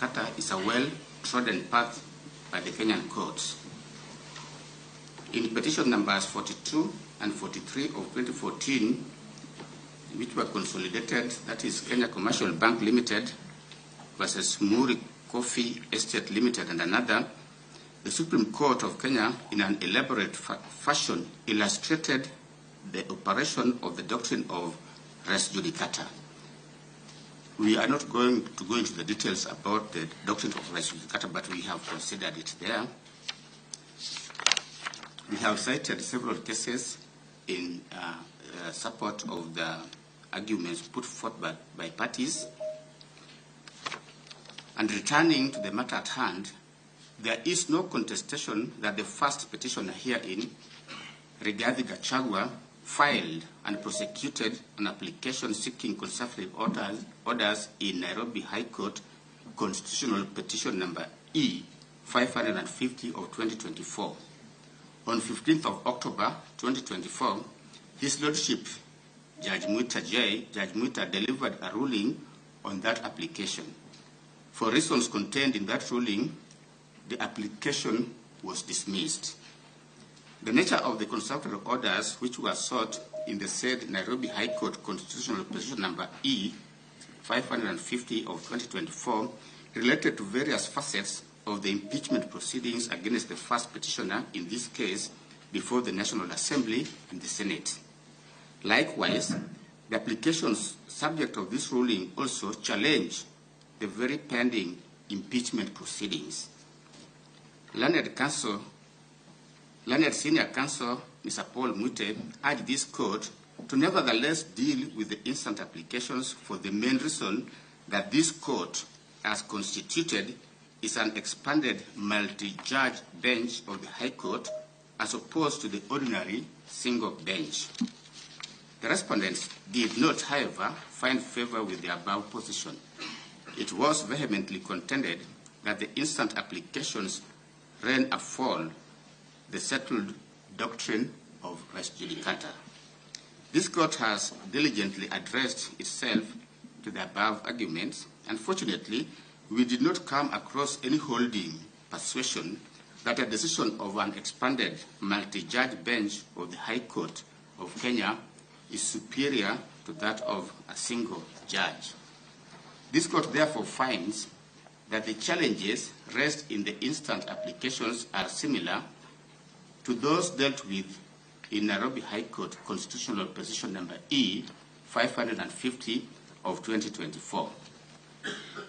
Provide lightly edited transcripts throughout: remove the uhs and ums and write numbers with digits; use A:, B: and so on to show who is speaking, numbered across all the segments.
A: judicata is a well-trodden path by the Kenyan courts. In petition numbers 42 and 43 of 2014, which were consolidated, that is Kenya Commercial Bank Limited versus Muri Coffee Estate Limited and another, the Supreme Court of Kenya, in an elaborate fashion, illustrated the operation of the doctrine of res judicata. We are not going to go into the details about the doctrine of res judicata, but we have considered it there. We have cited several cases in support of the arguments put forth by parties. And returning to the matter at hand, there is no contestation that the first petitioner herein, regarding Gachagua, filed and prosecuted an application seeking conservative orders in Nairobi High Court, Constitutional Petition number E 550 of 2024. On 15th of October 2024, His Lordship, Judge Muita delivered a ruling on that application. For reasons contained in that ruling, the application was dismissed. The nature of the conservatory orders which were sought in the said Nairobi High Court Constitutional Petition number E 550 of 2024 related to various facets of the impeachment proceedings against the first petitioner, in this case, before the National Assembly and the Senate. Likewise, the applications subject of this ruling also challenge the very pending impeachment proceedings. Learned Senior Counsel, Mr. Paul Mute, urged this court to nevertheless deal with the instant applications for the main reason that this court, as constituted, is an expanded multi-judge bench of the High Court as opposed to the ordinary single bench. The respondents did not, however, find favor with the above position. It was vehemently contended that the instant applications ran afoul the settled doctrine of res judicata. This court has diligently addressed itself to the above arguments. Unfortunately, we did not come across any holding persuasion that a decision of an expanded multi-judge bench of the High Court of Kenya is superior to that of a single judge. This court therefore finds that the challenges raised in the instant applications are similar to those dealt with in Nairobi High Court Constitutional Petition number E 550 of 2024.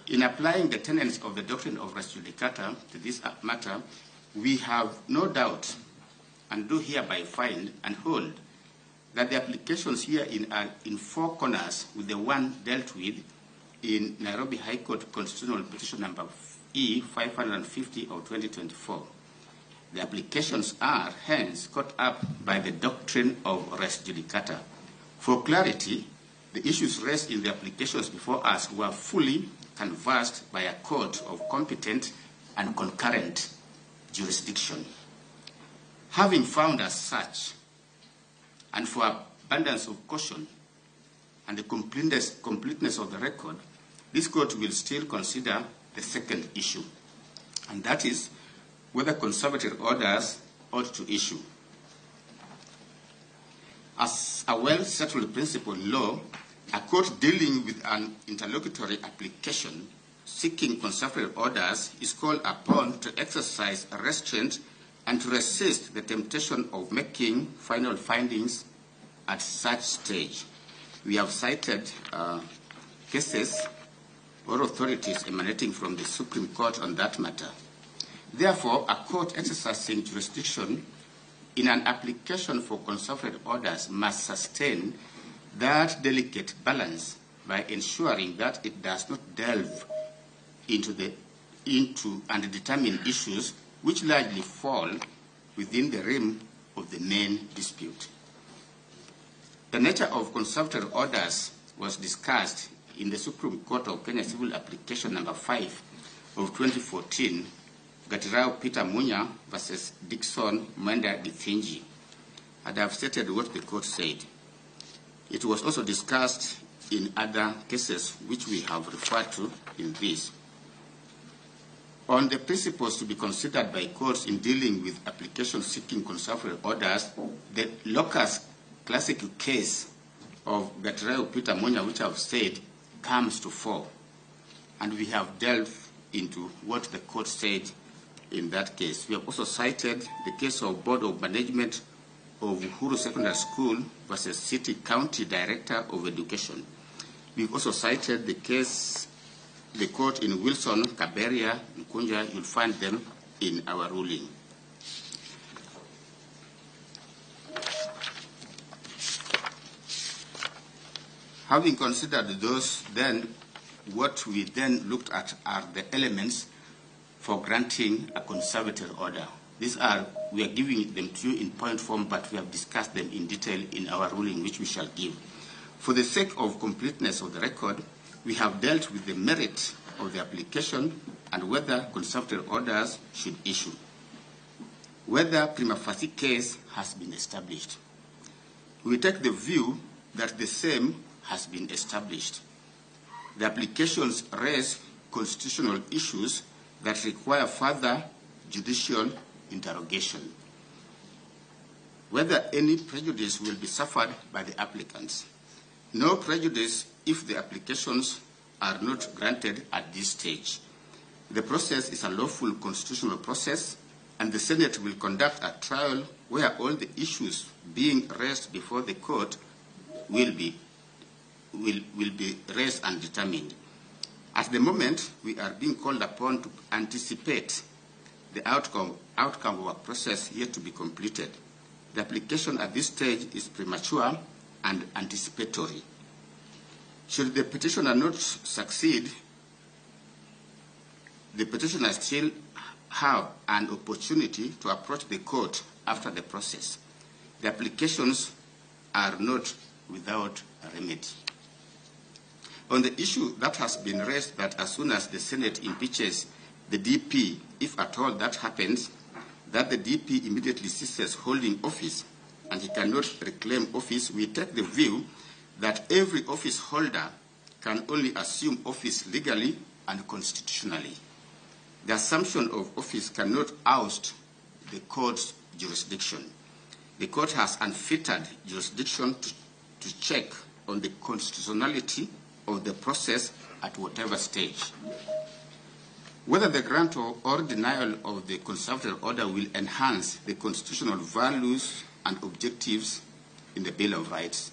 A: In applying the tenets of the doctrine of res judicata to this matter, we have no doubt and do hereby find and hold that the applications herein are in four corners with the one dealt with in Nairobi High Court Constitutional Petition number E 550 of 2024. The applications are hence caught up by the doctrine of res judicata. For clarity, the issues raised in the applications before us were fully canvassed by a court of competent and concurrent jurisdiction. Having found as such, and for abundance of caution and the completeness of the record, this court will still consider the second issue, and that is whether conservative orders ought to issue. As a well-settled principle in law, a court dealing with an interlocutory application seeking conservative orders is called upon to exercise restraint and to resist the temptation of making final findings at such stage. We have cited cases or authorities emanating from the Supreme Court on that matter. Therefore, a court exercising jurisdiction in an application for conservative orders must sustain that delicate balance by ensuring that it does not delve into and determine issues which largely fall within the realm of the main dispute. The nature of conservative orders was discussed in the Supreme Court of Kenya Civil Application number 5 of 2014, Gatirao Peter Munya versus Dixon Mwenda Githinji. And I have stated what the court said. It was also discussed in other cases which we have referred to in this. On the principles to be considered by courts in dealing with applications seeking conservatory orders, the locus classical case of Gachagua Peter Monya, which I've said, comes to fore. And we have delved into what the court said in that case. We have also cited the case of Board of Management of Uhuru Secondary School versus City County Director of Education. We've also cited the case, the court in Wilson, Kaberia, Nkunja. You'll find them in our ruling. Having considered those, then what we then looked at are the elements for granting a conservatory order. These are, we are giving them to you in point form, but we have discussed them in detail in our ruling, which we shall give. For the sake of completeness of the record, we have dealt with the merit of the application and whether conservatory orders should issue, whether prima facie case has been established. We take the view that the same has been established. The applications raise constitutional issues that require further judicial interrogation. Whether any prejudice will be suffered by the applicants. No prejudice if the applications are not granted at this stage. The process is a lawful constitutional process, and the Senate will conduct a trial where all the issues being raised before the court will be raised and determined. At the moment, we are being called upon to anticipate the outcome of a process yet to be completed. The application at this stage is premature and anticipatory. Should the petitioner not succeed, the petitioner still have an opportunity to approach the court after the process. The applications are not without a remedy. On the issue that has been raised that as soon as the Senate impeaches the DP, if at all that happens, that the DP immediately ceases holding office and he cannot reclaim office, we take the view that every office holder can only assume office legally and constitutionally. The assumption of office cannot oust the court's jurisdiction. The court has unfettered jurisdiction to check on the constitutionality of the process at whatever stage. Whether the grant or denial of the conservatory order will enhance the constitutional values and objectives in the Bill of Rights.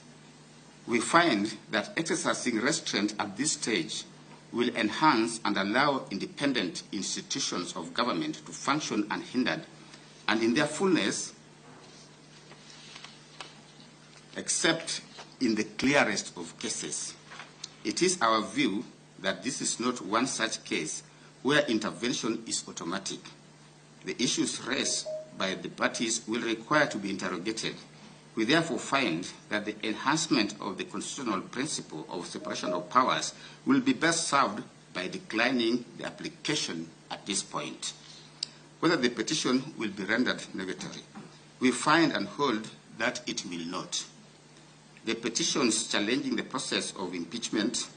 A: We find that exercising restraint at this stage will enhance and allow independent institutions of government to function unhindered and in their fullness, except in the clearest of cases. It is our view that this is not one such case where intervention is automatic. The issues raised by the parties will require to be interrogated. We therefore find that the enhancement of the constitutional principle of separation of powers will be best served by declining the application at this point. Whether the petition will be rendered nugatory, we find and hold that it will not. The petitions challenging the process of impeachment,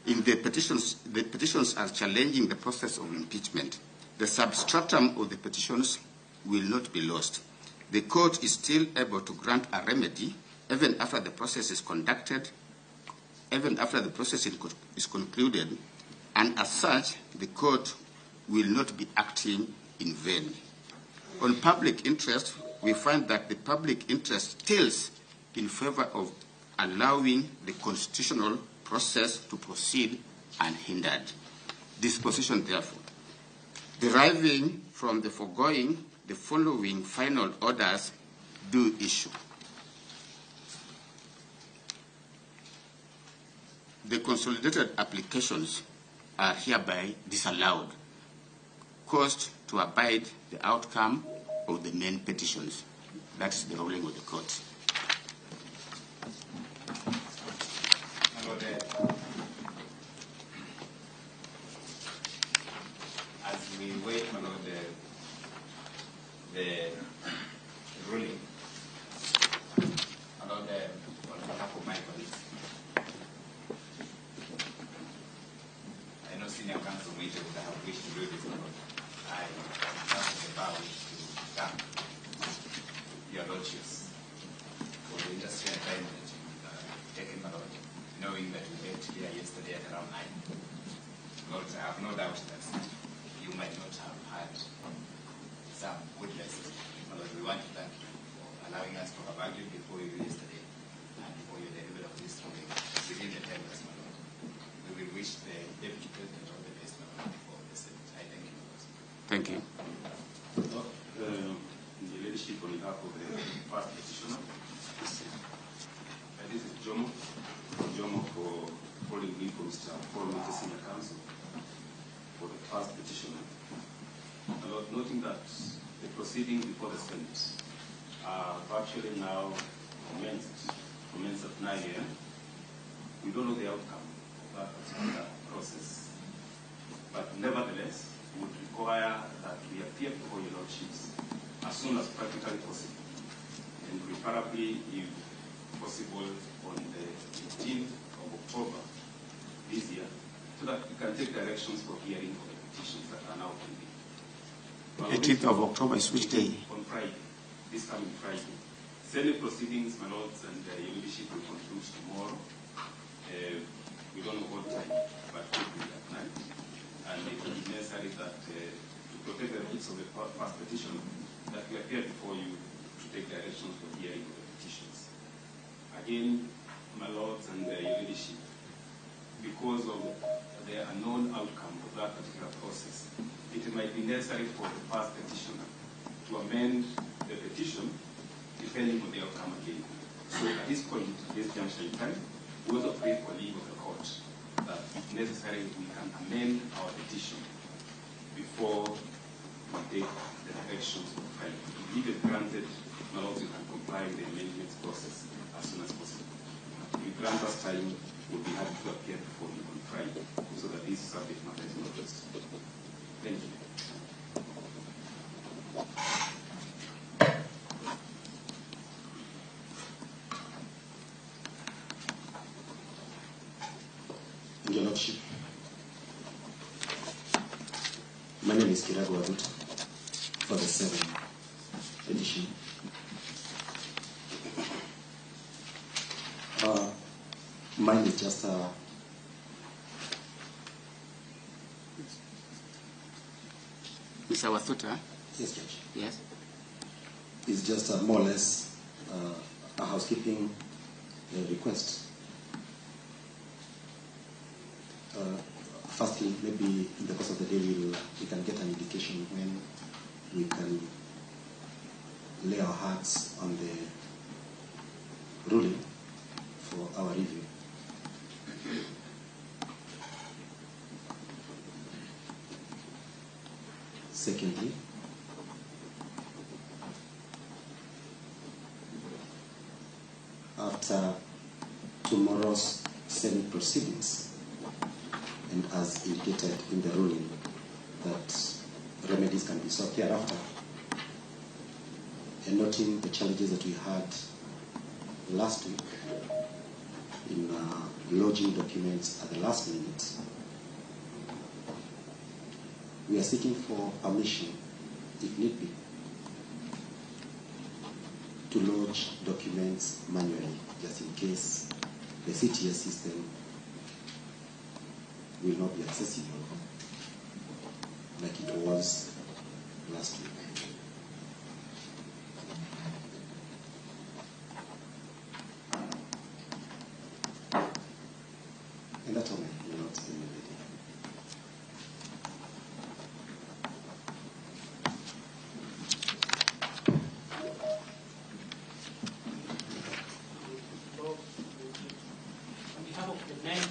A: the petitions are challenging the process of impeachment. The substratum of the petitions will not be lost. The court is still able to grant a remedy even after the process is conducted, even after the process is concluded, and as such, the court will not be acting in vain. On public interest, we find that the public interest tilts in favor of allowing the constitutional process to proceed unhindered. Disposition, therefore, deriving from the foregoing, the following final orders do issue. The consolidated applications are hereby disallowed, caused to abide the outcome of the main petitions. That is the ruling of the court.
B: As we wait for the ruling, about the half of my colleagues, I know senior counsel so much that I have wished to do this, but I am about to thank your lordships for the industry and time that you've taken, my lord, knowing that we met here yesterday at around 9. Lord, I have no doubt that you might not have had some good lessons. My lord, we want to thank you for allowing us to have argued before you yesterday and for your delivery of this topic within the time that's my lord. We will wish the Deputy President all the best, my lord, for the Senate. I thank you.
A: Thank you.
C: The leadership on behalf of the first petitioner. This is Jomo for holding me for Mr. Paul Senior Counsel for the first petitioner. About noting that the proceedings before the Senate are virtually now commenced at 9 a.m. We don't know the outcome of that particular process, but nevertheless, would require that we appear before your lordships as soon as practically possible, and preferably, if possible, on the 15th of October this year, so that we can take directions for hearing of the petitions that are now pending.
A: 18th of October is which day?
C: On Friday, this coming Friday. Senate proceedings, my lords, and your leadership will conclude tomorrow. We don't know what time, but it will be at night. And it will be necessary that to protect the rights of the first petition, that we appear before you to take directions for hearing of the petitions. Again, my lords and your leadership, because of the unknown outcome of that particular process, it might be necessary for the first petitioner to amend the petition depending on the outcome again. So at this point, this juncture in time, we also pray for leave of the court that if necessary, we can amend our petition before we take the directions of Friday. If leave is granted, my lords, you can comply with the amendments process as soon as possible. If you grant us time, we'll be happy to appear before you on Friday so that this subject matter is not lost. Thank you.
D: Your Lordship, my name is Gachagua for the 7th edition. Mine is just
A: Mr. Wathuta?
D: yes, Judge.
A: Yes.
D: It's just more or less a housekeeping request. Firstly, maybe in the course of the day we can get an indication when we can lay our hands on the ruling for our review. Secondly, after tomorrow's Senate proceedings, and as indicated in the ruling that remedies can be sought thereafter, and noting the challenges that we had last week in lodging documents at the last minute, we are seeking for permission, if need be, to lodge documents manually, just in case the CTS system will not be accessible like it was last week. And that's all I will not spend the day.
E: On behalf of the men,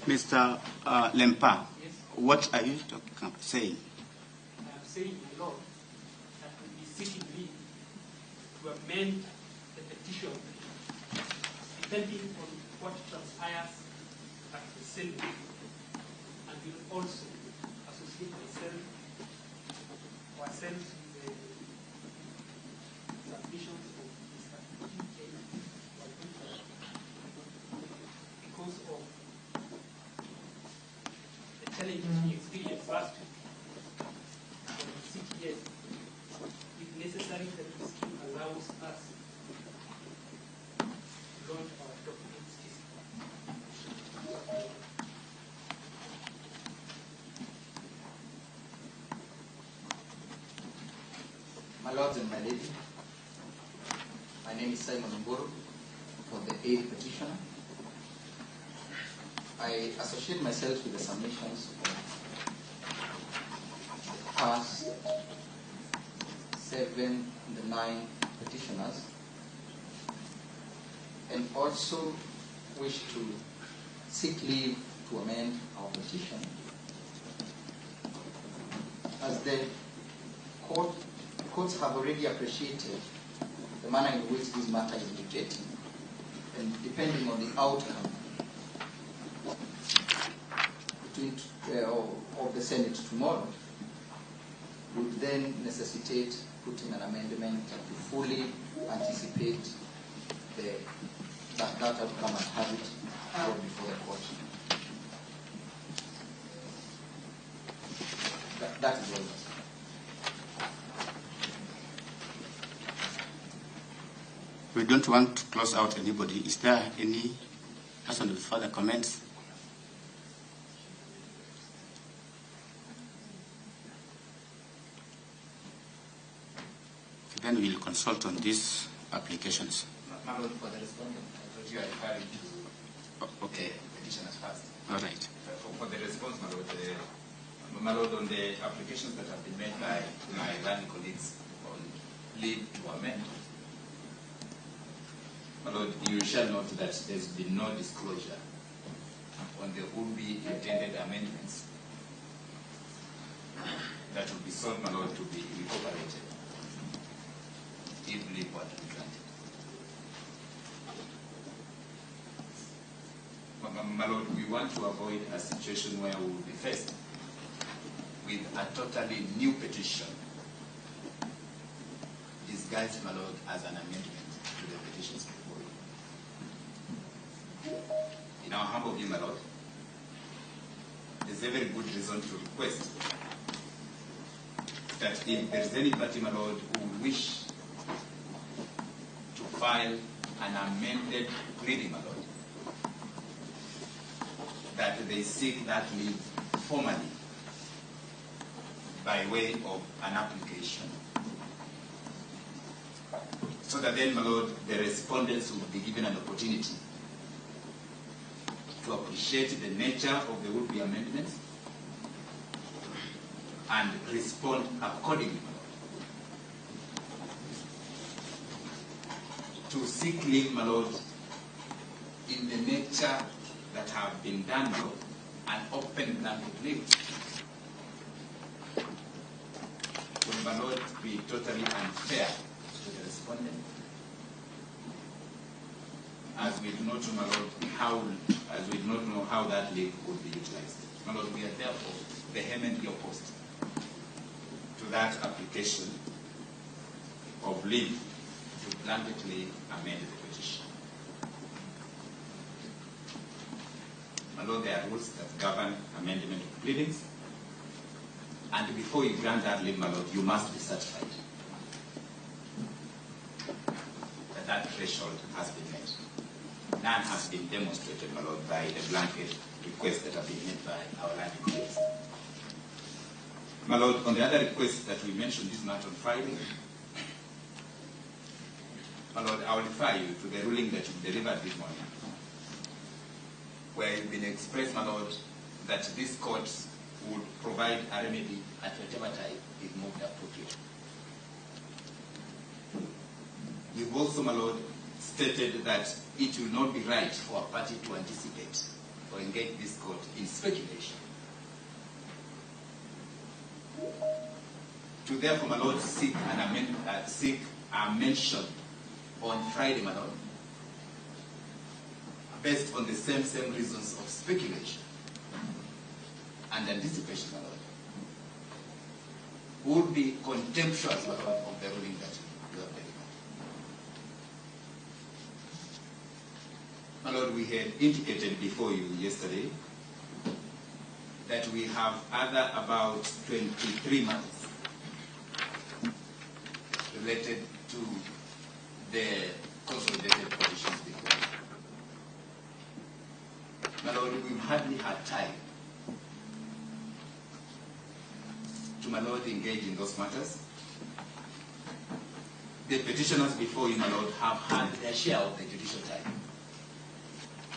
A: Mr. Lempa,
E: yes,
A: what are you saying?
E: I am saying, my Lord, that we be seeking leave to amend the petition depending on what transpires myself and will also associate myself or ourselves with the submissions of Mr. Thicho because of the challenging experience last week from the CTS. If necessary, the scheme allows us to launch our documents.
F: My lords and my ladies, my name is Simon Mburu for the 8th petitioner. I associate myself with the submissions of the past 7 and the 9 petitioners, and also wish to seek leave to amend our petition as the courts have already appreciated the manner in which this matter is litigated, and depending on the outcome of the Senate tomorrow, would then necessitate putting an amendment to fully anticipate that outcome and have it brought before the court. That is all.
A: We don't want to close out anybody. Is there any person with further comments? Then we'll consult on these applications.
B: My lord, for the respondent, I thought you are referring to okay. Petitioners first.
A: All right.
B: For the response, my lord, on the applications that have been made by my learning colleagues on leave to amend, my lord, you shall note that there's been no disclosure on the would-be intended amendments that would be sought, my lord, to be incorporated if leave were to be granted. My lord, we want to avoid a situation where we will be faced with a totally new petition disguised, my lord, as an amendment to the petitions before you. In our humble view, my lord, there's a very good reason to request that if there's any party, my lord, who would wish to file an amended pleading, my lord, that they seek that leave formally by way of an application, so that then, my lord, the respondents will be given an opportunity to appreciate the nature of the would-be amendments and respond accordingly, my lord. To seek leave, my lord, in the nature that have been done, my lord, an open blanket leave would, my lord, be totally unfair to the respondent, as we do not know, my lord, how that leave would be utilized. My lord, we are therefore vehemently opposed to that application of leave to blanketly amend the petition. My lord, there are rules that govern amendment of pleadings, and before you grant that leave, my lord, you must be certified that that threshold has been met. None has been demonstrated, my lord, by the blanket requests that have been made by our learning colleagues. My lord, on the other request that we mentioned this night on Friday, my lord, I will refer you to the ruling that you delivered this morning, where it's been expressed, my lord, that this court would provide a remedy at whatever time is moved appropriate. You've also, my lord, stated that it will not be right for a party to anticipate or engage this court in speculation. To therefore, my lord, seek a mention on Friday, my lord, based on the same reasons of speculation,
F: and anticipation, my lord, would be contemptuous, my lord, of the ruling that you have delivered. My lord, we had indicated before you yesterday that we have other about 23 matters related to the consolidated petitions before you. My lord, we've hardly had time to, my lord, engage in those matters. The petitioners before you, my lord, have had their share of the judicial time.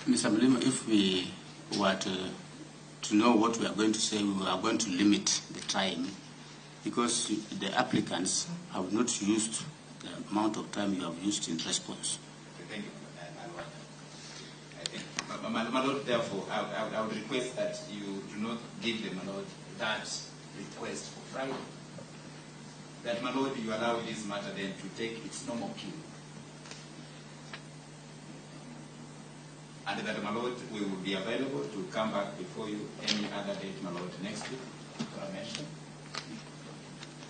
A: Mr. Mlima, if we were to know what we are going to say, we are going to limit the time because the applicants have not used the amount of time you have used in response.
F: Thank you, my lord. My lord, therefore, I would request that you do not give them, my lord, that request for Friday. That, my lord, you allow this matter then to take its normal cue. And that, my lord, we will be available to come back before you any other date, my lord, next week, for a mention.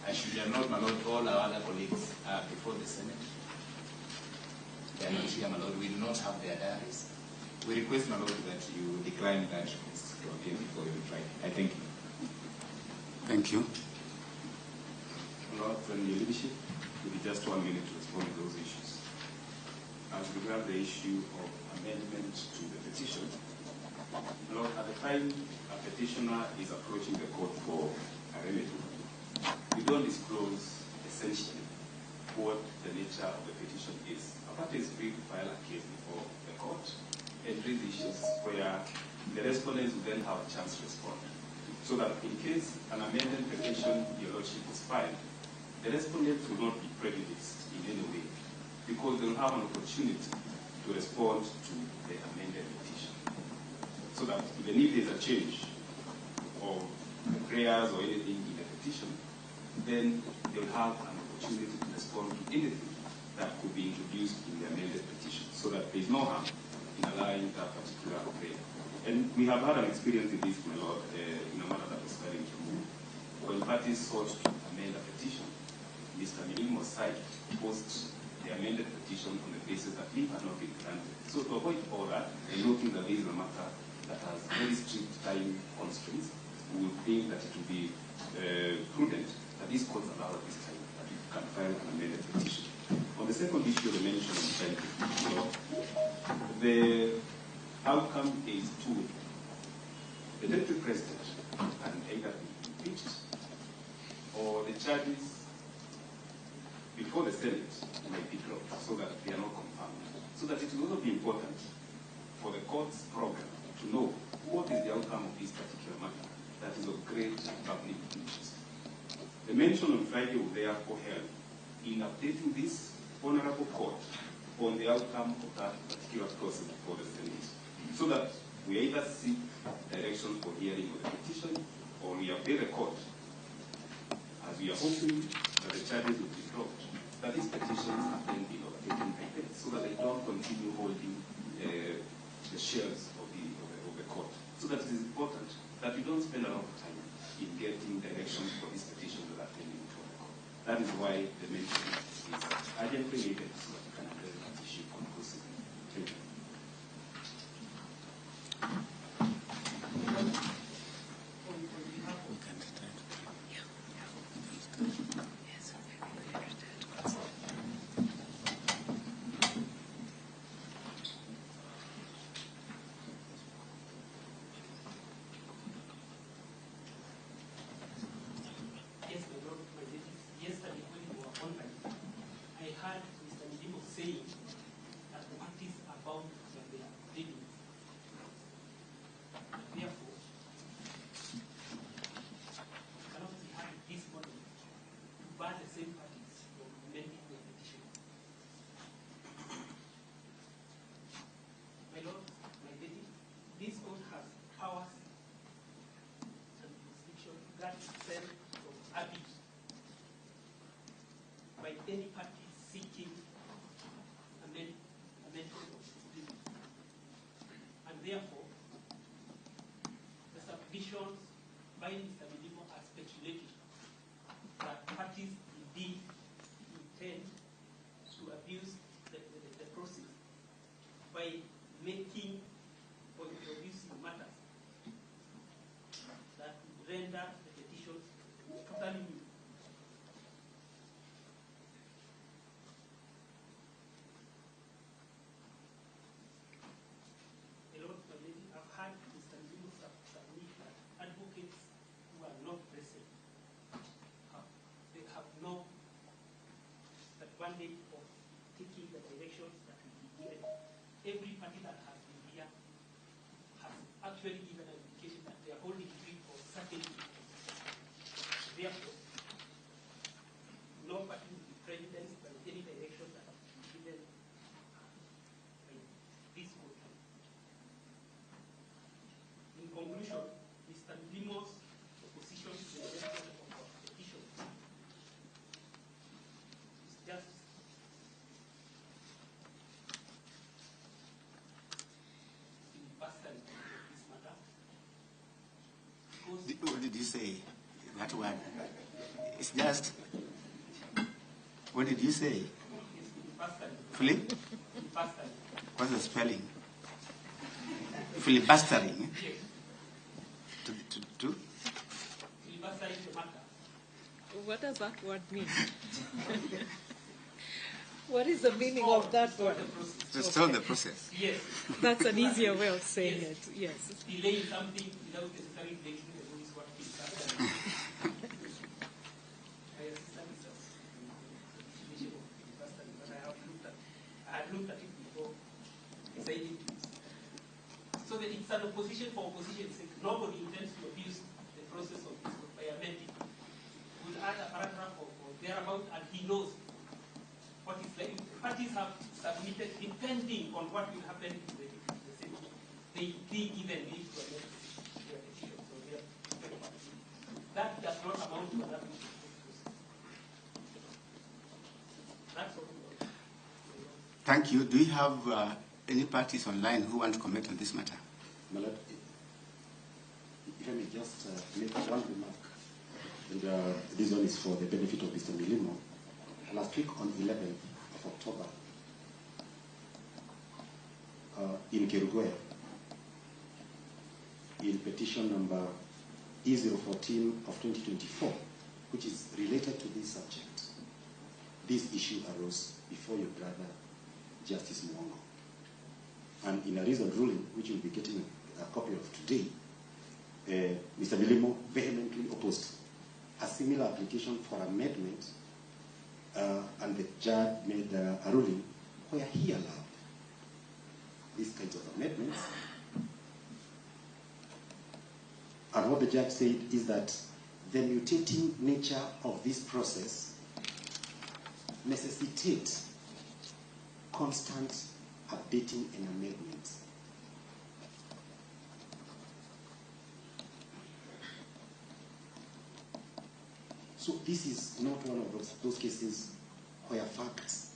F: I should note, my lord, all our other colleagues are before the Senate. They are not here, my lord. We do not have their diaries. We request, my lord, that you decline that request to appear before you Friday. I thank you.
A: Thank you.
C: Lord, and your leadership, will be just 1 minute to respond to those issues. As regards the issue of amendment to the petition, Lord, at the time a petitioner is approaching the court for a remedy, we don't disclose essentially what the nature of the petition is. A party is free to file a case before the court and raise issues where the respondents will then have a chance to respond. So that in case an amended petition, your lordship, is filed, the respondents will not be prejudiced in any way because they will have an opportunity to respond to the amended petition. So that even if there's a change of the prayers or anything in the petition, then they will have an opportunity to respond to anything that could be introduced in the amended petition so that there is no harm in allowing that particular prayer. And we have had an experience in this, my lord, in a matter that was fairly removed. When parties sought to amend a petition, Mr. Milim was cited post the amended petition on the basis that leave had not been granted. So to avoid all that, and noting that this is a matter that has very strict time constraints, we would think that it would be prudent that these courts allow at this time that you can file an amended petition. On the second issue they mentioned on child, the outcome is two. The deputy president can either be impeached or the charges before the Senate may be dropped so that they are not confirmed. So that it will also be important for the court's program to know what is the outcome of this particular matter that is of great public interest. The mention on Friday will therefore help in updating this honorable court on the outcome of that particular process before the Senate, so that we either seek direction for hearing of the petition or we update the court as we are hoping that the charges will be dropped, that these petitions have then been overtaken by them so that they don't continue holding the shares of the court. So that it is important that we don't spend a lot of time in getting directions for these petitions that are pending before the court. That is why the mention is urgently needed so that we can address that issue conclusively. Thank you.
E: Any party seeking amendment of the and therefore the subdivisions by Mr. Milimo are speculating that parties indeed intend to abuse the process by making or introducing matters that render the petitions totally new. I've had Mr. Milimo submit that advocates who are not present, they have no advantage of taking the directions that will be given. Every party that has been here has actually given an indication that they are holding degree of certainty. Therefore, no party will be prejudiced by any direction that has been given by this court. In conclusion, Mr. Milimo's opposition to the level of our petition is just filibuster this matter.
A: What did you say? That word. It's just. What did you say?
E: Filibustering.
A: What's the spelling? Filibustering.
E: Yes.
A: To?
E: Filibustering the matter.
G: What does that word mean? What is the meaning of that word?
A: To stall the process.
E: Yes.
G: That's an easier way of saying it, yes.
E: Delaying something without necessarily breaking the rules, what filibustering is. My assistant is a definition of filibustering, but I had looked at it before deciding to. So that it's an opposition for opposition's sake. Nobody intends to abuse the process of this by amending. We'll add a paragraph or thereabout, and he knows what is like. The parties have submitted, depending on what will happen in the city. They even need to amend their petition. So that does not amount to another process. That's what we want.
A: Thank you. Do you have any parties online who want to comment on this matter?
D: My Lord, if I may just make one remark, and this one is for the benefit of Mr. Milimo. Last week on 11th of October, in Kerugoya, in petition number E014 of 2024, which is related to this subject, this issue arose before your brother, Justice Mwongo. And in a recent ruling, which you'll be getting a copy of today, Mr. Milimo vehemently opposed a similar application for amendment, and the judge made a ruling where he allowed these kinds of amendments. And what the judge said is that the mutating nature of this process necessitates constant updating and amendments. So this is not one of those cases where facts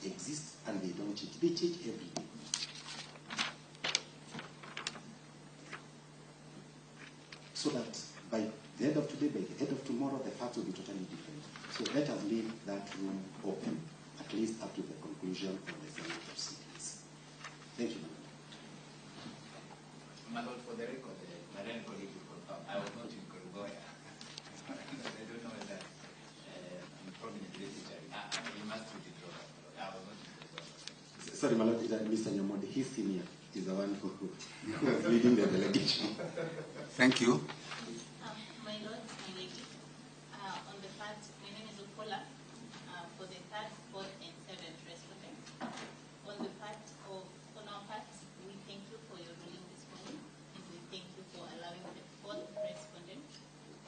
D: exist and they don't change. They change every day. So that by the end of today, by the end of tomorrow, the facts will be totally different. So let us leave that room open, at least up to the conclusion of the Senate proceedings. Thank you,
F: My Lord, for the record, my then colleague will confirm, I was not in Kerugoya. I don't know whether I'm prominent literature. You must withdraw. I was not in Kerugoya.
D: Sorry, my Lord, Mr. Nyamode, his senior is the one who was leading the delegation.
A: Thank you.
H: My Lord, my lady, on the part, my name is Ukola, for the third, fourth, and seventh respondent. On our part, we thank you for your ruling this morning, and we thank you for allowing the fourth respondent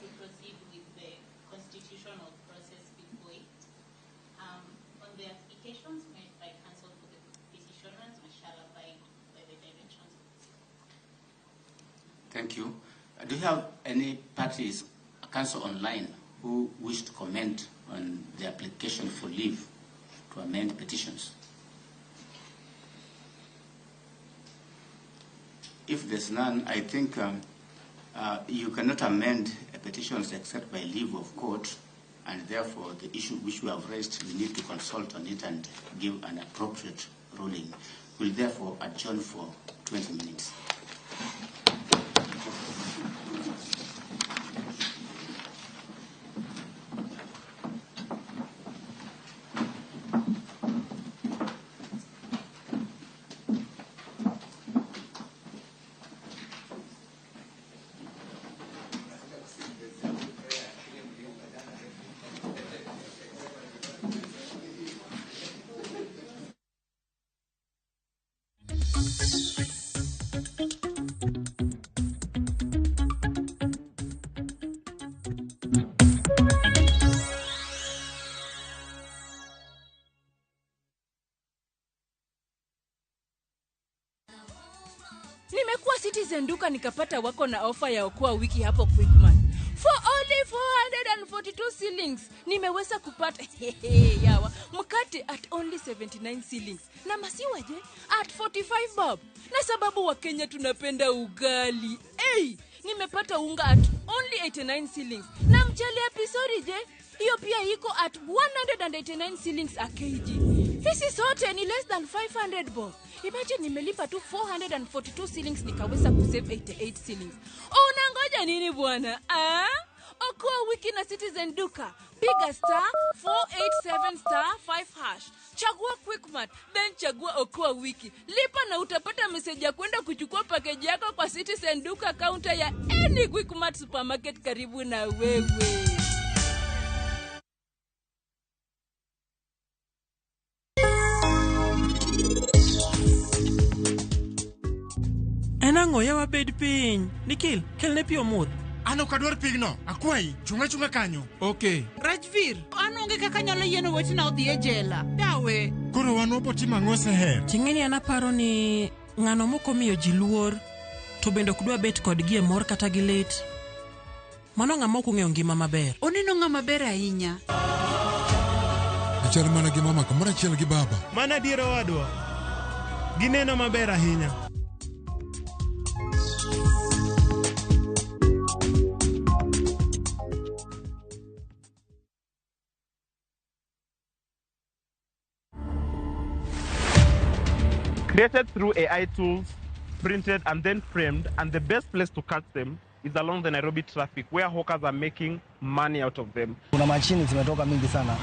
H: to proceed with the constitutional process before it. On the applications made by counsel for the petitioners, we shall abide by the directions of the Senate.
A: Thank you. Do you have any parties, counsel online, who wish to comment on the application for leave to amend petitions? If there's none, I think You cannot amend petitions except by leave of court, and therefore the issue which we have raised, we need to consult on it and give an appropriate ruling. We'll therefore adjourn for 20 minutes.
I: Nimekuwa Citizen duka nikapata wako na ofa ya okoa wiki hapo Quickmart. For only 442 shillings. Nimeweza kupata yawa mkate at only 79 shillings. Na masiwa je at 45 bob. Na sababu wa Kenya tunapenda ugali. Nimepata unga at only 89 shillings. Na mchele episode je hiyo pia iko at 189 shillings a kg. Hizi zote ni less than 500 bob. Imagine nimelipa tu 442 shillings nikaweza kusave 88 shillings. Unangoja nini bwana? Okoa wiki na Citizen duka. Piga star 487 star 5 hash. Chagua Quickmart, then chagua okoa wiki. Lipa na utapata message ya kwenda kuchukua package yako kwa Citizen duka counter ya any Quickmart supermarket karibu na wewe.
J: Enango yawa bed piny. Nikil, kelne pi omuth.
K: Ano kadwar pigno. Akwai, chunga kanyo.
J: Okay.
L: Rajvir, anonge kaka nyalo yeno wetina odhi e jela. Dawe.
K: Koro wanopo tima ng'ose her.
J: Tingeni anaparo ni ng'ano moko miyo ji luor to bendo kudwa bet kod gie mor kata gi lit. Mano ng'ama ok ong'eyo ngima maber.
L: Oneno ng'ama ber ahinya.
K: Gichal mana gi mama kamoro achiel gi baba.
M: Mana diero wadwa. Gineno maber ahinya.
N: Created through AI tools, printed and then framed, and the best place to catch them is along the Nairobi traffic, where hawkers are making money out of them.
O: Kuna machine zimetoka mingi sana,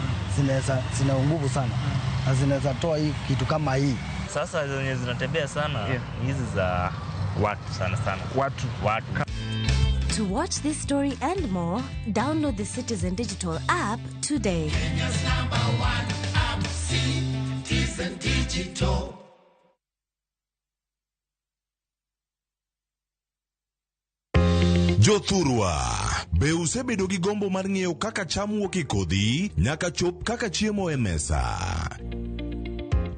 O: zina nguvu sana, na zinaweza toa hii kitu kama hii.
P: Sasa zenye zinatembea sana, hizi za watu sana. Watu.
Q: To watch this story and more, download the Citizen Digital app today.
R: Kenya's #1 app, Citizen Digital.
S: Jothurwa, be usebedo gi gombo mar ng'eyo kaka cham wuok e kodhi nyaka chop kaka chiemo e mesa?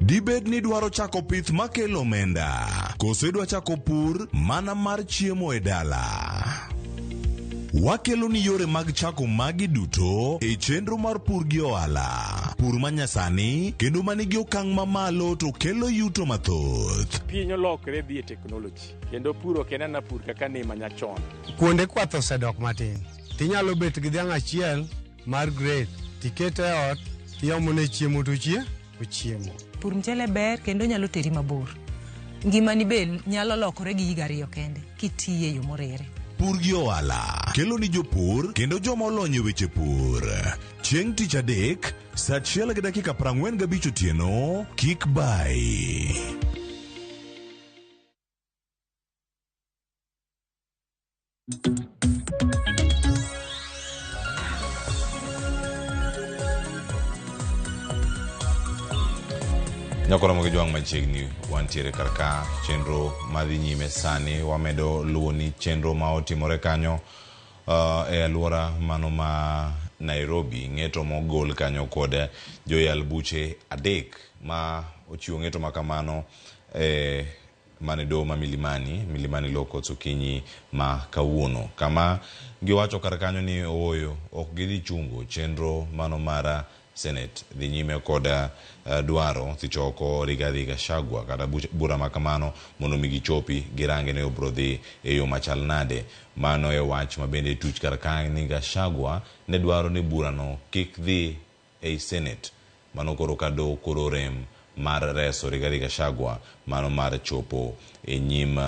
S: Dibed ni dwaro chako pith makelo omenda, kose dwa chako pur mana mar chiemo e dala? Wakelo ni yore mag chako magi duto e chenro mar pur gi ohala. Pur manyasani kendo manigi okang' mamalo to kelo yuto mathoth.
T: Piny olokre dhi e technology kendo puro kenana pur kaka ne manyachon.
U: Kuonde kwath osedok matin. Tinyalo bet gi dhiang' achiel mar grade, tikete e ot, tiomone chiemo to ochiemo.
V: Pur mchele ber kendo nyalo teri mabor. Ngimani be nyalo lokore gi higa 2 kende kitiye yo morere.
S: Pur gi ohala kelo ni jopur kendo joma olony e weche pur. Chieng' tich adek, saa 1:45 otieno, kik bai.
W: Nyakoromo gi jwang' machiegni wantiere karka chenro madhi nyime sani. Wamedo luwo ni chenro ma otimore kanyo e alwora mano ma Nairobi. Ng'eto mogol kanyo kod joyal buche 3 ma ochiwo ng'eto makamano mane do ma Milimani loko Tsukinyi ma kawuono. Kama giwacho kar kanyo ni oyo ok gidhi chungo chenro mano mara Senate dhi nyime kod dwaro Thicho Rigathi Gachagua kata bura makamano mondo mi gichopi girange ne obro dhi e yo machal nade. Mano e wach mabende tuch kar kae ni Gachagua ne dwaro ni burano kik dhi e Senate. Mano koro kado koro rem mar reso Rigathi Gachagua mano mar chopo e nyim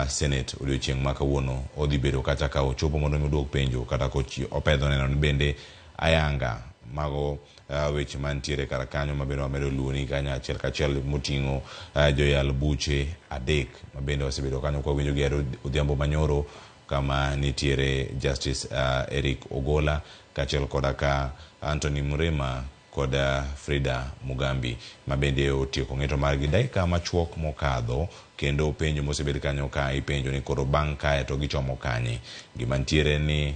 W: Senate odiochieng' ma kawuono odhi bedo kata ka ochopo mondo mi duok penjo kata kochi opedho neno ni bende ayanga mago weche mantiere kar kanyo mabende wamedo luoni kanya achiel kachiel moting'o joyal buche adek mabende osebedo kanyo kwa winjo gi odhiambo manyoro kama nitiere Justice Eric Ogola kachiel koda ka Anthony Mrema koda Frida Mugambi mabende otieko ng'eto margi dakika machuok mokadho kendo penjo mosebed kanyo ka ipenjo ni koro bang' kae to gichomo kanye. Gima ntiere ni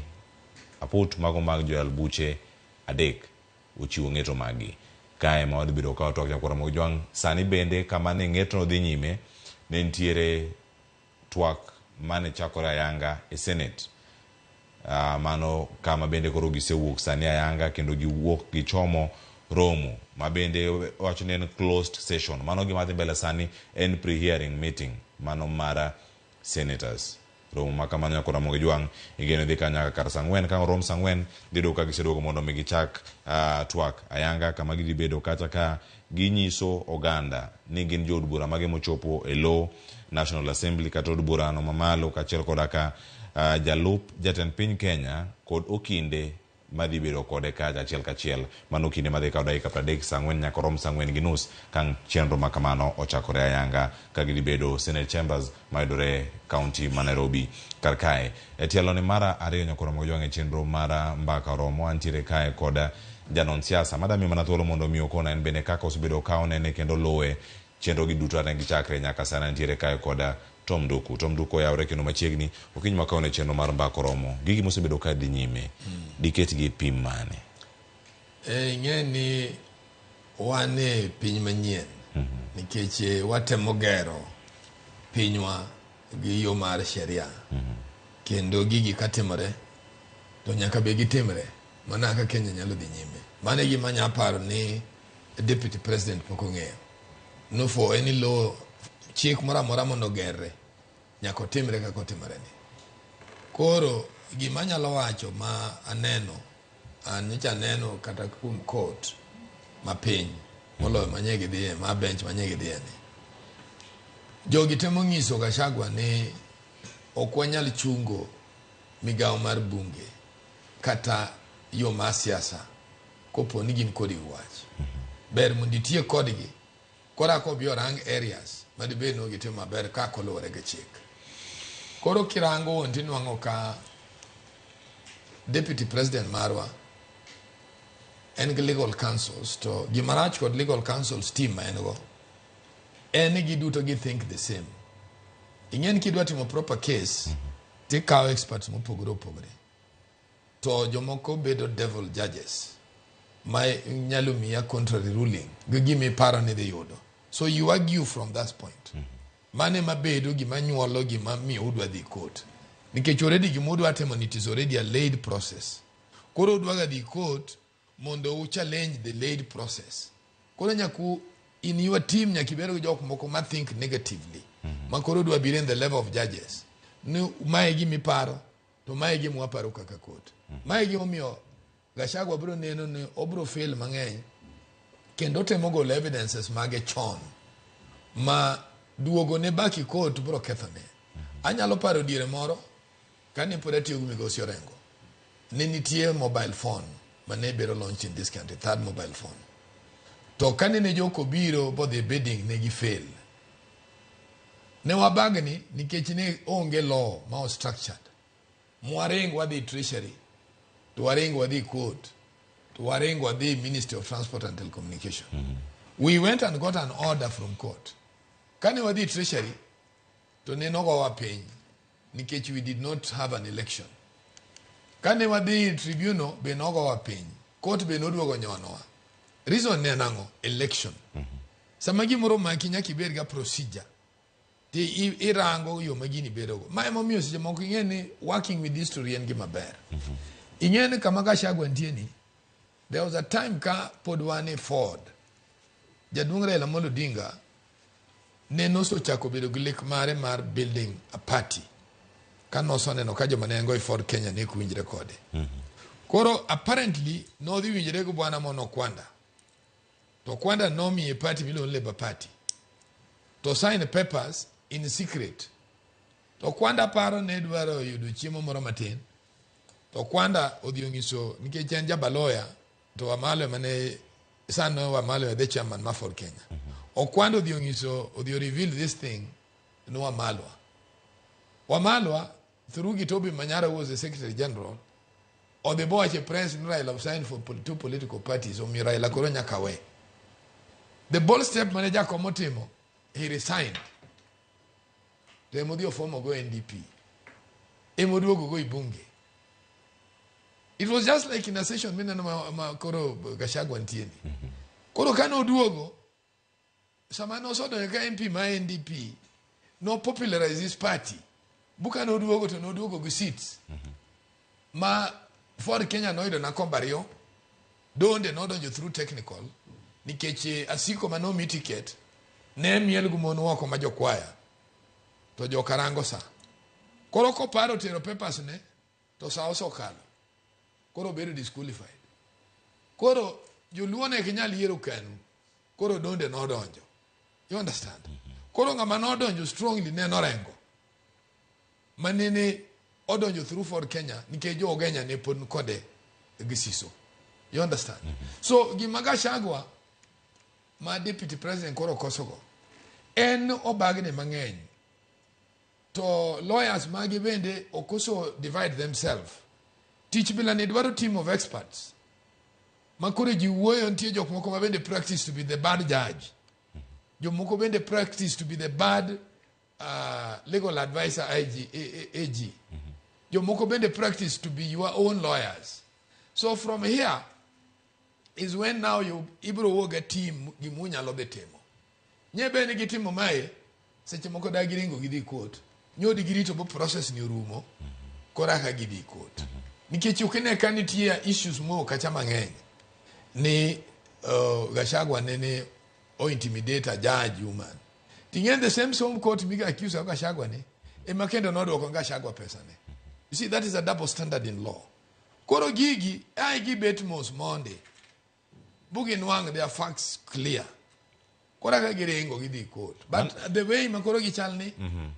W: aput mago mag joyal buche adek uchiwo ng'eto magi kae ma wadhi bedo ka otok jakora mojwang' sani bende kama ne ng'eto dhi nyime ne ntiere twak mane chakore ayanga e Senate. Mano kama bende koro gisewuok sani ayanga kendo giwuok gichomo romo mabende wacho ni en closed session. Mano gima dhi mbele sani en pre-hearing meeting mano mara senators. Romo makamano nyakora Mogijwang' igeno dhi kanyaka kar sang'wen ka rom sang'wen dido ka giseduogo mondo mi gichak twak ayanga kama gidhi bedo kata ka ginyiso oganda ni gin jood bura mage mochopo e low National Assembly kata od burano mamalo kachiel koda ka jalup jatend piny Kenya kod okinde madhi bedo kode kacha achiel kachiel mano kinde madhi kawo dakika 30 sang'wen nyaka rom sang'wen gi nus kang chenro makamano ochakore ayanga ka gidhi bedo Senate Chambers mayudore County ma Nairobi kar kae. E tielo ni mara ariyo nyakora Mogijwang' e chenro mara mbaka romo antiere kae koda janon siasa madami mana thuolo mondo mi okona en bende kaka osebedo kawo nene kendo lowe chenro gi duto ne gichakre nyaka sana antiere kae koda Tom Duko yawre kendo machiegni okiny makaone chenro mar mbako romo gigi mosebedo ka dhi nyime diket gi pim mane.
B: Ing'e ni wane piny manyien nikech watemo gero pinywa gi yo mar sheria kendo gigi katimore to nyaka be gitimre mana ka Kenya nyalo dhi nyime. Mane gima nya paro ni deputy president pok ong'eyo no for any law chik mora mora mondo gerre nyako timre kako timre ni. Koro gima nyalo wacho ma aneno nyicha neno kata kum court ma piny moloyo manyegi dhiye ma bench manyegi dhiye ni jogi temo ng'iso Gachagua ni ok wanyal chungo migawo mar bunge kata yo mar siasa kopo ni gin kodi wach ber mondo itie kodgi kora ko bi orang areas madibed no gitimo maber ka kolore gi chik. Koro kirango onti nwang'o ka deputy president marwa en gi legal counsels to gimarach kod legal counsels team ma en go en gi duto gi think the same. Ing'en kidwa timo proper case tikawo experts mopogore opogore to jomoko bedo devil judges ma nyalo miya contrary ruling gi gimi paro ni dhi yudo. So you argue from that point. Mane mabedo gima nyuolo gima miyo udwa dhi court. Nikech already gima udwa temo it is already a laid process. Koro udwa dhi court mondo u challenge the laid process. Koro nyaku in your team nyakibero gi jok moko ma think negatively. Ma koro udwa be in the level of judges. Ni mae gimi paro to mae gimi waparo kaka court. Mae gimi miyo Gachagua bro neno ni obro fail mang'eny kendo temo golo evidences mage chon ma duogo ne baki court bro kethone. Anyalo paro diere moro kani pod atiyo gi Migosi Orengo ne nitie mobile phone mane bero launch in this country, third mobile phone. To kani ne joko biro bo the bidding ne gi fail. Ne wabagni nikech ne onge law ma structured. Mwarengo wadhi treasury, to warengo wadhi court, to warengo wadhi Ministry of Transport and Telecommunication. We went and got an order from court. Kani wadhi treasury to ne nogo wa piny nikech we did not have an election. Kani wadhi tribunal be nogo wa piny. Court be noduogo nyonowa. Reason ne nango election. Sama gimoro maki nyaka ibed ga procedure. Ti irango yo magini bedogo. Ma emo miyo seche moko ing'e ni working with this to rien gima ber. Ing'e ni kama Gachagua nitie ni There was a time ka podwane Ford. Jadung Raila Amolo Odinga ne noso chako bedo gi lek mare mar building a party. Ka noso neno ka joma ne ngoi Ford Kenya ne kuwinjre kode. Koro apparently no dhi winjre go bwana mono Kwanda. To Kwanda nomi a party miluongo Labour Party. To sign the papers in secret. To Kwanda paro ne dwaro yudo chiemo moro matin. To Kwanda odhi onyiso nikech en jabaloya to Wamalo mane sano Wamalo the chairman ma for Kenya. Okwanda odhi onyiso odhi reveal this thing no Wamalwa. Wamalwa through Gitobi Manyara was the Secretary General or the boy president Raila signed for two political parties or Raila Koronya Kawe. The bold step manager Komotimo, he resigned. The Modio former go NDP. Emodio go Ibunge. It was just like in a session, Koro Gachagua and Tieni. Koro Kano Duogo, Samano Soto MP, my NDP, no popularize this party. Buka no Duogo to no Duogo go seats. Ma for Kenya no na kombario, don't the northern you through technical, Nikeche asiko mano mi ticket, ne mielgu mono wako majo kwaya, to jo karango sa. Koro ko paro tero papers ne, to sa oso kalo. Koro bedo disqualified. Koro joluone Kenya liero kanu. Koro donde no donjo. You understand? Koro ngama no donjo strongly ne no rengo. Manene odonjo through for Kenya nike jo Kenya ne pon kode gisiso. You understand? So Gachagua ma deputy president koro Kosogo. En obagne mangeny. To lawyers magi bende okoso divide themselves. Teach bila ne dwaro team of experts. Makore ji wuoyo ntie jok moko ma bende practice to be the bad judge. Jok moko bende practice to be the bad legal advisor AG. Jok moko bende practice to be your own lawyers. So from here is when now you ibro woga team gimunya lo betemo. Nye bene gitimo mae seche moko da giringo gidhi court. Nyodi girito bo process ni rumo. Koraka gidhi court. Nikech ukene kanitia issues mo kacha mang'eny ni Gachagua nene o intimidate a judge human. Tingen the same court miga accuse of Gachagua ne e makendo no do ko Gachagua pesa ne. You see that is a double standard in law. Koro gigi I give Betmos Monday. Bugin wang their facts clear. Kora ka girengo gidi court. But the way makoro gichalni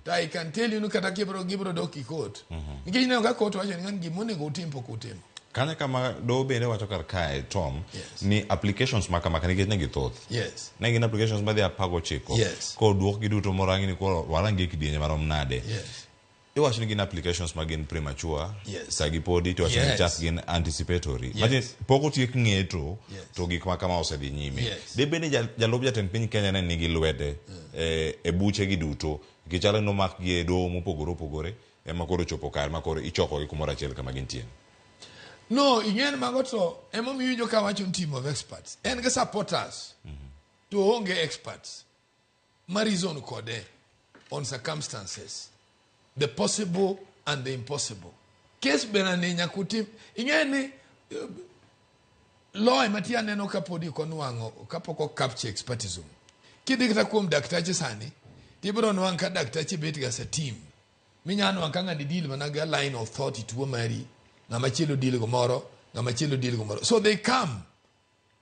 B: I can tell you no kata gibro doki court. Ngi ne ga court wacho ngan gimone go timpo kutemo.
W: Kanya kama do bende wacho kar kae Tom ni applications maka nigi ne githoth.
B: Yes.
W: Ne gin applications ma dia pago chiko.
B: Yes.
W: Ko duok giduto morangi ni ko warangi kidienye marom nade.
B: Yes.
W: Iwacho ni gin applications magin premature.
B: Yes.
W: Sagipodi to wacho ni just gin anticipatory.
B: Yes.
W: Poko tiek ng'eto to gik ma kama osedhi nyime.
B: Yes.
W: De bende jalob jatend piny Kenya ne nigi lwete e buche giduto. Gichalo no mak gi do mopogore opogore ema koro chopo kar ma koro ichoko gi kumoro achiel kama gintie.
B: No, ingen magoto emo miyo ka wacho team of experts. En ga supporters. To onge experts. Ma reason kode on circumstances. The possible and the impossible. Case benane nyakutim ingeni law matia neno kapodi konwango kapoko capture expertism. Kidikita kuom daktachi sani tibro nwang ka daktachi beti as a team. Minyano wankanga di deal managa line of thought tuo mari na machilo deal gomoro na machilo deal gomoro. So they come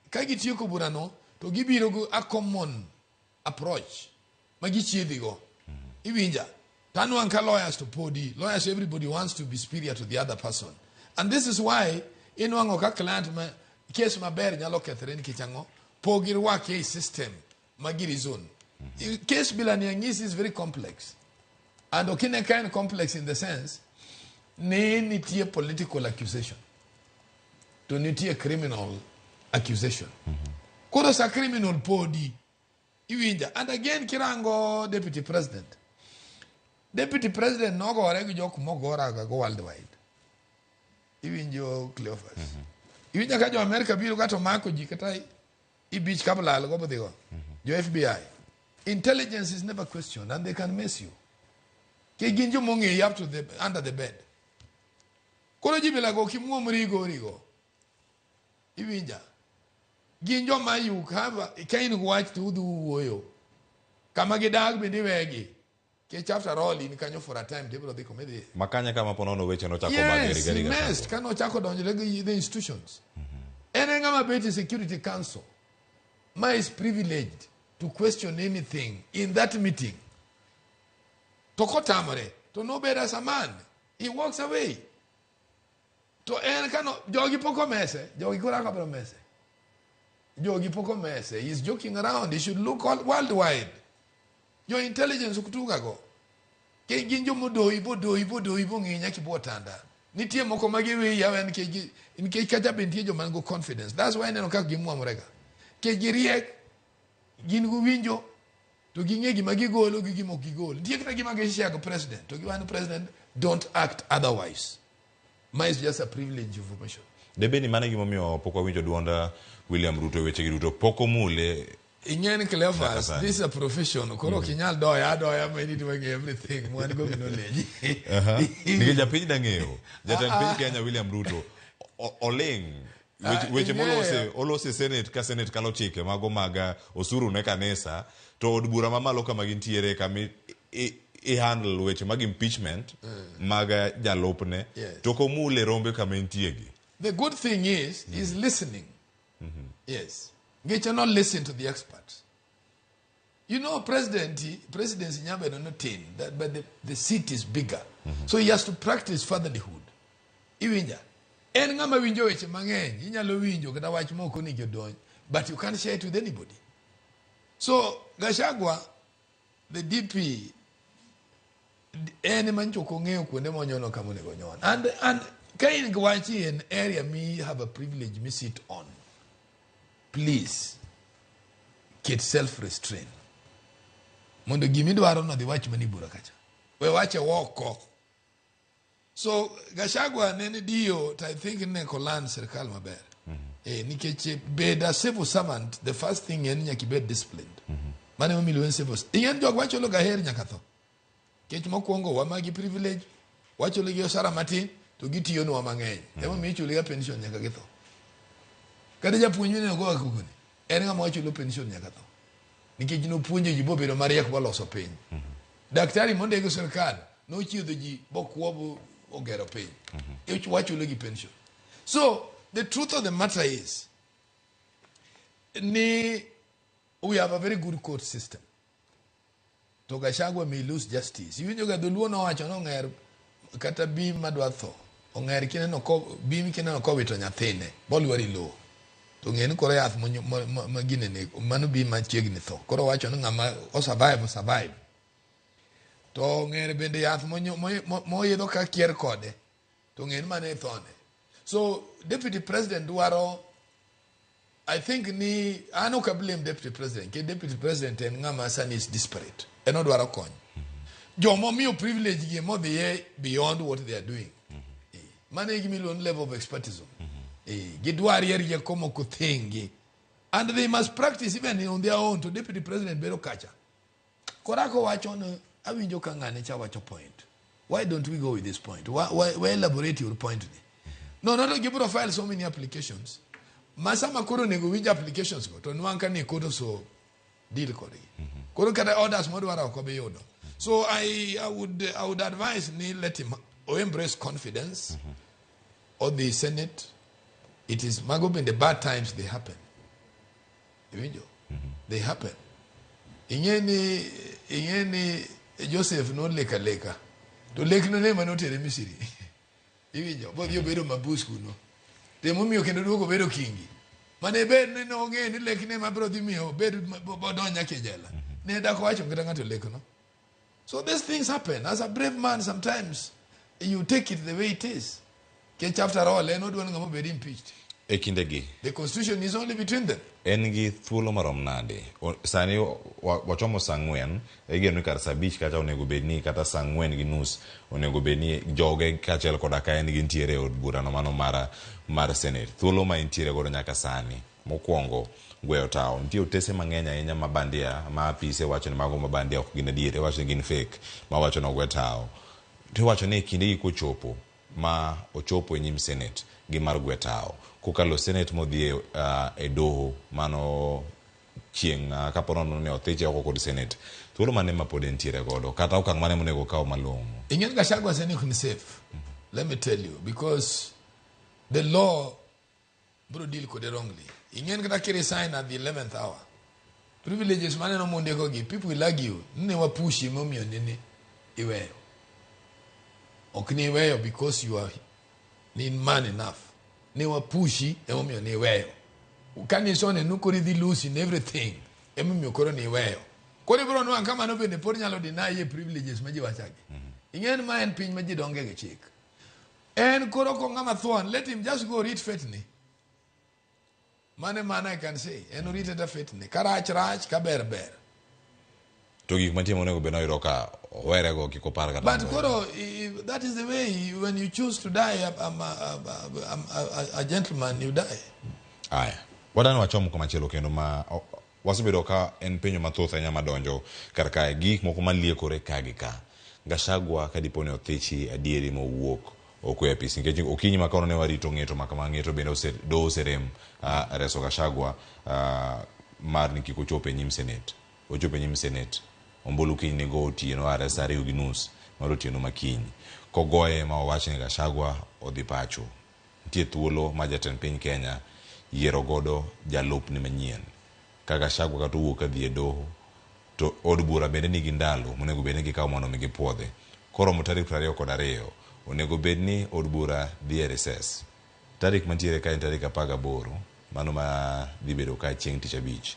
B: kagitiyo ko burano to gibiro go a common approach magichiedhi go. Iwinja Tanwanka lawyers to podi. Lawyers, everybody wants to be superior to the other person. And this is why, in one client, case ma ber nyalo kethren kichango, pogirwa case system, magiri zone. Case bilaniangis is very complex. And okine kind of complex in the sense, ne nitie political accusation. To nitie criminal accusation. Kodo a criminal podi. Iwinja. And again, kirango deputy president. Deputy President no go regu jok mogora go worldwide. Iwinjo Cleophas. Iwinja ka jo America biro ka to mako ji kata I beach kabla go bodhigo. Jo FBI. Intelligence is never questioned and they can mess you. Ke ginjo monge up to the under the bed. Koro jibela go kimuo mrigo rigo. Iwinja. Ginjo ma you have kain watch to do woyo. Kama gidag bende wegi. Kech after all in kanyo for a time table of the committee.
W: Makanya kama ponono weche no chako
B: Yes, he must. Kano chako donjile the institutions. Enengama beti Security Council. Ma is privileged to question anything in that meeting. Toko tamare. To no better as a man. He walks away. To en kano jogi poko mese. Jogi kuraka pero mese. Jogi poko mese. He's joking around. He should look all worldwide. Your intelligence ukutuga go. Ke ginjo mudo ibo nginya kibotanda. Nitie moko magiwe yawen ke in ke kaja bentie jo mango confidence. That's why neno ka gimu amorega. Ke giriek gin gu winjo to ginge gima gigolo gi gimo gigol. Nitie kata gima gishia go president. To giwan president don't act otherwise. Mine is just a privilege information.
W: Debe ni mane gimo mio poko winjo duonda William Ruto weche giruto poko mule.
B: Ingeni clever. This is a profession. Koro kinyal doya many doing everything. Mwana go knowledge.
W: Nige japinyi dangeo. Jatampi Kenya William Ruto. Oleng. Weche olose Senate ka Senate kalo chike mago maga osuru ne kanesa to od bura mamalo kama gintiere kami handle weche mag impeachment maga jalopne to komule rombe kama intiegi.
B: The good thing is listening. Yes. Get you not listen to the experts. You know, presidency nyambe no ten, but the seat is bigger. So he has to practice fatherlyhood. Iwinja. En ngama winjo weche mangeny, inyalo winjo kata wach moko ni jodonj, but you can't share it with anybody. So Gachagua, the DP, any man choko ngeo kuonde monyono kama onego nyon. And kain gwachi an area me have a privilege me sit on. Please get self-restraint. Mondo gimi dwaro no the watch mani bura kacha. We watch a walk. So Gachagua nene dio I think ne kolan serikal maber. Nikeche beda civil servant the first thing yen nyaki be disciplined. Mane mo milwen civil. Yen jog wacho lo gaher nyakatho. Kech mokwongo wa magi privilege wacho lo gi osara matin to gitiyo no mangeny. Emo mi chuli ga pension nyaka githo. Kada japuonjwe ne go akugoni. En ngama wacho lo pension nyaka tho. Nikech no puonje ji bobedo mariek boloso piny. Daktari monde go serikal no chiedho ji bokwo ogero piny. Wacho lo gi pension. So the truth of the matter is we have a very good court system. To Gachagua may lose justice. Iwinjo ga dholuo no wacho no ng'er kata bim madwa tho. Ong'er kineno ko bim kineno ko wito nyathine. Bolwari lo. To ngeni koro yath magine ne mano bi machiegni tho koro wacho ni ngama o survive to ngere bende yath moyedho ka kier kode to ngeni mane thone. So deputy president dwaro I think ni ano ka blame deputy president ke deputy president en ngama sani is disparate eno dwaro kony jomo miyo privilege gi mo the beyond what they are doing mane gi million level of expertise. And they must practice even on their own to deputy president Bero Kacha. Korako wachon awinjo kangane cha wacho point. Why don't we go with this point? Why elaborate your point? No, not to give profile so many applications. Masama koro nego winjo applications go to nwanka ni kodo so deal kore. Koro kada orders modwara okobe yodo. So I would advise ni let him embrace confidence or the Senate. It is Magob in the bad times they happen. They happen. Ingeni Joseph no leka. To lek no nema no tere misiri. Iwinjo. Both you bedo mabusku no. Te mumi okendo duogo bedo kingi. Mane bed no nge ni lek ne mabro dhi miyo bed bodonya kejela. Ne da ko wacho ngata ngato lek no. So these things happen. As a brave man sometimes you take it the way it is. Kech after all, no one ngamo be impeached.
W: Ekindegi.
B: The constitution is only between them.
W: Engi thuolo marom nade. Sani wachomo sangwen, egeno kar sabich kata onego bedni kata sangwen gi nus onego bedni joge kachel koda ka en gi ntiere od bura no mano mar Senate. Thuolo ma intiere godo nyaka sani. Mokwongo gweyo tao. Ntie utese mang'eny ahinya mabandia ma apise wacho ni mago mabandia ok gin adier, wacho ni gin fake, ma wacho no gwe tao. To wacho ni kindegi kochopo ma ochopo e nyim Senate gi mar gwetao kukalo Senate modhi e doho mano chieng' kapono ne othiche oko kod Senate thuolo mane ma pod entiere godo kata okang' mane monego kaw malong'o.
B: Ingen Gachagua seni kun safe. Let me tell you, because the law bro deal kode wrongly. Ingen kata ki resign at the 11th hour. Privileges mane no monde ko gi people will argue nne wa push momio nene iweyo. Okni iweyo because you are need man enough. Ne wa pushi momio ne iweyo. Ukani sone nukuri di lose in everything. Momio koro ne iweyo. Kore bro no kama no bende por nyalo deny ye privileges maji wachagi. Ingen ma en piny maji donge ge chik. En koro ko ngama thuon, let him just go read fetni. Man I can say. En read the fetni. Karach ka ber.
W: To gik matimo nego beno iro ka were go kiko par kata.
B: But koro that is the way when you choose to die a gentleman you die.
W: Aya. Wadano wachomo kama chelo kendo ma wasebedo ka en penyo mathoth anya madonjo karka gik moko maliekore kagi ka. Gachagua kadipone othichi adieri mowuok okwe apisi nikech okinyi makono ne warito ng'eto makama ng'eto bende oserem reso Gachagua mar ni kiko chope nyim Senate ochope nyim Senate ombulu kiny ne go otieno aresa ariyo gi nus mar otieno makinyi kogoye ma owacho ni Gachagua odhi pacho nitie thuolo ma jatend piny Kenya yiero godo jalupni manyien ka Gachagua kata owuok adhi e doho to od bura bende nigi ndalo monego bende gikaw mondo migi puodhe koro mo tarik 22 onego bedni od bura dhi recess tarik mantiere ka en tarik 18 mano ma dhi bedo ka chieng' tich abich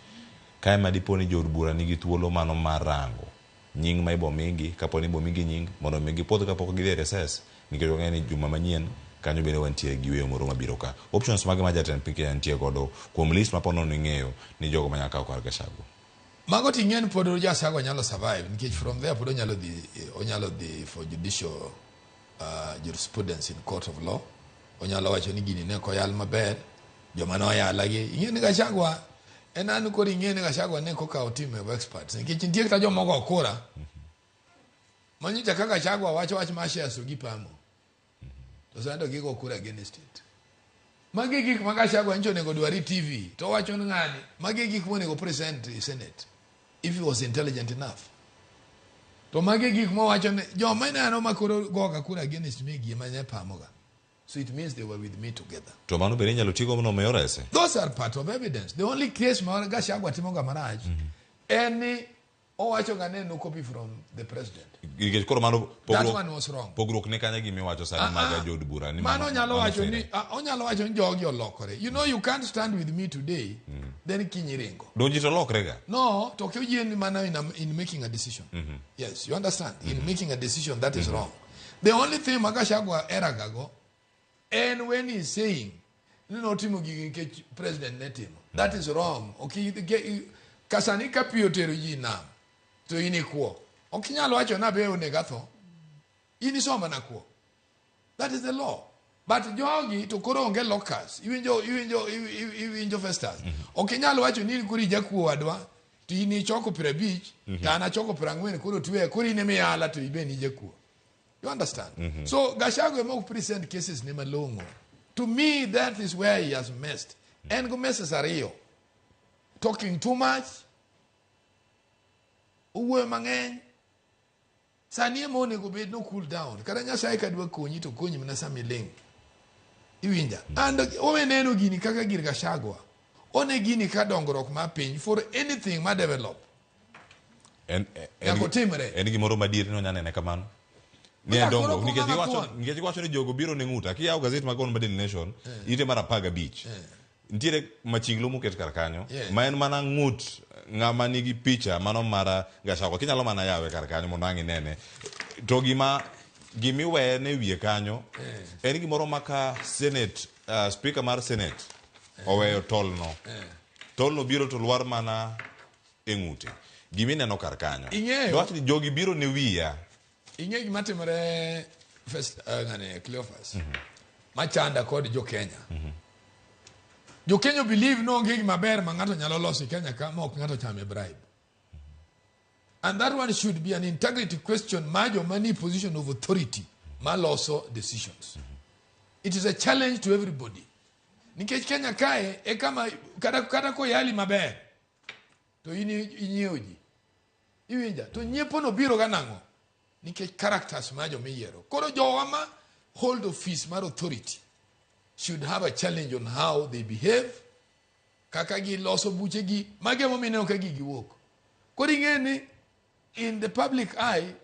W: kae ma diponi jo od bura nigi thuolo mano marango nying ma ibo mingi kaponi ibo mingi nying mondo migi puodho kapok gidhi recess nikech ng'eni juma manyien kanyo bende wantie gi weyo moro mabiro ka options mage ma jatend piny Kenya nitie godo kuom list mapono ni ng'eyo ni jogo manyaka kaw kar Gachagua.
B: Mago tingen pod Gachagua nyalo survive nikech from there pod onyalo dhi for judicial jurisprudence in court of law. Onyalo wacho ni gini ne ko yal maber joma no yala gi ing'e ni Gachagua en an ko ing'e ni Gachagua ne ko kawo team of experts nikech nitie kata joma go kura manyicha kaka Gachagua wacho wach ma shares gi pamo to sando gigo kura against it. Magi gik ma Gachagua ncho nego dwari TV to wacho ni ng'ani magi gik monego present Senate if he was intelligent enough. To magi gik mo wacho ni joma neno makoro goga kura against me gi manye pamoga. So it means they were with me together.
W: To mano bende nyalo tigo no mayorese.
B: Those are part of evidence. The only case ma Gachagua timoga maraj any owacho ga ne no copy from the president.
W: Nikech koro mano
B: that one was wrong.
W: Pogrok ne kanya gimi wacho sani maga jod bura ni
B: mano nyalo wacho ni onyalo wacho ni jogi olokore. You know you can't stand with me today then kinyiringo.
W: Donji to lokrega.
B: No, to kujeni mana in making a decision. Yes, you understand? In making a decision that is wrong. The only thing Gachagua eragago and when he's saying no timo gi president netimo that is wrong. Okay, kasani kapio tero yina to inikuo. Okinyalo wacho na be onegatho. Inisoma na kuo. That is the law. But jogi to koro onge locus. Iwinjo festas. Okinyalo wacho ni kuri jakuo wadwa to ini choko pre beach, kana choko prangwen kuro tuwe kuri ne meala to ibeni jakuo. You understand? So Gachagua mo present cases ne malongo. To me that is where he has messed. And go messes are real. Talking too much. Uwe mang'eny. Sani mo nego bed no cool down. Karanya sai kadwa konyi to konyi mna samiling. Iwinja. And owe neno gini kaka gir Gachagua. One gini ka dongruok ma piny for anything ma develop.
W: En gimoro madier no nyanene kamano. Ni adongo nikech wacho ni jogo biro ne ng'uta kiyawo gazet magon Daily Nation ite mara paga beach. Ntiere machinglo muket kar kanyo ma en mana ng'ut ng'ama nigi picha mano mara Gachagua kinyalo mana yawe kar kanyo mondo ang' inene to gimiwe ne wiye kanyo en gimoro maka Senate speaker mar Senate oweyo tolno biro to lwar mana e ng'ute gimineno kar kanyo wacho ni jogi biro ne wiya
B: ing'e gima timore Cleophas machanda kod jo Kenya jo Kenya believe no onge gima ber ma ng'ato nyalo loso Kenya ka ma ok ng'ato chame bribe. And that one should be an integrity question ma jo mani position of authority maloso decisions. It is a challenge to everybody. Nikech Kenya kae, e kama kata ko yali maber, to inyiewoji. Iwinja, to nyiepo no biro ganang'o. Nikech characters ma jomiyiero. Koro jowama hold office mar authority should have a challenge on how they behave, kaka giloso buchegi, mage momineno ka gigi wuok. Koro ing'eni, in the public eye,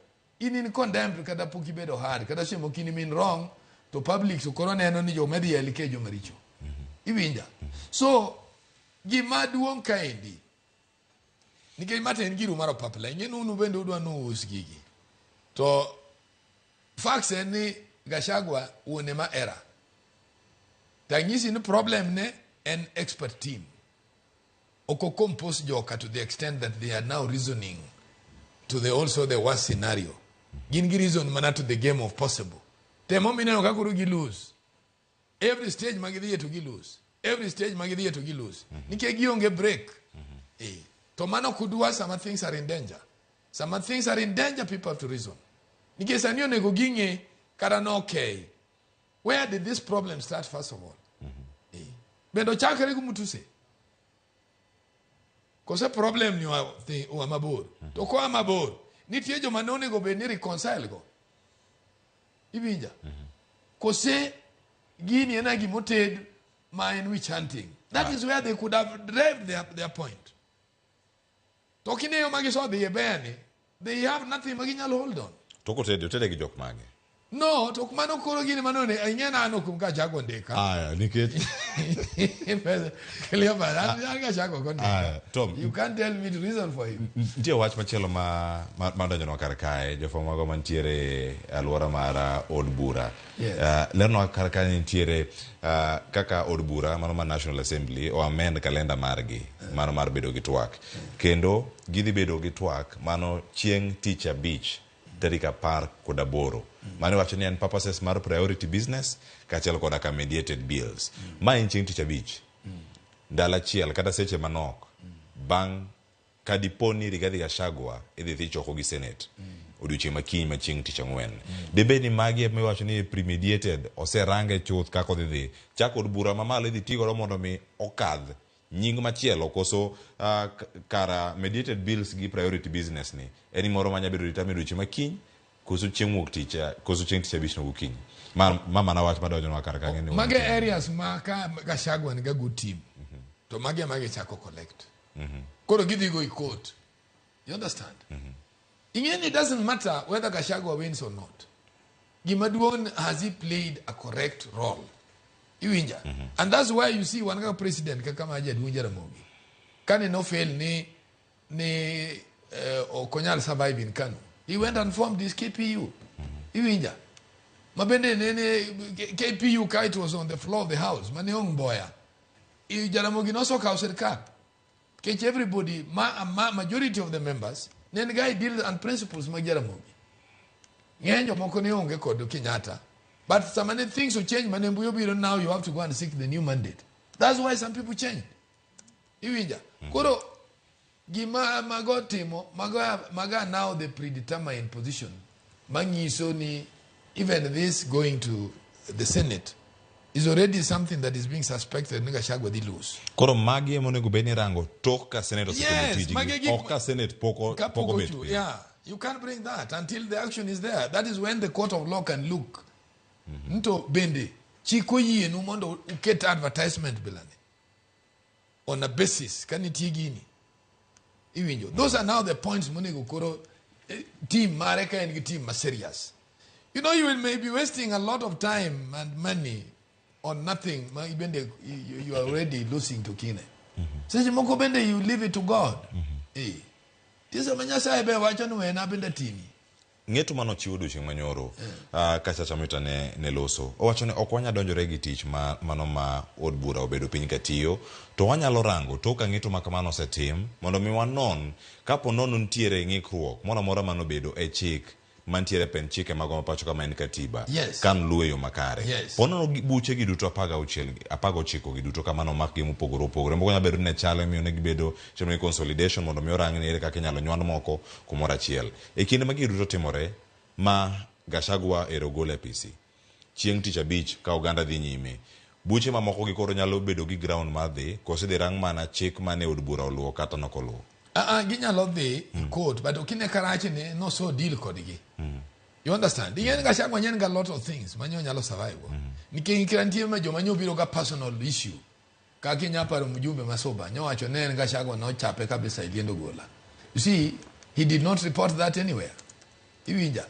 B: in condemned kada poki bedo hard, kada shemo kini mean wrong, to public so koro neno ni jomedhi elike jomaricho. Iwinja. So, gima duong' kaendi, nikech mata en giru mar opapla, ing'eno unu bende udwa nous gigi. To, facts en ni Gachagua uone ma era. Tangisi ni problem ne an expert team. Oko compose joka to the extent that they are now reasoning to the worst scenario. Gingi reason mana to the game of possible. Temo mineno kakuru gi lose. Every stage magidhiye to gi lose. Every stage magidhiye to gi lose. Nike gionge break. To mano kudua some things are in danger. Some things are in danger, people have to reason. Nike sanyo nego ginge karano okay. Where did this problem start first of all? Bendo chakere kumutuse. Kose problem ni wa mabor. To kwa mabor. Nitie jo manone go be ni reconcile go. Ibinja. Kose gini ena gimoted mind witch hunting. That is where they could have derived their point. Talking yo magi so the ebeni, they have nothing maginyal hold on.
W: Toko tede gi jok mage.
B: No, to kumano koro gini manone anyana ano kumka Gachagua ndeka.
W: Nikech
B: clear man, Gachagua konde.
W: Tom,
B: you can't tell me the reason for him.
W: Ntie wach machielo ma donjono kar kae, jofwambo mago mantiere alwora mar od bura. Lerno kar kae ntiere kaka od bura mano mar National Assembly o amend kalenda margi, mano mar bedo gi twak. Kendo gidhi bedo gi twak mano chieng' tich abich tarik 18. Mane wacho ni en purposes mar priority business kachiel koda ka mediated bills. Ma en chieng' tich abich. Ndala chiel kata seche manok. Bang' kadiponi Rigathi Gachagua idhi dhi choko gi Senate. Odiochieng' makiny ma chieng' tich ang'wen. Debe ni magi me wacho ni premeditated oserange chuth kako dhi. Chako od bura mamalo idhi tigo mondo mi okadh nying machielo koso kara mediated bills gi priority business ni. Eni moro manya bedo ritame odiochieng' makiny koso chieng' wuok tich koso chieng' tich abich no gokinyi. Mama na wach madonjo no kar kange ni.
B: Mage areas ma ka Gachagua ni ga good team. To mage chako collect. Koro gidhi go I court. You understand? Again, it doesn't matter whether Gachagua wins or not. Gimaduon, has he played a correct role? Iwinja. And that's why you see one president kama aje Dunja Ramogi. Kani no fail ni Okonyal survive in Kano. He went and formed this KPU. Iwinja. Mabende KPU kite was on the floor of the house. Maniong boya. Jaramogi no so serikali. Catch everybody, majority of the members, then guy deals on principles Jaramogi. Ngenyo moko ni onge kodo Kenyatta. But some many things will change. Now you have to go and seek the new mandate. That's why some people change. Iwinja. Koro gima magotimo maga now the predetermined position. Mangiso ni even this going to the Senate is already something that is being suspected Gachagua di lose.
W: Koro magi monego beni rango toka Senate oka Senate poko betu.
B: Yeah, you can't bring that until the action is there. That is when the court of law can look. Nto bende chiko yie no mondo uket advertisement bilane on a basis kaniti gini iwinjo. Those are now the points monego koro team mareka and team ma serious. You know, you will maybe wasting a lot of time and money on nothing. You are already losing to Kine. Says moko bende you leave it to God. Tisa manyasa ebe wacho no en abenda tini.
W: Ngeto mano chiwo duching manyoro kachacha mita ne loso. Owacho ne okwanya donjore gi tich mano ma od bura obedo piny katiyo to wanyalo rango toka ngeto makamano setim mondo mi wanon kapo nono ntiere ng'ikruok moro amora mano bedo e chik mantiere pen chike mago mapacho kama en katiba kan luwe yo makare. Pono buche gi duto apago chiko gi duto kamano makgi mopogore opogore moko nya bedo ne chale miyo ne gibedo chemo consolidation mondo mi orang ni ere kaka nyalo nywand moko kumora achiel. E kinde ma giduto timore ma Gachagua erogole PC. Chieng' tich abich ka oganda dhi nyime. Buche mamoko gi koro nyalo bedo gi ground mar dhi, kose dhi rang mana chik mane od bura oluwo kata nokoluwo.
B: Ginyalo dhi court, but okine karachi ne no so deal kodgi. You understand? Yen Gachagua nyen ga lot of things manyo nyalo survive. Nikech kirantie ma joma nyobiro ga personal issue. Ka kinya paro mjumbe masoba nyowacho ne Gachagua no chape kabisa iliendo gola. You see, he did not report that anywhere. Iwinja.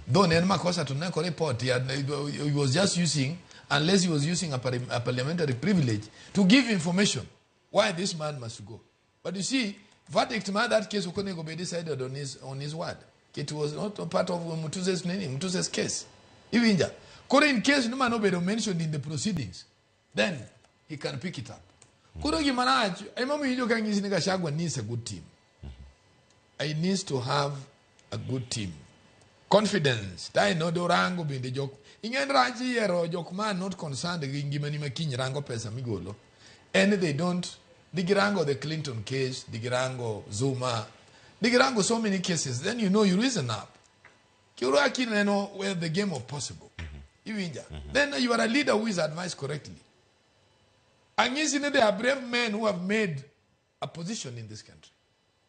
B: Though nen makosa to neko report, he was just using, unless he was using a parliamentary privilege to give information why this man must go. But you see, verdict man that case Okonego be decided on his word. It was not a part of Mutuze's case. Iwinja. Kore in case no man be mentioned in the proceedings, then he can pick it up. Kuro gimanaj, Imam Gachagua needs a good team. He needs to have a good team. Confidence. Dai no do rango be the joke. Ingen ranji yero joke man not concerned gimani makin rango pesa migolo. And they don't. Digirango the Clinton case, Digirango Zuma, Digirango so many cases. Then you know you reason up. Kiuraki know where the game of possible. Then you are a leader who is advised correctly. And yes, there are brave men who have made a position in this country.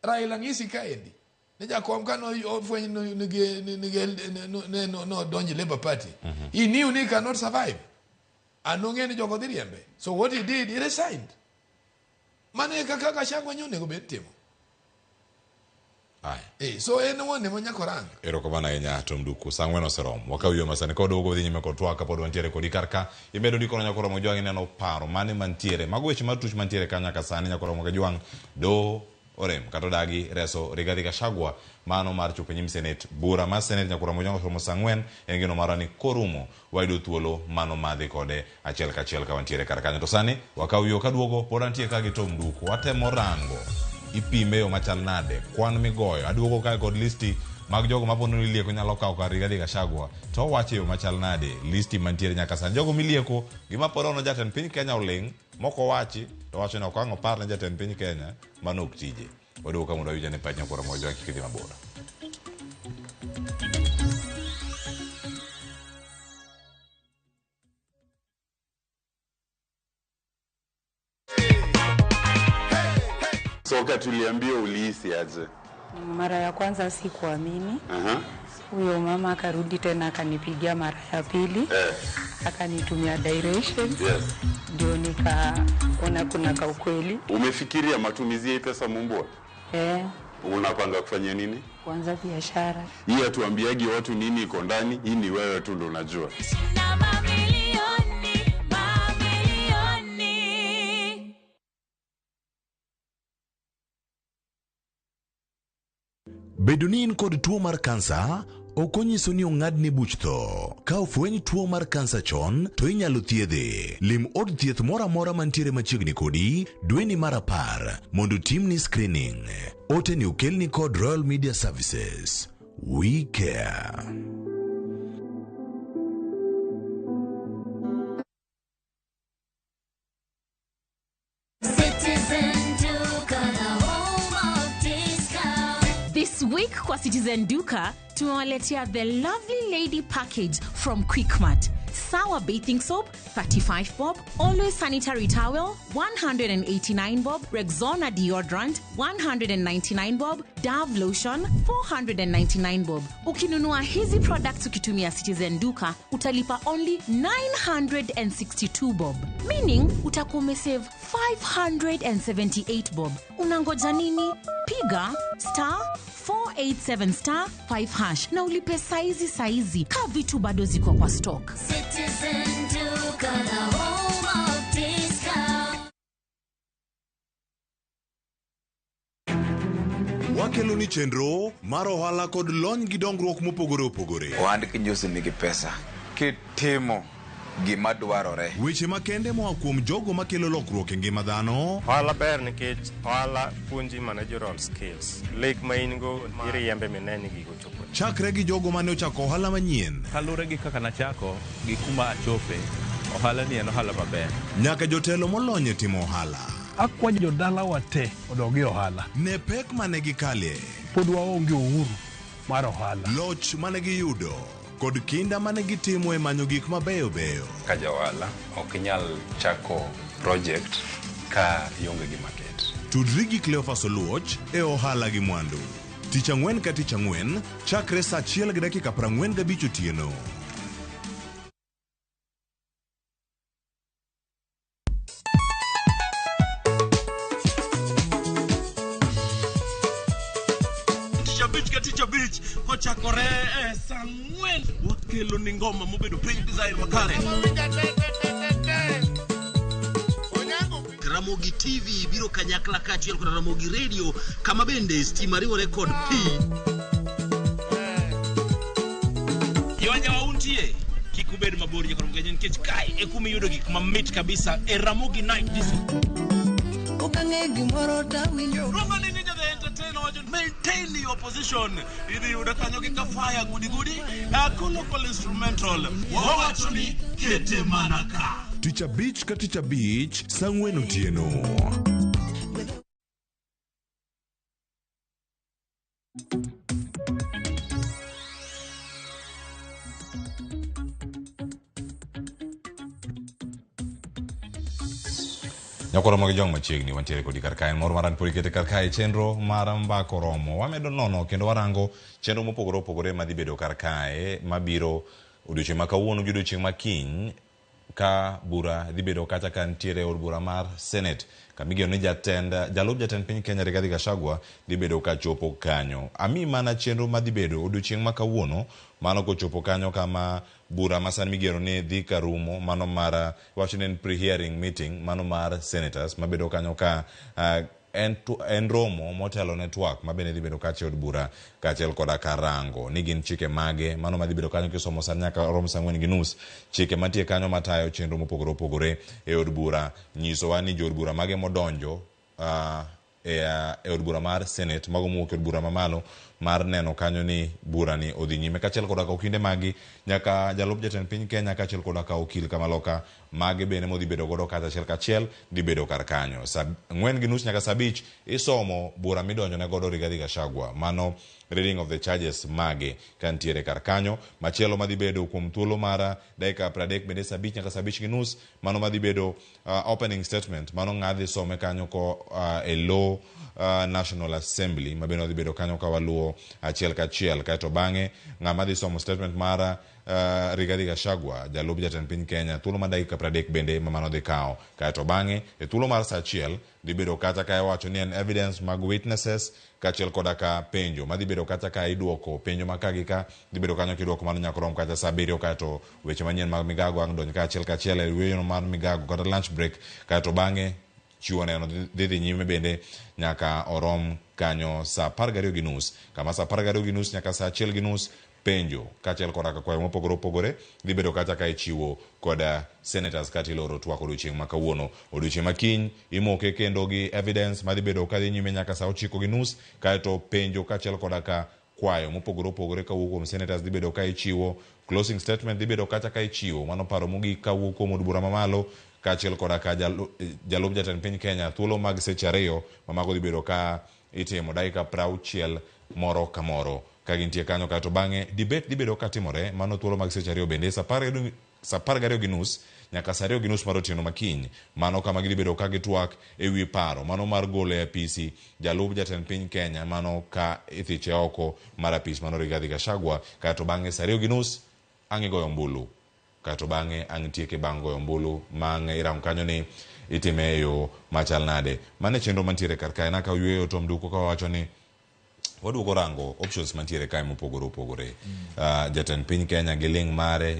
B: Raila ngisi kaendi. Neja kuamka no donji Labour Party. He knew he cannot survive. And no ngeni jogodiriembe. So what he did, he resigned. Mane kaka Gachagua nyone go betimo. So anyone nemonya korang.
W: Erokamana enya tomduku sangweno serom. Wakawiyo masane kodo ugo dhi nyime kotwa kapod wantiere kodi karka. Imedo dikono nyakoro mojuang neno paro mane mantiere. Mago weche matuch mantiere kanya kasani nyakoro mojuang do orem katodagi reso Rigathi Gachagua mano mar chopo nyim Senate. Bura mar Senate nyakoro mojuang somo sangwen engino marani korumo waido thuolo mano madhi kode achiel kachiel ka wantiere karka. To sani wakawiyo kaduogo pod antie kagi tomduku. Watemo rango ipime yo machal nade kwan migoyo aduogo ka kod listi mag jogo mapono lieko nyalo kawo kar Rigathi Gachagua to wache yo machal nade listi mantiere nyaka san jogo milieko gima porono jatend piny Kenya oling moko wachi to wacho ne okango par ne jatend piny Kenya manok tije waduogo ka mondo awinja ne pach nyakoro mojo kikidhi mabora.
C: Soka tuliambia ulihisi aje?
E: Mara ya kwanza sikuamini. Huyo mama akarudi tena akanipigia mara ya pili. Akanitumia directions. Ndio nikaona kuna ka ukweli.
C: Umefikiria matumizi ya pesa Mumbwa? Unapanga kufanya nini?
E: Kuanza biashara.
C: Hii atuambiagi watu nini iko ndani, hii ni wewe tu ndo unajua.
S: Bedonin kod tuo mar kansa okonyiso ni ong'adni buch tho. Ka ofweny tuo mar kansa chon to inyalo thiedhe. Lim od thieth mora mora mantiere machiegni kodi dweni mar 10 mondo timni screening. Ote ni okelni kod Royal Media Services. We care.
G: This week kwa Citizen Duka tumewaletea the lovely lady package from Quickmart. Sour bathing soap 35 bob, Always sanitary towel 189 bob, Rexona deodorant 199 bob, Dove lotion 499 bob. Ukinunua hizi products ukitumia Citizen Duka utalipa only 962 bob, meaning utakuwa umesave 578 bob. Unangoja nini? Piga *487*5# na ulipe saizi ka vitu bado ziko kwa stock.
R: Citizen Duka, the home of discount.
S: Wakeloni chenro mar ohala kod lony gi dongruok mopogore opogore.
X: Ohand kinyosi nigi pesa kitimo gima dwarore.
S: Weche makende moa kuom jogo makelo lokruok e ngima dhano.
M: Ohala ber nikech ohala puonji managerial skills. Lek ma in go iriembe mineni gigo chopo.
S: Chakre gi jogo mane ochako ohala manyien.
Y: Kalure gi kaka nachako gi kuma achope. Ohala ni en ohala maber.
S: Nyaka jotelo molony e timo ohala.
Z: Akwa jodala wate odogi ohala.
S: Ne pek mane gikale.
Z: Pod waonge uhuru mar ohala.
S: Loch mane giyudo. kod kinda mane gitimo e manyo gik mabeyo beyo.
C: Ka jawala ok inyal chako project ka ionge gi market.
S: Tudri gi Cleophas Oluoch e ohala gi mwandu. Tich ang'wen ka tich ang'wen, chakre saa 1:45 otieno.
A: Teacher Beach kochakore saa 4 wakelo ni ngoma mobedo piny design makare. Ramogi TV biro kanyakla kachiel kod Ramogi Radio kama bende stima riwo record P. Yawanya wauntie kikubed mabor ya koromgenye nikech kai ekumi yudo gik mamit kabisa e Ramogi Night this. Maintain your position. Idi udakanyo kika fire gudi. Local instrumental. Wawachuni kete manaka.
S: Teacher Beach ka Teacher Beach, sang'wen otieno.
W: Nyakoro mag jong machiegni wantiere kodi karkaen moro maran puri kete karkae chenro mar mbako romo wamedo nono kendo warango chenro mopogore opogore madhi bedo karkae mabiro odiochieng' ma kawuono gi odiochieng' ma kiny ka bura dhi bedo kata ka ntiere od bura mar Senate kamigeno ni jalup jatend piny Kenya Rigathi Gachagua dhi bedo ka chopo kanyo. Ami mana chenro madhi bedo odiochieng' ma kawuono mano kochopo kanyo kama bura masani migero ni dhi karumo mano mar wachnen pre-hearing meeting mano mar senators mabedo kanyo ka en romo motelo network mabende dhi bedo kache od bura kachiel koda karango ni gin chike mage mano madhi bedo kanyo kisomo san nyaka rom saa 4:30 chike matie kanyo matayo chenro mopogore opogore e od bura nyisowa ni jood bura mage modonjo e od bura mar Senate mago mowuok e od bura mamalo mar neno kanyo ni bura ni odhi nyime kachiel koda ka okinde magi nyaka jalup jatend piny Kenya kachiel koda ka okil kamaloka mage bende modhi bedo godo kachiel dhi bedo kar kanyo. Saa 4:30 nyaka saa 5 isomo bura midonjo ne godo Rigathi Gachagua mano reading of the charges mage kantiere kar kanyo. Machielo madhi bedo kuom thuolo mara dakika 30 bende saa 5 nyaka saa 5:30 mano madhi bedo opening statement mano ng'adhi some kanyo ko e law National Assembly mabende dhi bedo kanyo ka waluo achiel kachiel kaeto bang'e ng'ama dhi somo statement mara Rigathi Gachagua jalup jatend piny Kenya thuolo mar dakika 30 bende mamano dhi kawo kaeto bang'e e thuolo mar saa 1 dhi bedo kata ka iwacho ni en evidence mag witnesses kachiel koda ka penjo madhi bedo kata ka iduoko penjo makagi ka dhi bedo kanyo kiduoko mano nyaka rom kata saa 7 kaeto weche manyien mag migago ang' donj kachiel kachiel e weyo mar migago kata lunch break kaeto bang'e chiwo neno dhi nyime bende nyaka orom kanyo saa 12:30 kama saa 12:30 nyaka saa 1:30 penjo kachiel koda ka kwayo mopogore opogore dhi bedo kata ka ichiwo koda senators kata iloro twak odiochieng' ma kawuono. Odiochieng' ma kiny imoke kendo gi evidence madhi bedo ka dhi nyime nyaka saa 9:30 kaeto penjo kachiel koda ka kwayo mopogore opogore kawuok kuom senators dhi bedo ka ichiwo. Closing statement dhi bedo kata ka ichiwo mano paro mogik kawuok kuom od bura mamalo kachiel koda ka jalup jatend piny Kenya thuolo mag seche 2 mamago dhi bedo ka itimo dakika 60 moro ka moro ka gintie kanyo kaeto bang'e debate dhi bedo ka timore mano thuolo mag seche 2 bende saa 12:30 nyaka saa 2:30 mar otieno makiny mano kama gidhi bedo ka gitwak e wi paro mano mar golo e apisi jalup jatend piny Kenya mano ka ithiche oko mar apis mano Rigathi Gachagua kaeto bang'e saa 2:30 ang' igoyo ombulu kaeto bang'e ang' tieke bang' goyo ombulu mang' iram kanyo ni itime e yo machal nade. Mane chenro mantiere kar kae naka yweyo tom duko ka wacho ni waduogo rango options mantiere kae mopogore opogore. Jatend piny Kenya gi ling mare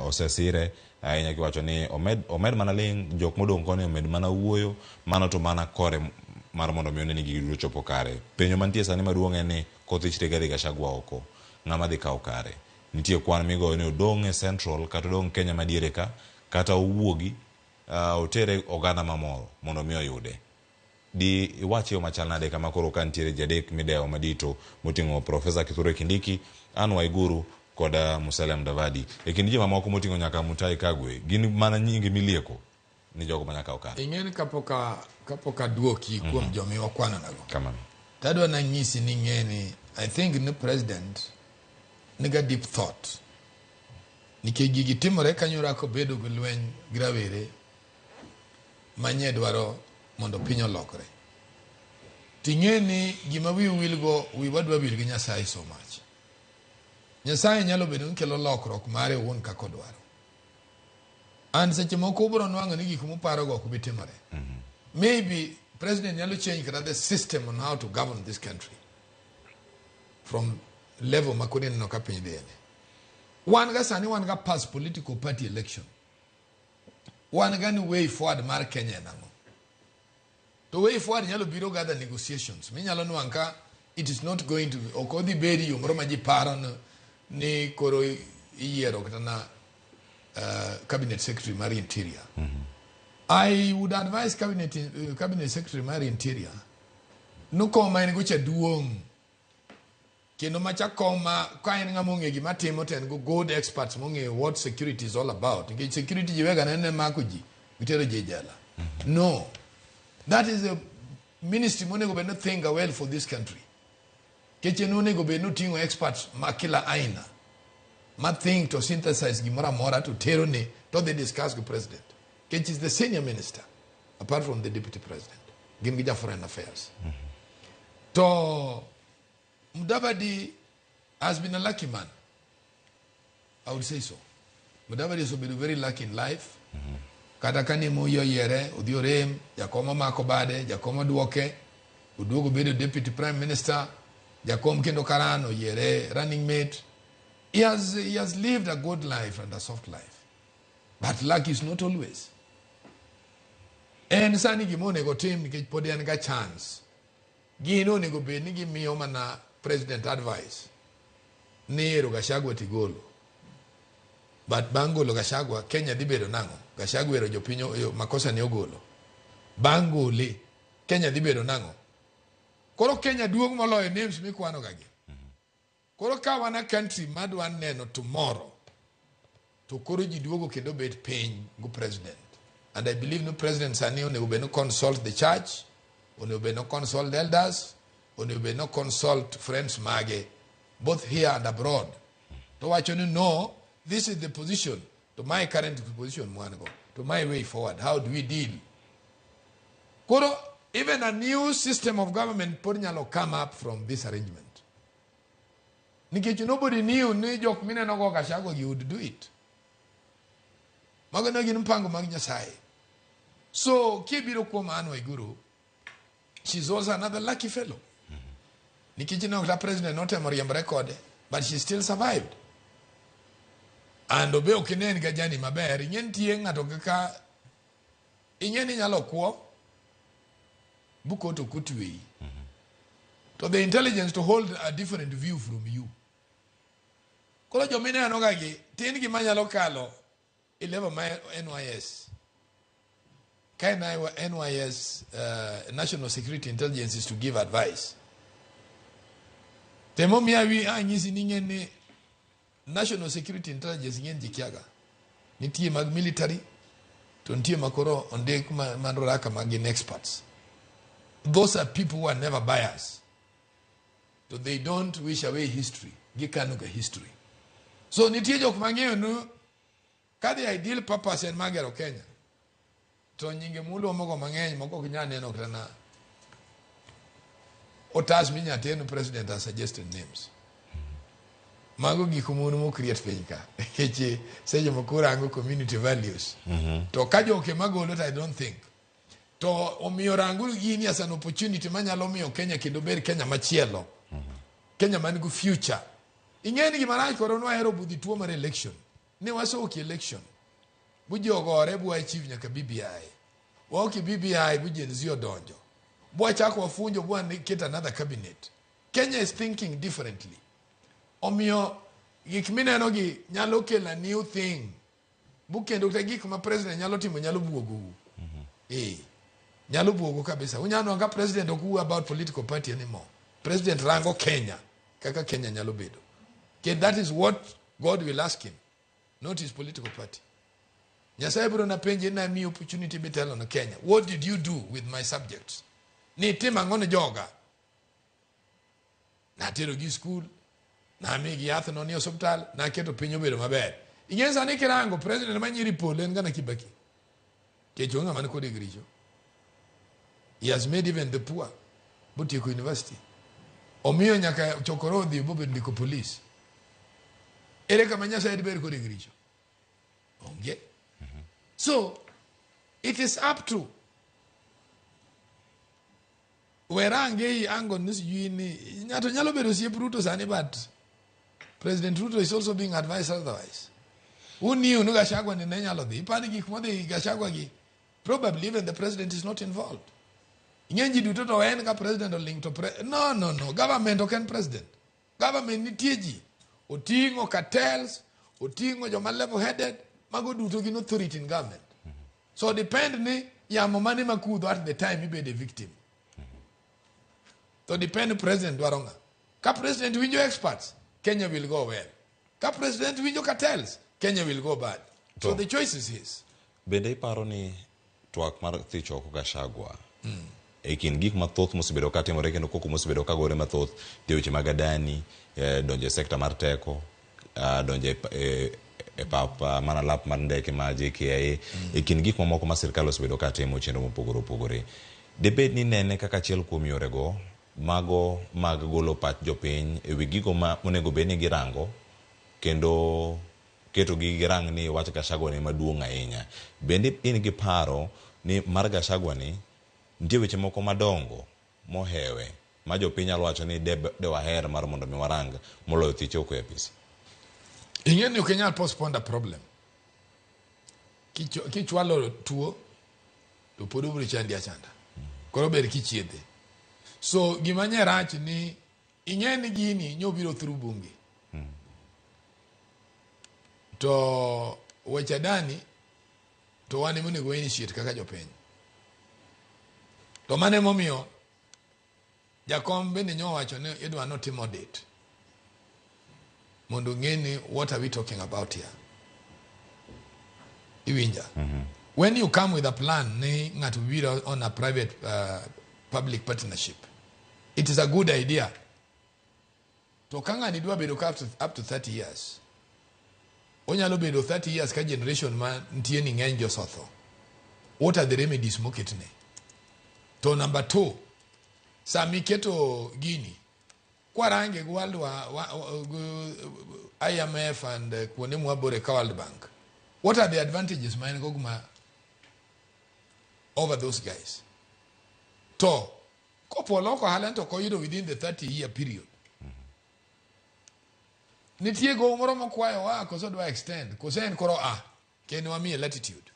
W: osesire ahinya kiwacho ni omed mana ling jok modong' koni omed mana wuoyo mano to mana kore mar mondo mi oneni giduto chopo kare. Penjo mantie sani maduong' en ni kothich Rigathi Gachagua oko ng'ama dhi kawo kare. Nitie kwan migoyo ni odong' e Central kata odong' Kenya madiere ka kata owuogi otere oganda mamoro mondo mi oyude. Di iwache yo machal nade kama koro ka ntiere jadek mideo madito moting'o Profesa Kithure Kindiki, Anne Waiguru koda Musalia Mudavadi. E kind ji mamoko moting'o nyaka Mutahi Kagwe gin mana nyingi milieko ni jogo manyaka okare.
B: Ing'eni kapoka duoki kuom jomi wakwano nago.
W: Kamano.
B: Tadwa na nyisi ni ng'eni I think ni president niga deep thought. Nikech gigi timore kanyo rako bedo gi lweny gi rawere manye dwaro mondo piny olokre. Ting'e ni gima wi wilgo wi wadwa wil gi Nyasaye so much. Nyasaye nyalo bedo ni kelo lokruok mare owuon kaka odwaro. An seche moko ubro nwang'o ni gik muparo go ok bi timore. Maybe president nyalo change the system on how to govern this country from level makoni no ka piny dene. Wan ga sani wan ga pass political party election. Wan ga ni way forward mar Kenya nango. To way forward nyalo biro gather negotiations. Minyalo nwang' ka it is not going to be okodhi bedi yo moro ma ji paro ni koro iyiero kata na cabinet secretary mar interior. I would advise cabinet secretary mar interior no koma en gocha duong' kendo macha koma ka en ng'ama ong'e gima timo to en go good experts mong'e what security is all about. Nikech security jiwega nene mako ji gitero ji jela. No, that is a ministry monego bed no think well for this country. Keche no nego bed no tingo experts ma kila aina ma think to synthesize gimora mora to tero ne to they discuss with president. Keche is the senior minister apart from the deputy president. Gin gija foreign affairs. To Mudavadi has been a lucky man. I would say so. Mudavadi has been very lucky in life. Katakani moyo yere, udiorem, jakoma makobade, jakoma duoke, uduogo bedo deputy prime minister, jakom kendo karano yere, running mate. He has lived a good life and a soft life. But luck is not always. And sani gimone go team nikech podi an ga chance. Gino nego bed ni gimiyo mana president advice. Nero Gachagua tigolo. But bangolo Gachagua Kenya dibedo nango. Gachagua ero jopinyo makosa ni ogolo. Bangole Kenya dibedo nango. Koro Kenya duong' moloyo names mikwano gagi. Koro ka wana country madwa neno tomorrow. To koro ji duogo kendo bet piny go president. And I believe no president sani onego bed no consult the church, onego bed no consult the elders, onego bed no consult friends mage, both here and abroad. To wacho ni no, this is the position, to my current position mwango, to my way forward. How do we deal? Koro, even a new system of government nyalo come up from this arrangement. Nikech nobody knew ni jok mine no go Gachagua you would do it. Mago na gin mpango mag Nyasaye. So, kibiro kuom Anne Waiguru, she's also another lucky fellow. Nikech the president not a riemb record, but she still survived. And obe okinen ga jani maber, inyen tie ng'ato kaka inyen nyalo kwo buko to kutwi. To the intelligence to hold a different view from you. Kolo jomine anogagi, tin gi manyalo kalo 11 NYS. Kind of NYS, National Security Intelligence, is to give advice. Temo miawi anyisi ni National Security Intelligence ngen jikiaga. Nitie mag military, to nitie makoro onde mandoraka magin experts. Those are people who are never biased. So they don't wish away history. Gikanuga history. So nitie jok mang'eyo no kadi ideal purpose en magero Kenya. To nyinge mulo mogo mang'eny moko kinya neno kana otas minya teno president has suggested names. Mago gikumunu mo create piny ka. Keche seje mokura ango community values. To kajo ke magolo I don't think. To omiyo rangu gini as an opportunity manyalo miyo Kenya kendo ber Kenya machielo. Kenya man go future. Ingeni gimarach koro no hero budhi tuo mar election. Ne waso ki election. Bujo gore bu achieve nyaka BBI. Woki BBI buje nzio donjo. Bua chako wafunjo bua get another cabinet. Kenya is thinking differently. Omiyo gikmine no gi nyalo kela new thing. Bukendo ta gik ma president nyalo timo nyalo buogo. Nyalo buogo kabisa. Unyano anga president oku about political party anymore. President rango Kenya. Kaka Kenya nyalo bedo. Okay, that is what God will ask him. Not his political party. Nyasaye bro na penje na mi opportunity betelo na Kenya. What did you do with my subjects? Ni tema ngone joga. Na tero gi school. na migi yath no ni hospital na keto piny obedo maber. Ing'e sani kirango president manyiri polo en gana Kibaki. Kechonga man kod igricho. He has made even the poor Butieko University. Omiyo nyaka chokoro dhi bobe ndiko police. Ere kama Nyasaye diber kod igricho. Onge. So it is up to werange ango nisiyini nyato nyalo bedo siep Ruto sani, but President Ruto is also being advised otherwise. Who knew no Gachagua ni nenyalo dhi? Ipani gik modhi Gachagua gi. Probably even the president is not involved. Ingenji duto to en ka president oling to no. Government oken president. Government nitie ji. Otingo cartels, otingo joma level headed, mago duto gin authority in government. So depend ni yamo mane makudho at the time ibe the victim. So depend president dwaronga. Ka president winjo experts, Kenya will go well. Ka president winjo cartels, Kenya will go bad. So the choice is his.
W: Bende iparo ni twak mar Thicho ko Gachagua. Ekin gik mathoth mosebedo ka timore kendo koko mosebedo ka gore mathoth tie weche mag adani, donje sekta mar teko, donje e pap mana lap mar ndeke ma JKIA, ekin gik mamoko ma sirkal osebedo ka timo chenro mopogore. Debed ni nene kaka achiel kuom yorego mago mag golo pach jopiny e wi gigo ma onego bed ni girango kendo keto gi girang ni wach Gachagua ni maduong' ahinya. Bende in gi paro ni mar Gachagua ni nitie weche moko madongo mohewe ma jopiny nyalo wacho ni de waher mar mondo mi warang moloyo Thicho ko apisi.
B: Ing'e ni ok inyal postpone the problem. Kichwalo tuo to pod obiro chandi achanda. Koro ber kichiedhe. So gima nye rach ni ing'e ni gini nyobiro through bunge. To weche dani to wane monego initiate kaka jopiny. To mane momiyo jakom bende nyowacho ni idwa notimo date mondo ng'e ni what are we talking about here. Iwinja. When you come with a plan ni ng'ato biro on a private public partnership, it is a good idea. To kanga ni dwa bedo up to 30 years. Onyalo bedo 30 years ka generation man ntie ni ng'eny josotho. What are the remedies moketne? To number 2, sami keto gini kwarange World IMF and kuonde mwabore ka World Bank. What are the advantages man gogma over those guys? To kopo loko halento ko yudo within the 30-year period. Nitie go moro mokwayo wa koso dwa extend koso en koro ken wami latitude.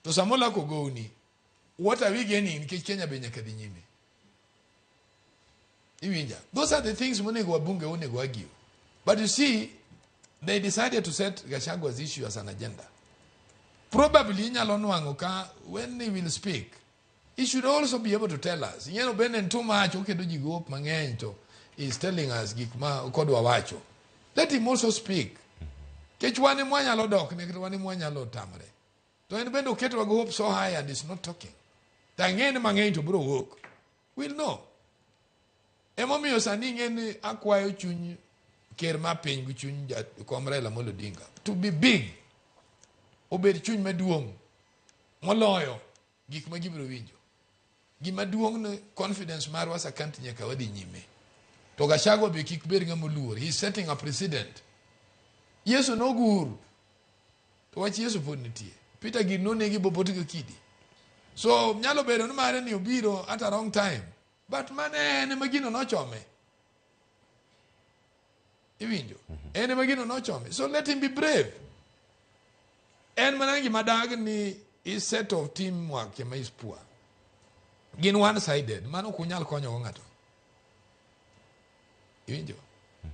B: To samola ko go ni what are we gaining in Kenya be nyaka dhi nyime? Iwinja. Those are the things monego wabunge onego argue. But you see, they decided to set Gachagua's issue as an agenda. Probably nyalo nwango ka when he will speak, he should also be able to tell us. You know, benen too much okay do jigo mang'eny to is telling us gik ma kodwa wacho. Let him also speak. Kechwani mwanyalo dok ne ketwani mwanyalo tamre. To en bendo keto go hope so high and is not talking. Tangene mang'eny to bro work. We'll know. Emomiyo sani ng'eni akwayo chuny ker ma piny gi chuny Komrela Amolo Odinga to be big. Obed chuny maduong' moloyo gik ma gibiro winjo. Gima duong' ne confidence marwa sakanti nyaka wadhi nyime. To Gachagua be kik ber ng'ama oluor. He's setting a precedent. Yesu nogur. To wach Yesu pod nitie. Peter gir nonegi bobotigo kidi. So nyalo bedo ni mare ni obiro at a wrong time. But mane ene magino nochome. Iwinjo. Ene magino nochome. So let him be brave. En manangi madag ni is set of teamwork yema is poor. Gin one-sided. Mano kunyal konyo go ng'ato. Iwinjo.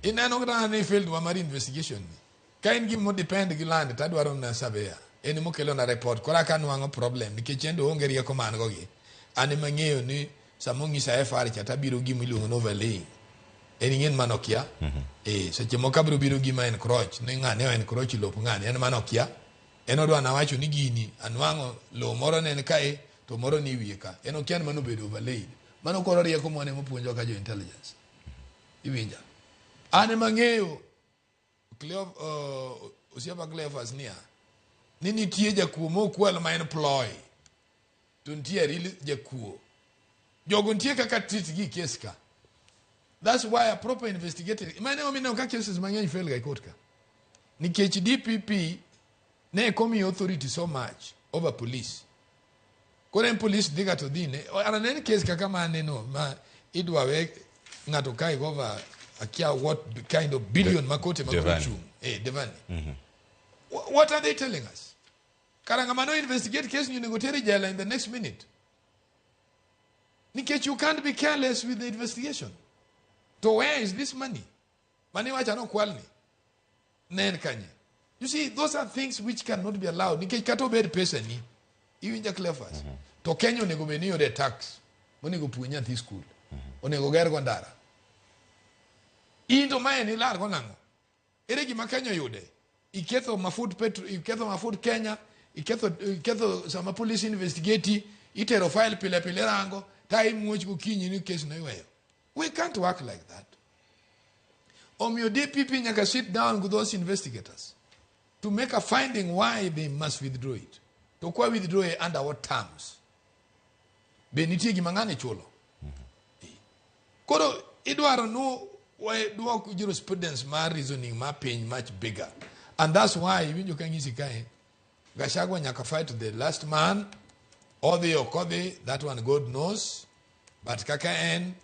B: Ineno kata ni field wa mar investigation ni. Ka in gimo depend gi land tadwaro na surveyor. Eni mokelo na report kora ka nwang'o problem nikech endo onge rieko man go gi. Ani mang'eyo ni samo ng'isa FR cha tabiro gimo iluongo no overlaying. Eni ng'en manokia. Seche moko biro gima en croch ni ng'ane en croch lopo ng'ane en manokia. En odwa na wacho ni gini anwang'o lo moro ne en kae to moro ni wiye ka. En okian mano bedo overlaid. Mano koro rieko mwane mopuonjo ka jo intelligence. Iwinja. Ane mang'eyo osiepa Cleophas niya ni nitie jakuo mokwalo ma en ploy to nitie rili jakuo jogo nitie kaka treat gi kes ka. That's why a proper investigator mane omino ka cases mang'eny fail ga court ka nikech DPP ne komi authority so much over police. Kore police diga to dine ana case kaka mane no ma idwa we ngato kai over akia what kind of billion makote makuchu Devani. What are they telling us? Karangamano investigate case you go to jail in the next minute. Nikech you can't be careless with the investigation. So where is this money? Money wacha no kwalni. Nen kanye. You see, those are things which cannot be allowed. Nikech kato bed pesa ni. Iwinja Cleophas. To Kenya onego benio de tax. Onego punya thi school. Onego ger gondara. Into mae ni lar gonango. Ere gima Kenya yude. Iketho mafut petro, iketho mafut Kenya, iketho sama police investigate, itero file pile rango, time much kukinyi ni case na iweyo. We can't work like that. Your DPP nyaka sit down with those investigators to make a finding why they must withdraw it. To kwa withdraw it under what terms? Beniti gimangane cholo. Koro idwaro no do jurisprudence ma reasoning ma pain much bigger. And that's why even you can use Gachagua nyaka fight to the last man, or the okode, that one God knows. But kaka en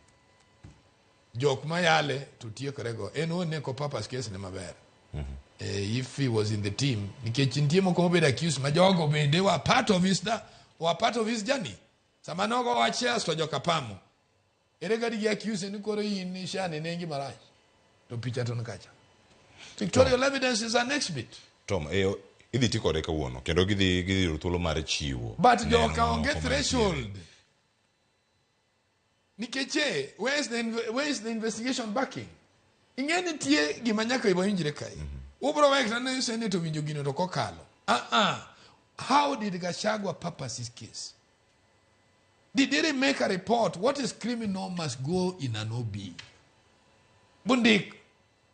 B: jok mayale to tie korego. Eno neko papa's case ne maber. If he was in the team, nikech nitie moko obed accused ma jogo bende were part of his journey. Samanogo wachia to joka pamo. Ere gadi accused ni koro yin ni shane nengi marach. To picha to nkacha. Pictorial evidence is an exhibit.
W: Tom, idhi ti kode kawuono kendo gidhi thuolo mar chiwo.
B: But joka onge threshold. Nikeche, where is the investigation backing? Ingeni tie gima nyaka ibo injire kai. Ubro wek na senate winjo gino to kokalo. How did Gachagua purpose his case? Did they make a report? What is criminal must go in an OB. Bundik,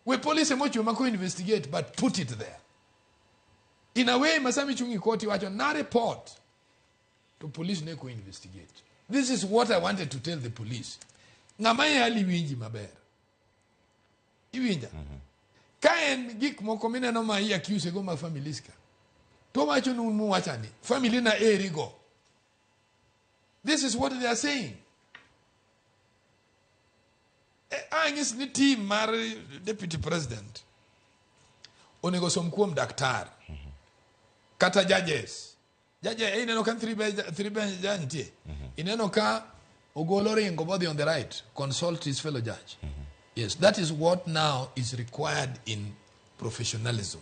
B: we police mocho mako investigate, but put it there. In a way, Masami Chungi Koti wacho na report to police neko investigate. This is what I wanted to tell the police. Ngamaye ali winji maber. Iwinja. Kaen gik moko mineno ma i accuse go ma families ka. To wacho nu mu wachani. Family na erigo. This is what they are saying. Angis ni team mar deputy president. Onego som kuom daktar. Kata judges. Judge ineno kan three bench judge. Ineno ka ogolo ringo body on the right. Consult his fellow judge. Yes, that is what now is required in professionalism.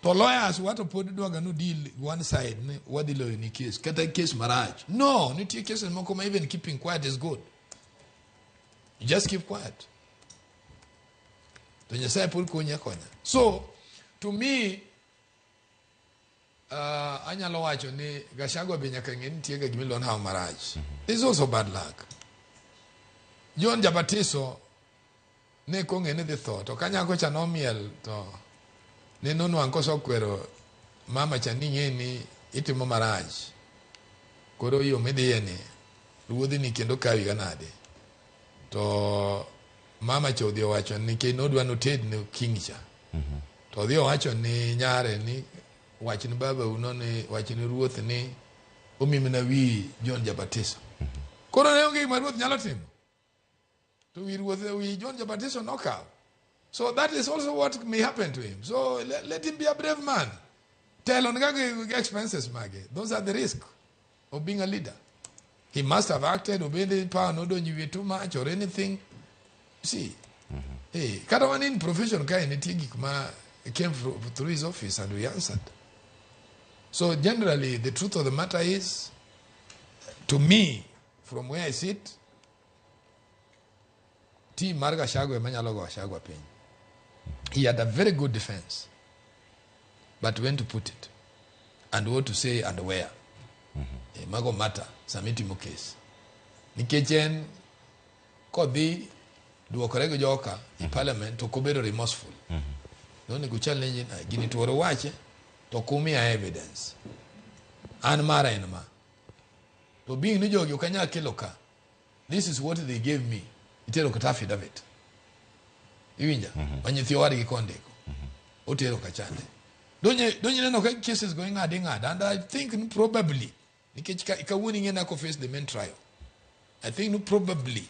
B: To lawyers, what to put do no deal one side, what the law in case, kata case marriage. No, ni tie case moko even keeping quiet is good. You just keep quiet. Then you say pull konya konya. So, to me, anyalo wacho ni Gachagua be nyaka ngeni tie ga gimilon how marriage. It's also bad luck. John Jabatiso ne kongene the thought to kanyako cha nomiel to ne nono ankoso kwero mama cha ningeni itimo marriage. Koro yo mediyene ruodhi ni kendo kawi ganade. To mama cha odhi wacho ni ke nodwa no ted ne kingcha. To odhi wacho ni nyare ni wachni baba unone wachni ruoth ni omimna wi John Jabatiso. Koro ne onge maruoth nyalo timo. To we John Jabatiso knockout. So that is also what may happen to him. So let him be a brave man. Tell on expenses, Maggie. Those are the risks of being a leader. He must have acted, obeyed the power, not doing you too much or anything. See, hey, Katawan in profession came through his office and we answered. So generally, the truth of the matter is, to me, from where I sit, T. Marga Shagwe Manyalogo Shagwa Pin. He had a very good defense. But when to put it, and what to say, and where. Mago matter, Samiti Mukes. Nikechen Kodi duokore go joka in parliament to kobedo remorseful. Don't go challenge gini to wache to kumia evidence. An mara enma. To being ni jogi ukanya kiloka. This is what they gave me. Itero katafi David. Iwinja. Wanyithi wari gikondeko. Otero kachande. Don't you know cases going adding and I think probably ika winning in face the main trial. I think probably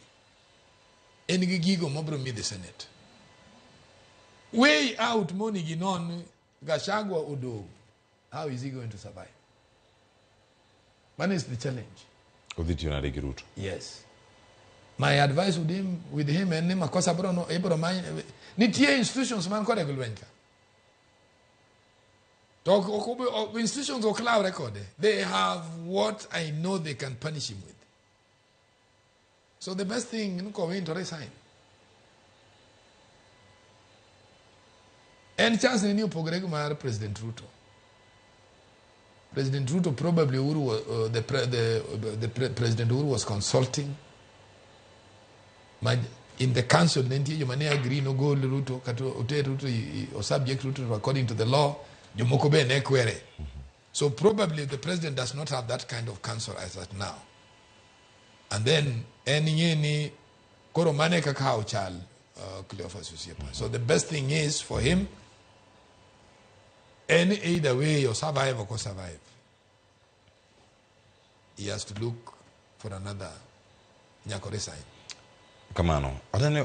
B: any gigo mobro me the Senate. Way out money ginon Gachagua Odo. How is he going to survive? One is the challenge. Yes. My advice with him and him akosa bro no ebro man nitie institutions man ko regulenka. Talk institutions of cloud record. They have what I know they can punish him with. So the best thing you know to resign. And chance in new program President Ruto. President Ruto probably President Uhuru was consulting. In the council, then you may agree no go Ruto or subject Ruto according to the law. So probably the president does not have that kind of counsel as at now. And then any koromane kakao chal so the best thing is for him either way you survive or survive. He has to look for another nyako resign.
W: Kamano, atane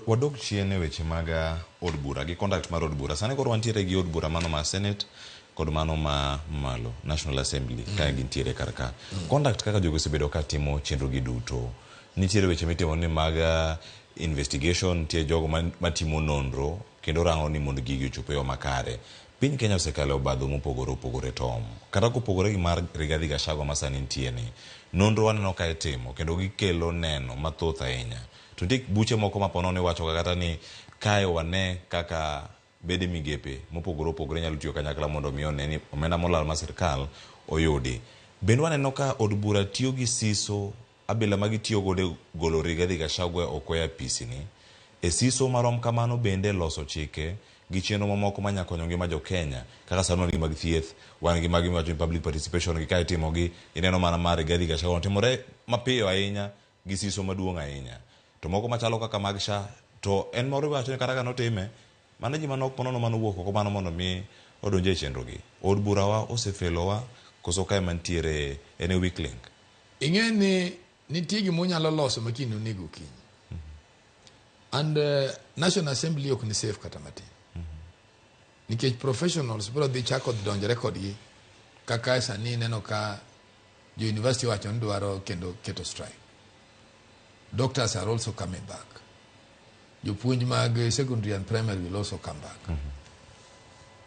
W: wadok chiene weche maga od bura gi conduct mar od bura. Sane koro wantiere gi od bura mano ma Senate kod mano ma malo National Assembly ka gintiere karka. Conduct kaka jogo sebedo ka timo chenro gi duto. Nitiere weche mitimo ni maga investigation tie jogo matimo nonro kendo rango ni mondo gigi ochopo yo makare. Piny Kenya osekalo obadho mopogore tom. Kata kopogore gi mar Rigathi Gachagua masani ntieni. Nonro waneno ka itimo kendo gikelo neno mathoth ahinya. To ndik buche moko maponone wacho kata ni kae wane kaka bede migepe mopogore nyalo tiyo kanyakla mondo mi one ni omenda molal ma sirkal oyudi. Bende waneno ka od bura tiyo gi siso abila magitiyo gode golo Rigathi Gachagua okoya pisini. E siso marom kamano bende loso chike gi chenro mamoko manyakonyo ngima jo Kenya kaka sano ni mag thieth wan gi magi wacho public participation gi kae timo gi ineno mana mar Rigathi Gachagua timore mapiyo ahinya gi siso maduong' ahinya to moko machalo kaka magsha to en moro wacho kata ka notime mano ji manok ponono mano wuok oko mano mondo mi odonje chenro gi od burawa osefelowa koso kae mantiere ene weak link.
B: Ingeni nitie gi munyalo loso makino nego kiny. And National Assembly ok ni safe kata matin. Nikech professionals bro dhi chako donjo record gi kaka sani neno ka jo university wacho ndwaro kendo keto strike. Doctors are also coming back. Jo puonj mag secondary and primary will also come back.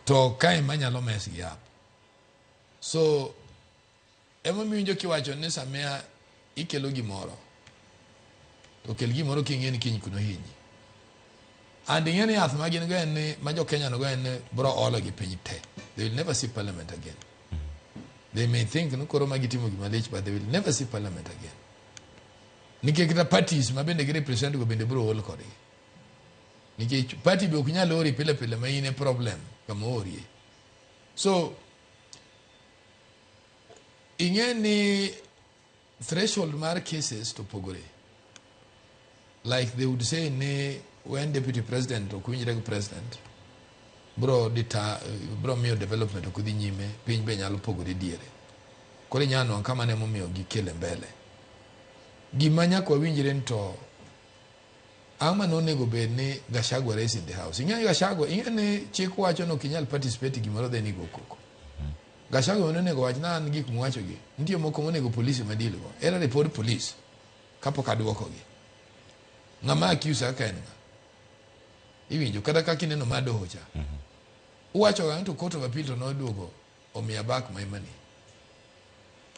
B: To kai manyalo mes gi up. So emo miwinjo kiwacho ni samea ikelo gimoro. To kel gimoro king'eni kiny kuno hinyi. And in any yath magin go and Majo Kenya no go and bro all of te. They will never see parliament again. They may think no koro magitimu gimalech, but they will never see parliament again. Nikekita parties mabende gi represent go bende bro all kori. Nike party be okunya lori pile ma ine problem kama ori. So in any threshold mar cases to pogore. Like they would say when deputy president or kunyire president bro mio development okudhi nyime piny be nyalo pogore diere kore nyano kama ne momio gikele mbele gima nyako winjire nto ama no nego bed ni Gachagua race in the house ing'e Gachagua ing'e chik wacho no kinyal participate gimoro de nigo koko Gachagua no nego wach nan gik mwacho gi ntie moko monego polisi madil go era report police kapo kaduoko gi ngama accuse akenga iwinjo kada kakineno madoho cha uwacho ga to court of appeal to no duogo omia back my money.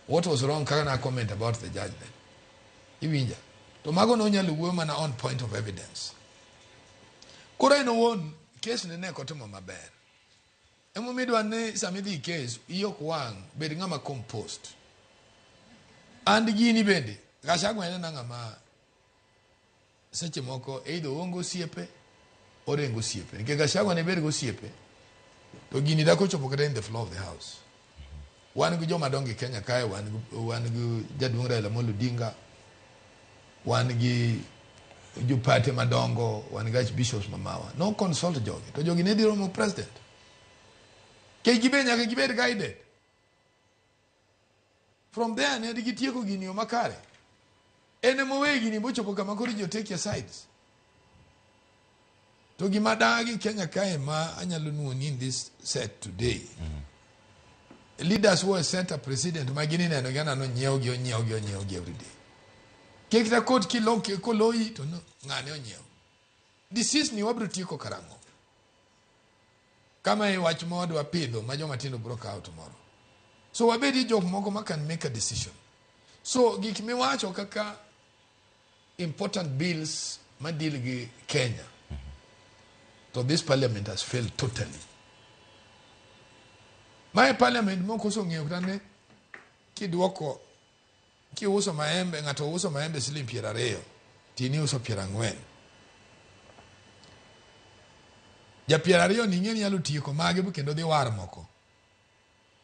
B: What was wrong kana comment about the judgment iwinja to mago no nyalo wuo mana on point of evidence kora no won case ne ko timo maber emo midwa ne samidhi case iyo kwang bed ngama compost and gini bende Gachagua ene ngama seche moko either ongo siepe orengo siepe. Nikech Gachagua ne ber go siepe. To gini da kochopo kata in the floor of the house. Wan gi joma dongo Kenya kae, wan gi jaduong' Raila Amolo Odinga, wan gi jopate madongo, wan gi archbishops mamawa. No consult jogi. To jogi ne dhi romo president. Ke gibe nyaka gibed guided. From there ne gitieko gini makare. Ene mowe gini bochopo kama koro jo take your sides. To gima dagi Kenya kae ma anyalo nuoni in this set today. Leaders who are set a president magini neno gana no nyiew gi every day. Kekta court koloi to no ngane onyiew. Disease ni wabro tieko karango. Kama e wach modwa pidho ma joma tindo broke out tomorrow. So wabedi jok moko ma can make a decision. So gik miwacho kaka important bills ma deal gi Kenya. So this parliament has failed totally. My parliament moko so ng'eyo kane kiduoko kiuso maembe ng'ato uso maembe siling 20 tini uso 40. Ja 20 ni ng'eni nyalo tieko mage kendo dhi war moko.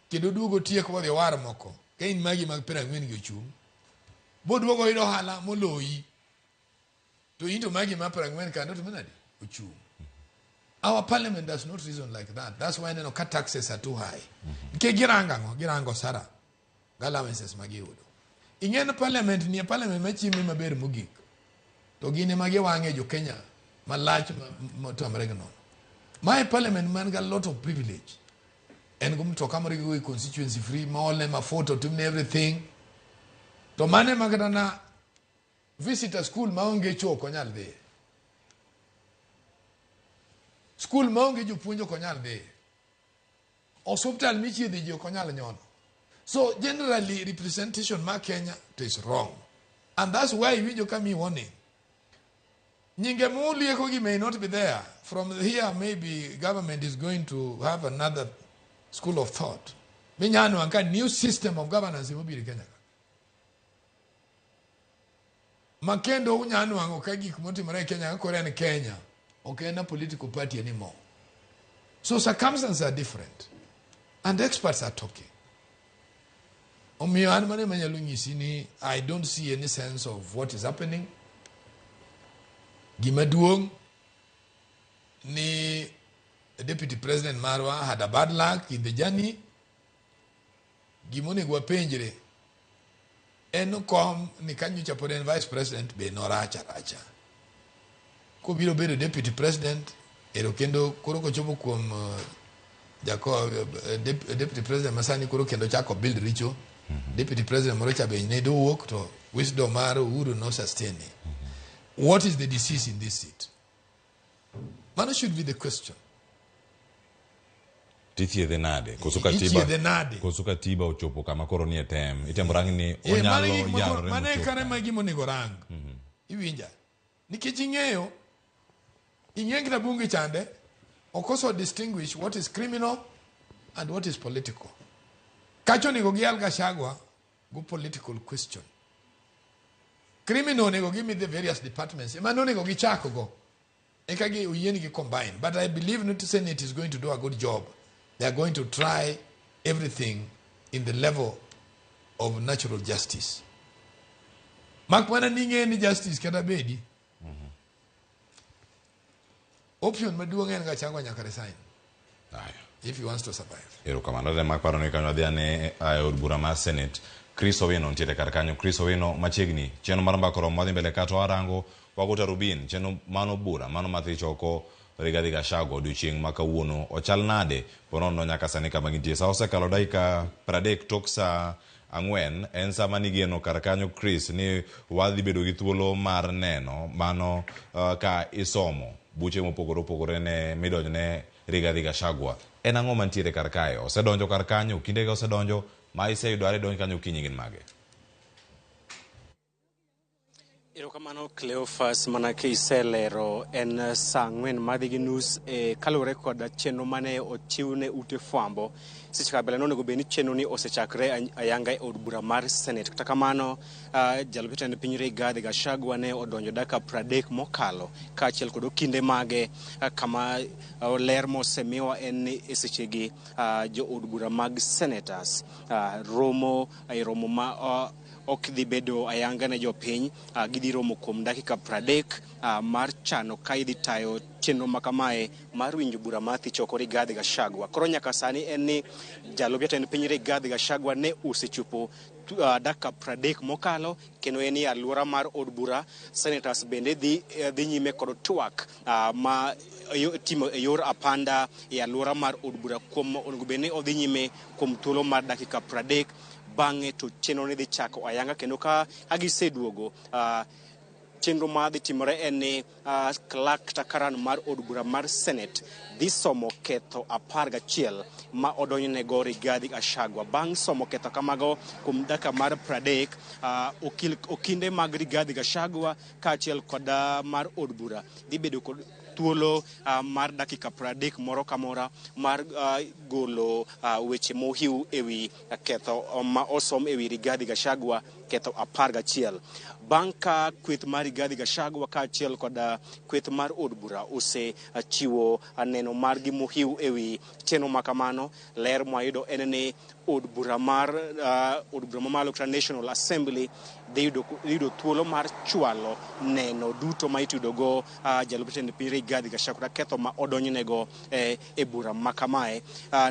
B: Kendo duogo tieko dhi war moko. Ka in magi mag 40 gi ochung'. Boduogo yudo hala moloyi. To into magi mag 40 kando to manadi ochung'. Our parliament does not reason like that. That's why no cut taxes are too high. Ke girango sara. Allowances magiyudo. Ing'en parliament ni parliament machime maber mogik. To gine magi wang'e jo Kenya malach motamre gno. My parliament man got a lot of privilege. En gum to kamari go constituency free mole ma photo to everything. To mane magana visitor school maonge choko nyal dhi. School maonge jopuonjo konyal dhi. Hospital michiedhi jo konyal nyono. So generally representation ma Kenya is wrong. And that's why we jo come warning. Nyinge mulieko gi may not be there. From here maybe government is going to have another school of thought. Minyano anka new system of governance imobiri Kenya. Makendo unyano ango kagi kumotimore Kenya Korean Kenya. Okay, no political party anymore. So circumstances are different. And experts are talking. I don't see any sense of what is happening. Gimaduong, the Deputy President Marwa had a bad luck in the journey. Gimoni Guapenjere. Eno kom ni kanyu chapoden Vice President be no racha. Ko biro bedo deputy president ero kendo koro ko chopo kuom deputy president masani koro kendo chako build richo deputy president morocha be ne do work to wisdom mar uru no sustain. What is the disease in this seat? Man should be the question.
W: Titie de nade kosuka tiba ochopo kama koro ni etem itembrang ni onyalo yaro
B: mane kare magi monego rang iwinja nikech ing'e bunge chande okoso distinguish what is criminal and what is political. Kacho nigo gial Gachagua go political question. Criminal nigo give me the various departments. Emano nigo gichako go. Ekagi uyeni gi combine. But I believe not to say it is going to do a good job. They are going to try everything in the level of natural justice. Makwana ninge ni justice kada bedi. Option maduong' en Gachagua nyaka resign. If he wants to survive.
W: Ero kamano de makparo ne kanyo adhiane od bura mar Senate. Chris Owino ntiere kar kanyo. Chris Owino machiegni cheno mar mbakoro modhi mbele kato arango waguta rubin cheno mano bura mano mathi choko Rigathi Gachagua odiochieng' ma kawuono ochal nade ponono nyaka sani kama gintie. Sa osekalo dakika 30 tok saa 4 en sama nigeno kar kanyo Chris ni wadhi bedo gi thuolo mar neno mano ka isomo buche mopogore ne midonjne Rigathi Gachagua. En ang'o mantiere kar kae? Osedonjo kar kanyo kinde ga osedonjo ma iseyudo are donjo kanyo kinyi gin mage.
D: Erokamano Cleophas manake iselero en saa 4 madhi gi nus kalure kod chenro mane ochiwne ute fwambo seche ka bele nonego bed ni chenro ni osechakre ayanga e od bura mar Senate. Kata kamano jalup jatend piny Rigathi Gachagua ne odonjo dakika 30 mokalo kaachiel kod okinde mage kama ler mosemiwa en ni e sechegi jo od bura mag senators romo ma ok dhi bedo ayanga ne jopiny gidhi romo kuom dakika 30 mar chano ka idhi tayo chenro makamae mar winjo bura mar Thicho Rigathi Gachagua. Koro nyaka sani en ni jalup jatend piny Rigathi Gachagua ne osechopo dakika 30 mokalo kendo en e alwora mar od bura. Senators bende dhi nyime kod twak ma timo e yor apanda e alwora mar od bura kuom onego bed ni odhi nyime kuom thuolo mar dakika 30 bang'e to chenro ne dhi chako ayanga kendo ka giseduogo chenro ma dhi timore en ni clerk takaran mar od bura mar Senate dhi somo ketho 11 ma odonjnego Rigathi Gachagua. Bang' somo ketho kamago kuom dakika mar 30 okinde mag Rigathi Gachagua kaachiel kod mar od bura dhi bedo kod thuolo mar dakika 30 moro kamora mar golo weche mohiu ewi ketho ma osom ewi Rigathi Gachagua ketho 11. Bang' ka kweth mar Rigathi Gachagua kaachiel kod kweth mar od bura osechiwo neno margi mohiu ewi chenro makamano, ler mwayudo en ni od bura mamalo kata National Assembly dhi yudo thuolo mar chwalo neno duto ma itudogo jalup jatend piny Rigathi Gachagua ketho ma odonjnego e bura makamae.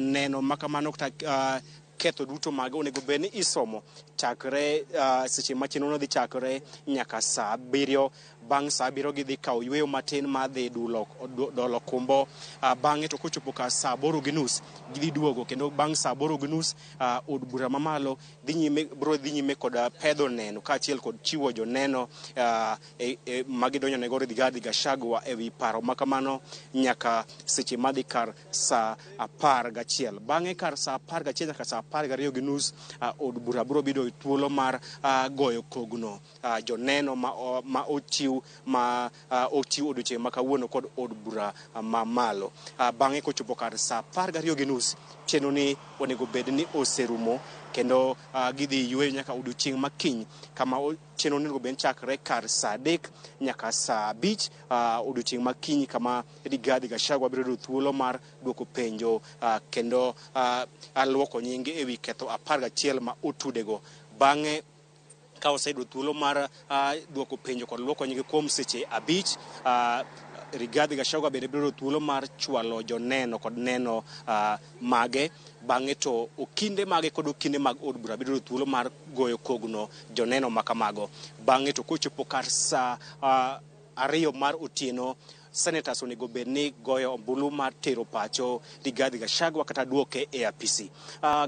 D: Neno makamano kata ketho duto mage onego bed ni isomo chakre seche ma chenrono dhi chakre nyaka saa 7. Bang' saa 7 gidhi kawo yweyo matin ma dhi dolo kumbo. Bang'e to kochopo ka saa 8:30 gidhi duogo kendo bang' saa 8:30 od bura mamalo biro dhi nyime kod pedho neno kaachiel kod chiwo joneno magidonjonego Rigathi Gachagua ewi paro makamano nyaka seche madhi kar saa 11. Bang'e kar saa 11 nyaka saa 12:30 od bura biro bedo thuolo mar goyo kogno joneno ma ochiw odiochieng' ma kawuono kod od bura mamalo. Bang'e kochopo kar saa 12:30 chenro ni onego bed ni oserumo kendo gidhi yweyo nyaka odiochieng' makiny kama chenro ni onego bed chakre kar saa 3 nyaka saa 5 odiochieng' makiny kama Rigathi Gachagua biro yudo thuolo mar duoko penjo kendo luoko nyinge ewi ketho 11 ma otudego. Bang'e ka oseyudo thuolo mar duoko penjo kod luoko nyinge kuom seche 5, Rigathi Gachagua bende biro thuolo mar chwalo joneno kod neno mage. Bang'e to okinde mage kod okinde mag od bura biro thuolo mar goyo kogno joneno makamago. Bang'e to kochopo kar saa 2 mar otieno senators onego bed ni goyo ombulu mar tero pacho Rigathi Gachagua kata duoke e apisi.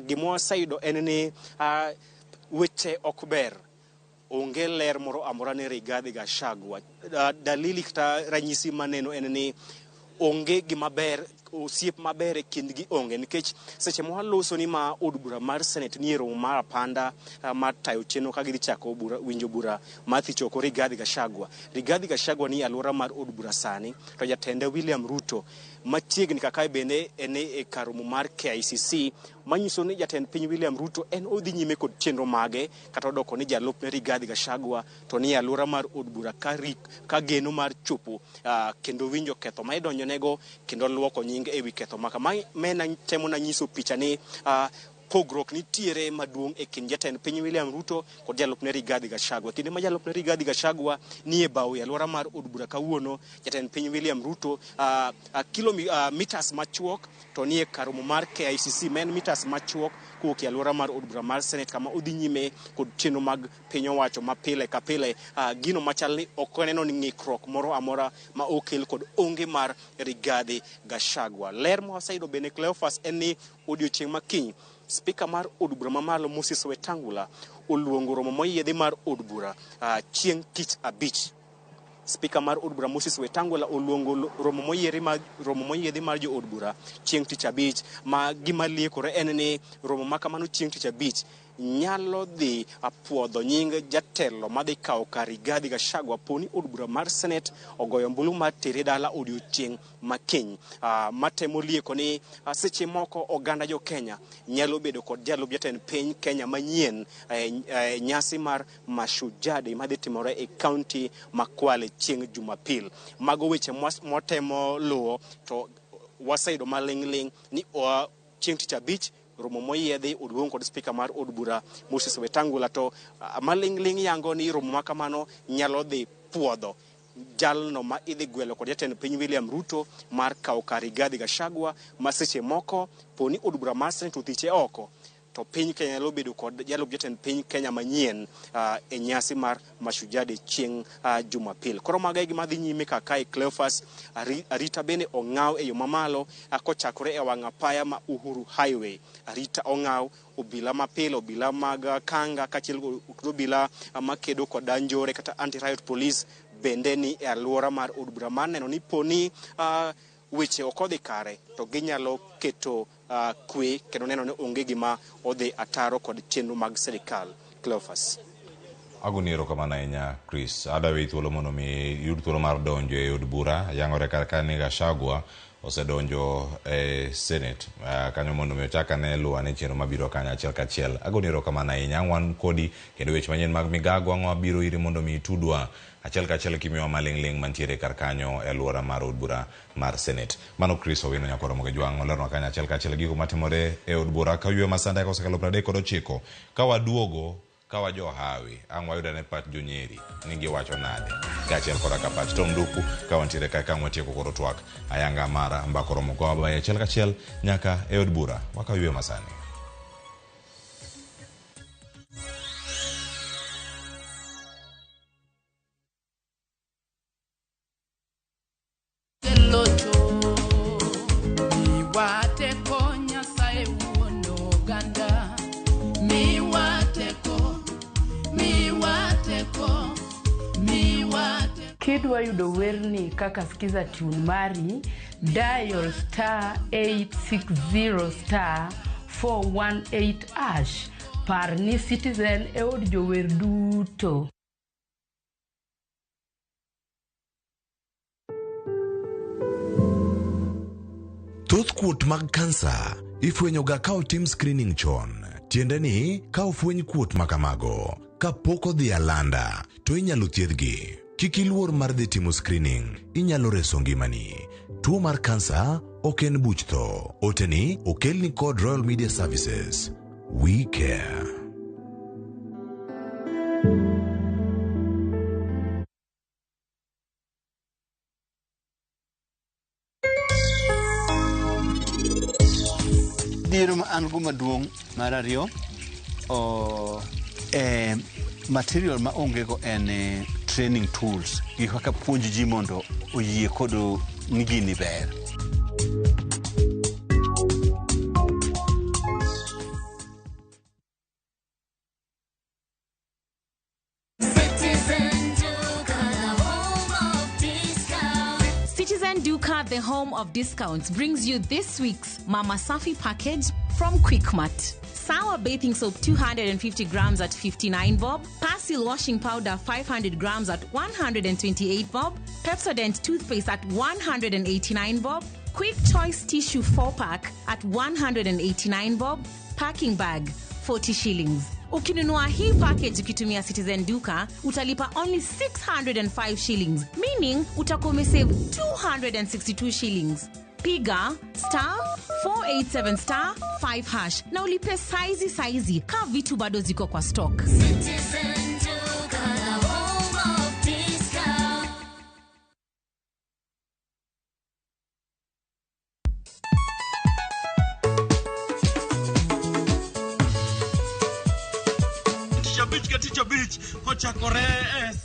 D: Gima waseyudo en ni weche ok ber, onge ler moro amora ne Rigathi Gachagua. Dalili kata ranyisi maneno en ni onge gima ber, osiep maber e kindgi onge, nikech seche mwaloso ni ma od bura mar Senate ni romo mar apanda mar tayo chenro ka gidhi chako winjo bura mar Thicho Rigathi Gachagua. Rigathi Gachagua ni alwora mar od bura sani, to jatende William Ruto machiegni kaka bende en e karomo mar KICC manyiso ni jatend piny William Ruto en odhi nyime kod chenro mage kata odoko ni jalup ne Rigathi Gachagua to ni alwora mar od bura ka geno mar chopo kendo winjo ketho ma idonjonego kendo luoko nying ewi ketho maka mena temo na nyiso picha ni pogruok nitiere maduong' e kind jatend piny William Ruto kod jalup ne Rigathi Gachagua. Kinde ma jalup ne Rigathi Gachagua ni e bawo e alwora mar od bura kawuono, jatend piny William Ruto kilometers machuok to ni e karomo mar KICC men meters machuok kuok e alwora mar od bura mar Senate kama odhi nyime kod chenro mag piny owacho ma pile ka pile. Gino machal ni ok oneno ni ng'ikruok moro amora ma okel kod onge mar Rigathi Gachagua. Ler mwaseyudo bende Cleophas en ni odiochieng' makiny Spika mar od bura mamalo Moses Wetangula oluongo romo moyiedhi mar od bura chieng' tich abich. Spika mar od bura Moses Wetangula oluongo romo moyiedhi mar jo od bura chieng' tich abich, ma gima liekore en ni romo makamano chieng' tich abich nyalo dhi apuodho nying jatelo madhi kawo kar Rigathi Gachagua poni od bura mar Senate ogoyo ombulu mar tere dala odiochieng' makiny. Matemo lieko ni seche moko oganda jo Kenya nyalo bedo kod jalup jatend piny Kenya manyien nyasi mar Mashujade madhi timore e kaunti ma Kwale chieng' Jumapil. Mago weche motemo luwo to waseyudo maling'ling ni chieng' tich abich romo moyiedhi oluong kod spika mar od bura Moses Wetangula to maling'ling yango ni romo makamano nyalo dhi puodho jalno ma idhi gwelo kod jatend piny William Ruto mar kawo kar Rigathi Gachagua ma seche moko poni od bura mar Senate othiche oko to piny Kenya nyalo bedo kod jalup jatend piny Kenya manyien e nyasi mar Mashujade chieng' Jumapil. Koro maga gima dhi nyime kaka e Cleophas arita bende ong'aw e yo mamalo kochakore e wang' apaya ma Uhuru Highway. Arita ong'aw obila mapile, obila mag Kanga kachiel kod obila makedo kod njore kata anti-riot police bende ni e alwora mar od bura mar neno ni poni weche okodhi kare to ginyalo keto kwe kendo neno ni onge gima odhi ataro kod chenro mag sirikal. Cleophas.
W: Agoniero kamana ahinya Chris. Adawe thuolo mondo mi yud thuolo mar donjo e od bura yangore kaka ni Gachagua osedonjo e Senate kanyo mondo mi ochaka ne luwane chenro mabiro kanyo achiel kachiel. Agoniero kamana ahinya wan kodi kendo weche manyien mag migago ang'o biro iri mondo mi tudwa achiel kachiel kimiwa maling'ling mantiere kar kanyo e alwora mar od bura mar Senate. Mano Chris Owino nyakoro moge jwang' olerno kanyo achiel kachiel gigo matimore e od bura ka ywe masanda kosekalo 39 ka waduogo kawa jo hawi ang'wa yuda ne pat jonyeri ningi wacho nade kachiel koda ka pat Tom Duku ka wantiere kaka ng'watieko koro twak ayanga mara mbakoro mogo abaye achiel kachiel nyaka e od bura waka ywe masani.
F: Kidwa yudo werni kaka skiza tune mari dial *860*418# par ni Citizen e od jower duto.
S: Thoth kuot mag kansa ifwenyoga ka otim screening chon. Tiende ni ka ofweny kuot makamago kapok odhi alanda to inyalo thiedhgi. Kik iluor mar dhi timo screening, inyalo reso ngimani. Tuo mar kansa ok en buch tho. Oteni okelni kod Royal Media Services. We care.
H: Dhiero an go maduong' mar ariyo material ma onge go en training tools gi kaka puonj ji mondo oyie kod ni gini ber.
G: Citizen Duca, the home of discounts, brings you this week's Mama Safi package from Quickmart. Sour bathing soap 250 grams at 59 bob. Persil washing powder 500 grams at 128 bob. Pepsodent toothpaste at 189 bob. Quick Choice tissue 4-pack at 189 bob. Packing bag 40 shillings. Ukinunua hii package ukitumia Citizen Duca, utalipa only 605 shillings, meaning utakuwa umesave 262 shillings. Piga *487*5# na ulipe saizi ka vitu bado ziko kwa stock.
R: Citizen Duca, the home of discount.
A: Teacher Beach kocha kore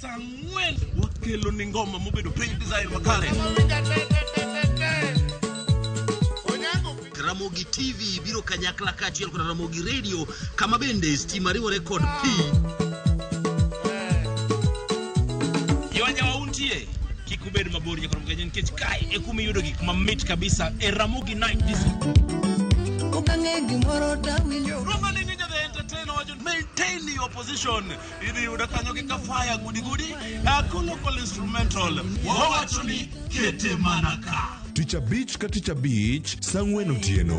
A: sangwen wakelo ni ngoma mobedo pink design wakare. Ramogi TV biro kanyakla kachiel kod Ramogi Radio kama bende stima riwore kod P. Yawanya wauntie kikubed mabor nyakoro mgenye nkech kai ekumi yudo gik mamit kabisa e Ramogi Night Disco.
R: Ukange gimoro da winyo.
A: Roma ni ninja the entertainer wajun opposition idhi yudo kanyo gi kafaya gudi local instrumental wawacho ni kete mana ka.
S: Tich abich ka tich abich sang'wen otieno.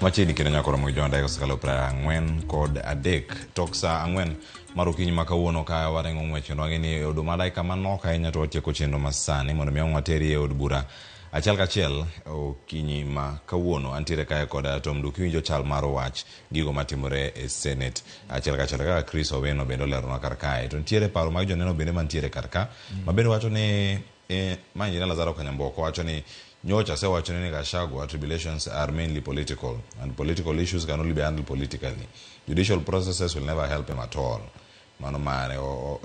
W: Machini kendo nyakoro mo jonda e skalo 40 kod adek tok sa 4 marukinyi makawuono ka warengo ngwecho no ngeni oduma dai kama noka enya to tieko chenro masani mondo miyo materi e od bura achiel kachiel okinyi makawuono antiere kae kod Tom Duki winjo chal mar wach gigo matimore e Senate achiel kachiel kaka Chris Oweno bendo lerona kar kae to ntiere paro mag joneno bende mantiere kar ka mabende wacho ni manjina Lazaro Kanyamboko wacho ni nyocha se wacho ni Gachagua tribulations are mainly political and political issues can only be handled politically. Judicial processes will never help him at all. Mano mare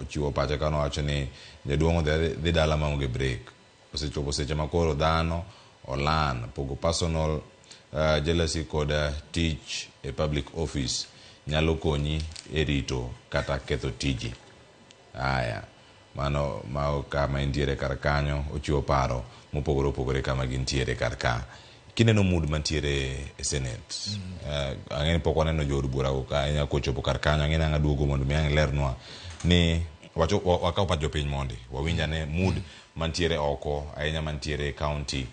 W: chiwo pache kano wacho ni jaduongo dhi dala maonge break. Osechopo seche makoro dhano olan pogo personal jealousy kod tich e public office nyalo konyi e rito kata ketho tiji. Aya mano ma kama indiere kar kanyo ochiwo paro mopogore kama gintiere kar ka. Kineno mood mantiere e Senate ang'eni pok waneno jood bura ka enya kochopo kar kanyo ang'eni anga duogo mondo mi ang' lernwa ni wacho wakaw pat jopiny mondi wawinja ne mood mantiere oko ahinya mantiere county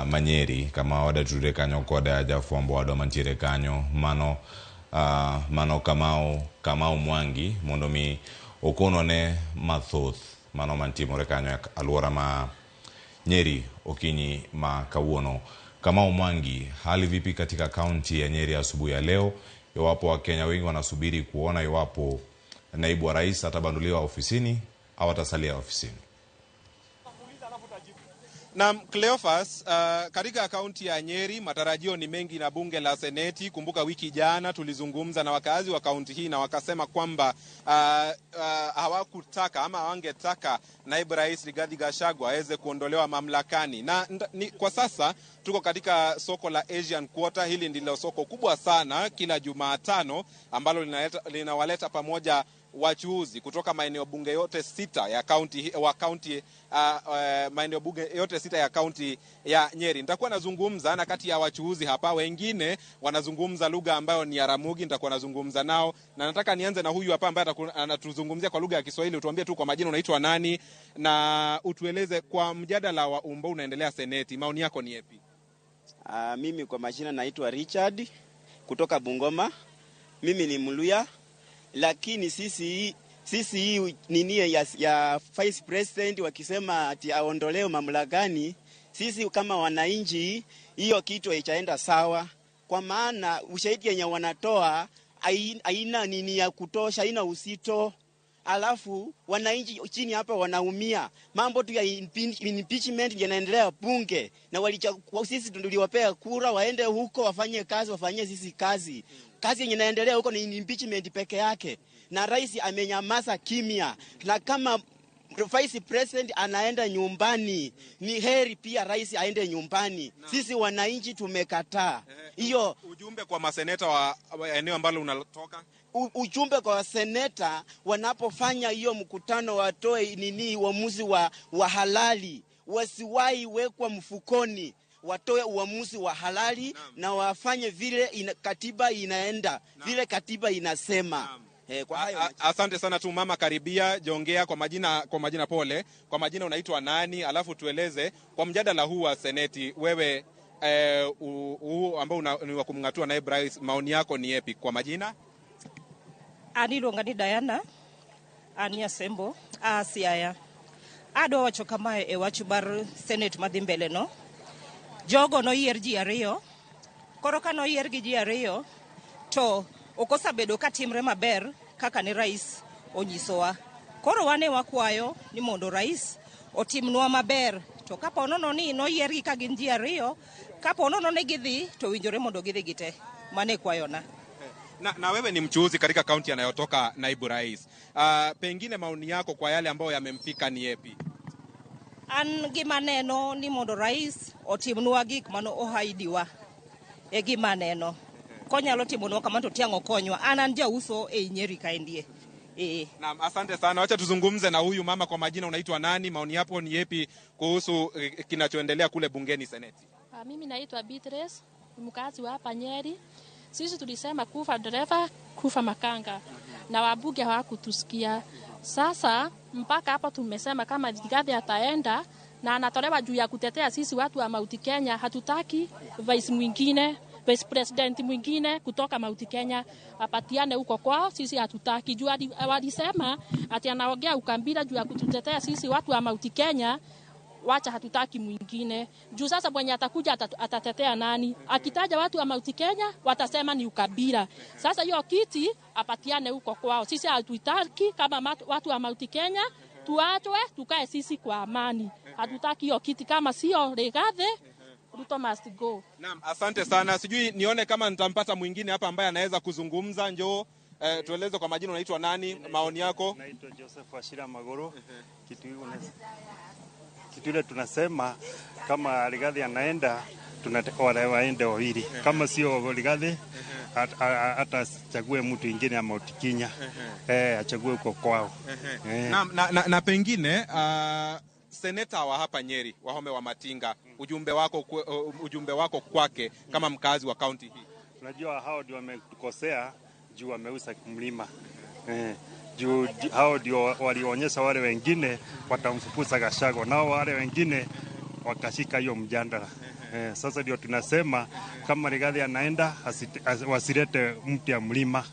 W: Manyeri kama wadatudre kanyo kod jafwambo wadwa mantiere kanyo mano Kamau Mwangi mondo mi okono ne mathoth mano mantimore kanyo alwora ma Nyeri okinyi makawuono. Kamau Mwangi, hali vipi katika kaunti ya Nyeri asubuhi ya leo? Iwapo Wakenya wengi wanasubiri kuona iwapo naibu wa rais atabanduliwa ofisini au atasalia ofisini.
I: Na Cleophas, katika kaunti ya Nyeri matarajio ni mengi na bunge la Seneti. Kumbuka wiki jana tulizungumza na wakazi wa kaunti hii na wakasema kwamba hawakutaka ama hawangetaka naibu rais Rigathi Gachagua aweze kuondolewa mamlakani. Na kwa sasa tuko katika soko la Asian Quarter. Hili ndilo soko kubwa sana kila Jumatano ambalo linawaleta pamoja wachuuzi kutoka maeneo bunge yote 6 ya maeneo bunge yote 6 ya kaunti ya Nyeri. Nitakuwa nazungumza na kati ya wachuuzi hapa, wengine wanazungumza lugha ambayo ni ya Ramogi, nitakuwa nazungumza nao na nataka nianze na huyu hapa ambaye anatuzungumzia kwa lugha ya Kiswahili. Utuambie tu kwa majina unaitwa nani na utueleze kwa mjadala wa umbo unaendelea Seneti, maoni yako ni yapi?
J: Mimi kwa majina naitwa Richard kutoka Bungoma. Mimi ni Mluya. Lakini sisi nini ya Vice President wakisema ati aondolewe mamlakani, sisi kama wananchi hiyo kitu haichaenda sawa, kwa maana ushahidi yenye wanatoa haina nini ya kutosha, haina usito. Alafu wananchi chini hapa wanaumia. Mambo tu ya impeachment yanaendelea bunge na sisi tuliwapea kura waende huko wafanye kazi, wafanyie sisi kazi. Kazi yenye inaendelea huko ni impeachment peke yake. Na rais amenyamaza kimya. Na kama Vice President anaenda nyumbani, ni heri pia rais aende nyumbani. Sisi wananchi tumekataa. Hiyo
I: ujumbe kwa maseneta wa eneo ambalo unatoka.
J: Ujumbe kwa seneta wanapofanya hiyo mkutano watoe nini uamuzi wa halali. Wasiwahi wekwa mfukoni. Watoe uamuzi wa halali na wafanye vile katiba inaenda, vile katiba inasema. Kwa hayo
I: asante sana tu mama karibia jongea kwa majina pole. Kwa majina unaitwa nani? Alafu tueleze kwa mjadala huu wa Seneti wewe ambao ni wa kumngatua naibu rais, maoni yako ni yapi kwa majina?
K: Aniluonga ni Diana Ania Sembo Siaya. Ado wacho kamae e wacho bar Senate madhi mbele no. Jogo no yier ji ariyo. Koro ka no yier gi ji ariyo to okosabedo ka timre maber kaka ni rais onyisowa. Koro wane wakwayo ni mondo rais otimnwa maber. To kapo nono ni no yier gi ka gin ji ariyo, kapo nono ne gidhi to winjore mondo gidhi gite. Mane kwayona.
I: Na wewe ni mchuuzi katika kaunti anayotoka naibu rais. Pengine maoni yako kwa yale ambayo yamemfika ni yapi?
K: An gima neno ni mondo rais otimnwa gik mano ohaidiwa. E gima neno. Konyalo timonwa kamano to tiango konywa. An jauso e Nyeri kaendie.
I: Naam, asante sana. Wacha tuzungumze na huyu mama. Kwa majina, unaitwa nani? Maoni yako ni yepi kuhusu kinachoendelea kule bungeni Seneti?
L: Mimi naitwa Beatrice, mkazi wa hapa Nyeri. Sisi tulisema kufa dereva, kufa makanga. Na wabunge hawakutusikia. Sasa mpaka hapa tumesema kama Rigathi ataenda na anatolewa juu ya kutetea sisi watu wa Mount Kenya, hatutaki vice president mwingine kutoka Mount Kenya apatiane huko kwao. Sisi hatutaki. Juu walisema ati anaongea ukabila juu ya kututetea sisi watu wa Mount Kenya. Wacha hatutaki mwingine. Juu sasa mwenye atakuja atatetea nani? Akitaja watu wa Mount Kenya watasema ni ukabila. Sasa hiyo kiti apatiane huko kwao. Sisi hatutaki kama watu wa Mount Kenya, tuachwe tukae sisi kwa amani. Hatutaki hiyo kiti, kama sio Rigathi, Ruto must go.
I: Naam, asante sana. Sijui nione kama nitampata mwingine hapa ambaye anaweza kuzungumza. Njoo tueleze kwa majina, unaitwa nani? Maoni yako?
N: Naitwa Joseph Washira Magoro. Kitu ile tunasema kama Rigathi anaenda waende wawili. Kama sio Rigathi hata achague mtu mwingine ama utikinya. Achague huko kwao.
I: Na pengine seneta wa hapa Nyeri, Wahome wa Matinga, ujumbe wako kwake kama mkazi wa kaunti hii.
N: Unajua hao ndio wametukosea juu wameuza mlima. Juu hao ndio walionyesha wale wengine watamfukuza Gachagua, nao wale wengine wakashika hiyo mjandala. Sasa ndio tunasema kama Rigathi anaenda wasilete mtu ya mlima,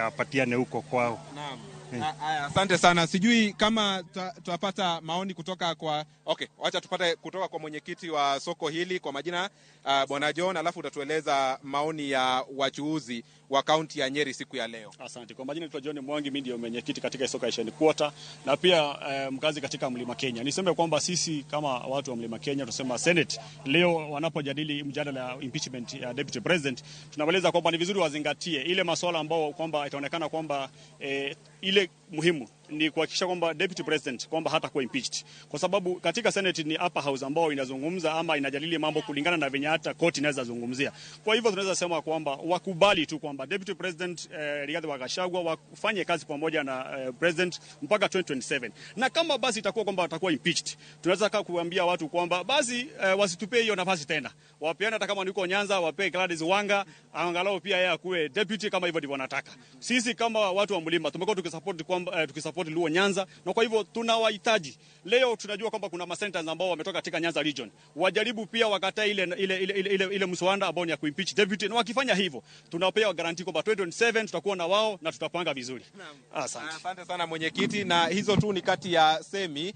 N: apatiane huko kwao.
I: Naam. Asante sana. Sijui kama tutapata maoni kutoka kwa wacha tupate kutoka kwa mwenyekiti wa soko hili kwa majina Bwana John, alafu utatueleza maoni ya wachuuzi wa kaunti ya Nyeri siku ya leo.
O: Asante. Kwa majina naitwa John Mwangi, mimi ndio mwenyekiti katika soko ya Sheni Quarter na pia mkazi katika Mlima Kenya. Niseme kwamba sisi kama watu wa Mlima Kenya tunasema Senate leo wanapojadili mjadala ya impeachment ya Deputy President, tunaeleza kwamba ni vizuri wazingatie ile masuala ambao kwamba itaonekana kwamba ile muhimu ni kuhakikisha kwamba Deputy President kwamba hata kuwa impeached. Kwa sababu katika Senate ni upper house ambao inazungumza ama inajadili mambo kulingana na venye hata court inaweza zungumzia. Kwa hivyo tunaweza sema kwamba wakubali tu kwamba Deputy President Rigathi wa Gachagua wafanye kazi pamoja na President mpaka 2027. Na kama basi itakuwa kwamba watakuwa impeached, tunaweza kuambia watu kwamba basi wasitupe hiyo nafasi tena. Wapeane hata kama niko Nyanza, wape Gladys Wanga, angalau pia yeye akuwe deputy kama hivyo ndivyo wanataka. Sisi kama watu wa mlima tumekuwa tukisupport kwamba tukisupport Luo Nyanza, na kwa hivyo tunawahitaji. Leo tunajua kwamba kuna masenators ambao wametoka katika Nyanza region. Wajaribu pia wakataa ile mswada ambao ni ya kuimpeach deputy, na wakifanya hivyo tunapea guarantee kwamba 2027 tutakuwa na wao na tutapanga vizuri. Asante.
I: Asante sana mwenyekiti, na hizo tu ni kati ya semi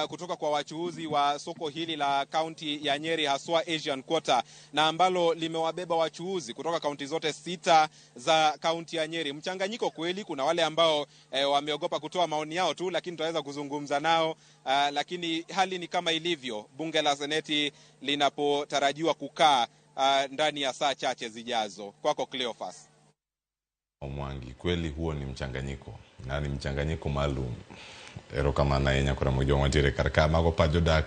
I: kutoka kwa wachuuzi wa soko hili la kaunti ya Nyeri, haswa Asian Quarter, na ambalo limewabeba wachuuzi kutoka kaunti zote 6 za kaunti ya Nyeri. Mchanganyiko kweli, kuna wale ambao wameogopa kutoa maoni yao tu, lakini tutaweza kuzungumza nao. Lakini hali ni kama ilivyo bunge la Seneti linapotarajiwa kukaa ndani ya saa chache zijazo. Kwako Cleophas.
W: Mwangi, kweli huo ni mchanganyiko, na ni mchanganyiko maalum. Ero kama na yenya kura mojo wanjire karaka mago pajodak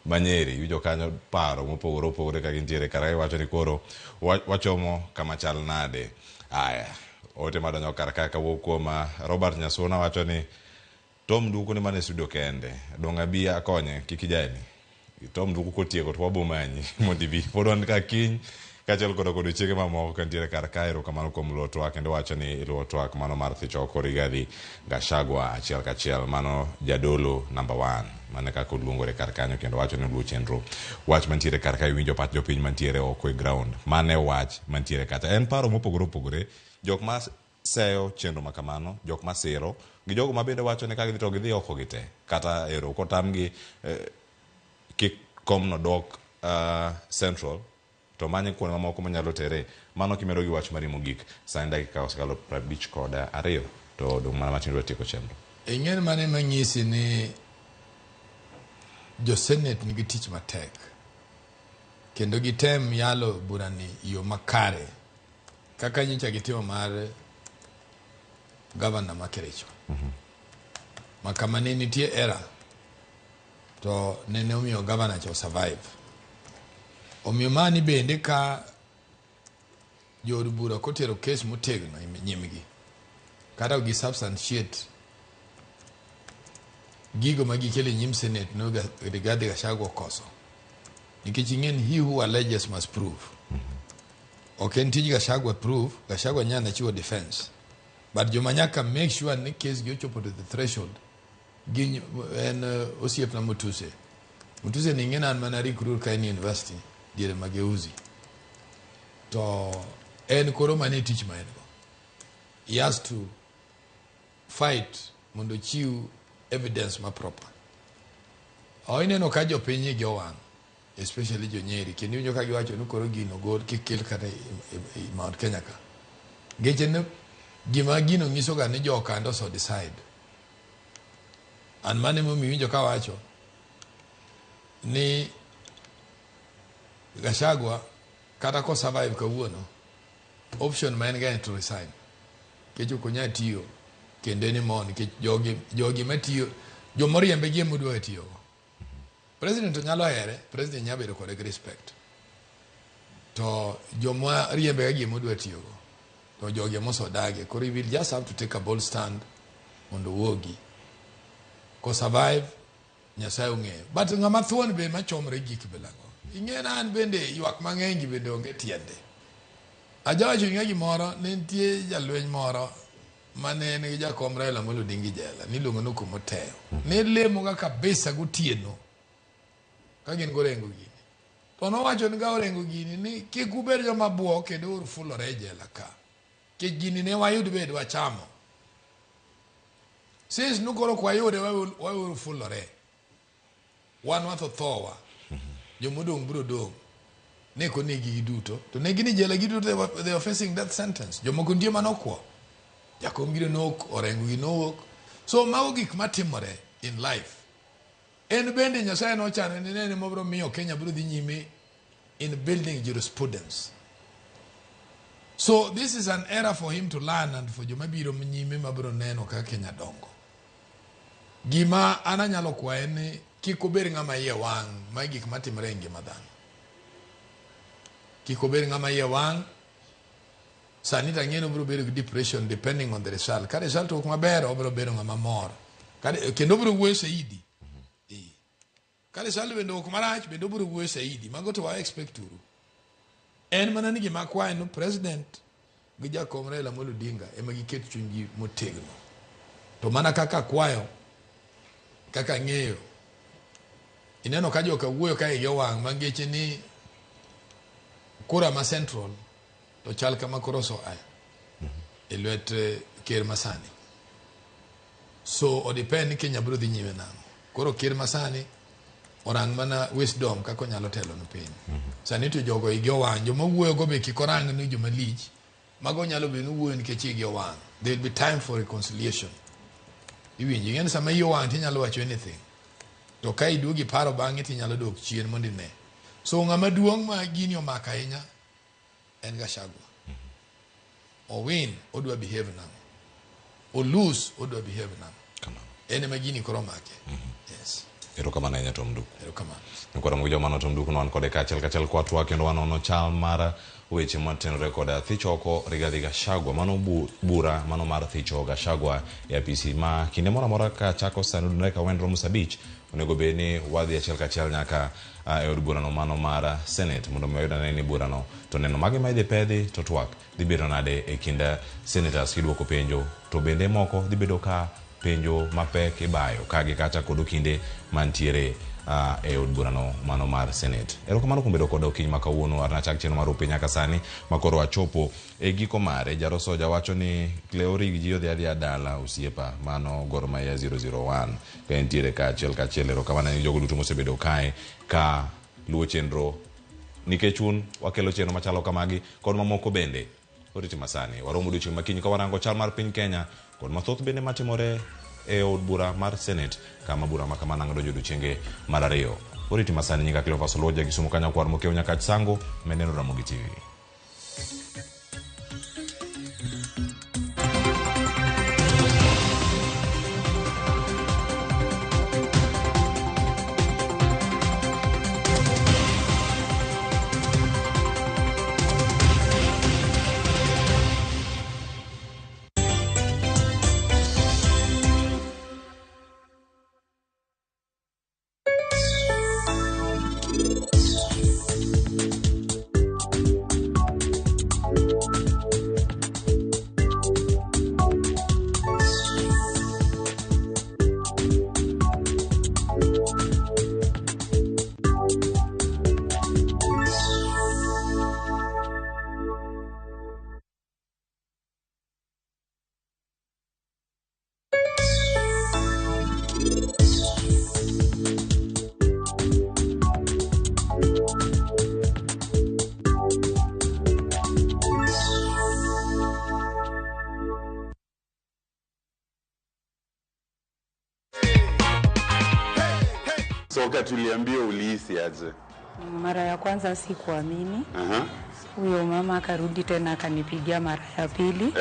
W: Manyeri yujo kanyo paro mopogore ka gintiere karai wacho ni koro wachomo kama chal nade. Aya, ote madonyo karaka ka wokoma Robert Nyasona wacho ni Tom Duku ni mane studio kende donga bia akonye kikijani. Tom Duku kotieko to wabomanyi modibi podon ka kiny kachel kodo chege mamoko kantiere karaka. Ero kamano kuom loto wake ndo wacho ni loto wake mano mar Thicho Rigathi Gachagua achiel kachiel mano jadolo number 1 mane kako luongore karkanyo kendo wacho ni luo chenro wach mantiere karka winjo pat jopiny mantiere oko e ground mane wach mantiere kata en paro mopogore jok ma seyo chenro makamano, jok ma siro gi jogo ma bende wacho ni ka gidhi to gidhi oko gite kata ero kotamgi kik komno dok central to manye kuonde mamoko manyalo tere mano kimedo gi wach mari mogik sanda dakika osekalo 52 to dong mana matin tieko chenro.
B: Ing'en mane manyisi ni jo Senate nigi tich matek kendo gitem yalo burani yo makare kaka nyicha gitimo mar governor Makericho. Makamane nitie era to nene omiyo governor cho survive. Omiyo mani bende ka jod bura kotero kes motegno nyimgi kata gi substantiate gigo magikele nyim Senate no Rigathi Gachagua koso. Nikech ingen he who alleges must prove. Okay, tij Gachagua prove, Gachagua nyana chiwo defense. But joma nyaka make sure ni case gi ochopo to the threshold. Gin en osiep na Mutuse. Mutuse ni ngena mana recruit ka university diere mageuzi. To en koro mane tich ma en go. He has to fight mondo chiw evidence ma proper. Oineno ka jopiny gi owang', especially jo Nyeri, kendo winjo ka giwacho ni koro gino gol kikel kata Mount Kenya ka. Ngeche ne gima gino nyiso ga ni jo Kando so decide. An mane mo winjo ka wacho ni Gachagua kata ko survive kawuono, option ma en ga to resign. Kecho konya tiyo kendo ni mon ke jogi matiyo jomoriembe gi mudwa tiyo. President nyalo here, president nyalo bedo kod respect. To joma riembe gi mudwa tiyo. To jogi moso dage, koro we will just have to take a bold stand on the wogi. Ko survive Nyasaye ong'eyo. But ng'ama thuon be machomre gik belago. Ing'ena an bende ywak mang'eny gi bende onge tiende. Ajawacho ng'a gimoro ne nitie jalweny moro mane ne jakom Raila Amolo Odinga jela niluongo no Kumoteo. Ne lemo ga kabisa gotieno ka gin gorengo gini. To nowacho ni ga orengo gini ni kik ubed joma buo kendo urfulore jela ka. Ke gini ne wayud bed wachamo. Since nukoro kwa yode wa urfulore. Wan watho thowa. Jomodong bro dong. Ne konegi giduto. To ne gini jela giduto they were facing death sentence. Jomoko ndiye manokwo. Jakom gire nok orengo gi nok. So mago gik matimore in life. En bende Nyasaye no chane ni ne mobro miyo Kenya bro dhi nyime in building jurisprudence. So this is an era for him to learn and for joma biro nyime mabro neno ka Kenya dongo. Gima ananyalo kwaye ni kik obed ng'ama iye wang' ma gik matimore e ngima dhano. Kik obed ng'ama iye wang'. Sani tang'eno bro bedo gi depression depending on the result. Ka result ok maber obro bedo ng'ama mor. Kendo bro wuoyo saidi. Ka result bende ok marach bende bro wuoyo saidi. Mago to wa expect uru. En mana ni gima kwaye no president gi jakom Raila Amolo Odinga ema giket chunygi motegno. To mana kaka kwayo kaka ng'eyo ineno ka joka wuoyo ka igi owang' mangeche ni kura ma central to chal kama koro so aya e lwet ker masani. So o depend ni Kenya bro dhi nyime nang'o. Koro ker masani orang mana wisdom kako nyalo telo no piny. Sani to jogo igi owang' joma wuoyo go be kik orang ni joma lich. Mago nyalo be no wuoyo nikech igi owang'. There will be time for reconciliation. Iwinji ng'en sama igi owang' tinyalo wacho anything. To ka iduogi paro bang'e tinyalo dok chien mondo ine. So ng'ama duong' ma gini omako ahinya en Gachagua. O win odwa behave nang'o. O lose odwa behave nang'o. En ema gini koro make. Yes.
W: Erokamano ahinya Tom Duk.
B: Erokamano.
W: Nikora mwijo mano Tom Duk no an kode kachel kwa tuwa kendo wanono chal mara weche matenore koda Thicho oko Rigathi Gachagua mano bura mano mar Thicho Gachagua e apisi ma kinde mora mora ka chako sanudne ka wendro musabich onego be ni wadhi achiel kachiel nyaka e od burano mano mar Senate mondo mayuda ni burano to neno mage ma idhi pedhi to twak dhi bedo nade e kinda senators kidwoko penjo to bende moko dhi bedo ka penjo mapek ibayo kagi kata kodo kinde mantiere e od burano mano mar Senate. Erokamano kuom bedo kod okiny ma kawuono arna chak chenro mar ope nyaka sani makoro achopo e giko mare. Jaro soja wacho ni Cleori gi ji odhi adhiya dala osiepa mano Gor Mahia 001 ka entiere kachiel. Erokamano ni jogo duto mosebedo kae ka luwo chenro nikech un wakelo chenro machalo kamagi kod mamoko bende oriti masani waromo odiochieng' makiny ka warango chal mar piny Kenya kod mathoth bende matimore e od bura mar Senate kama bura makamana ngado odiochienge mar ariyo. Oriti masani nyinga Cleophas Oloja gi somo kanya kwar mokeo nyaka sango meneno Ramogi TV.
E: Soka tuliambia ulihisi aje?
P: Mara ya kwanza sikuamini. Huyo mama akarudi tena akanipigia mara ya pili.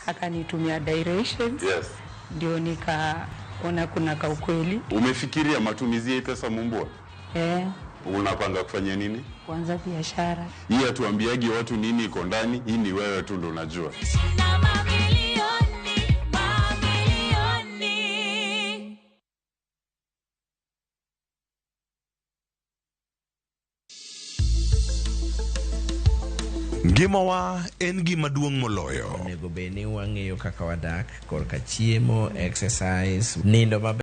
P: Akanitumia directions. Ndio nikaona kuna kaukweli.
E: Umefikiria matumizi ya pesa Mumbua? Unapanga kufanya nini?
P: Kuanza biashara.
E: Hii atuambiagi watu nini iko ndani, hii ni wewe tu ndo unajua.
S: Gimawa en gima duong' moloyo.
Q: Onego bed ni wang'eyo kaka wadak, korka chiemo, exercise, nindo maber.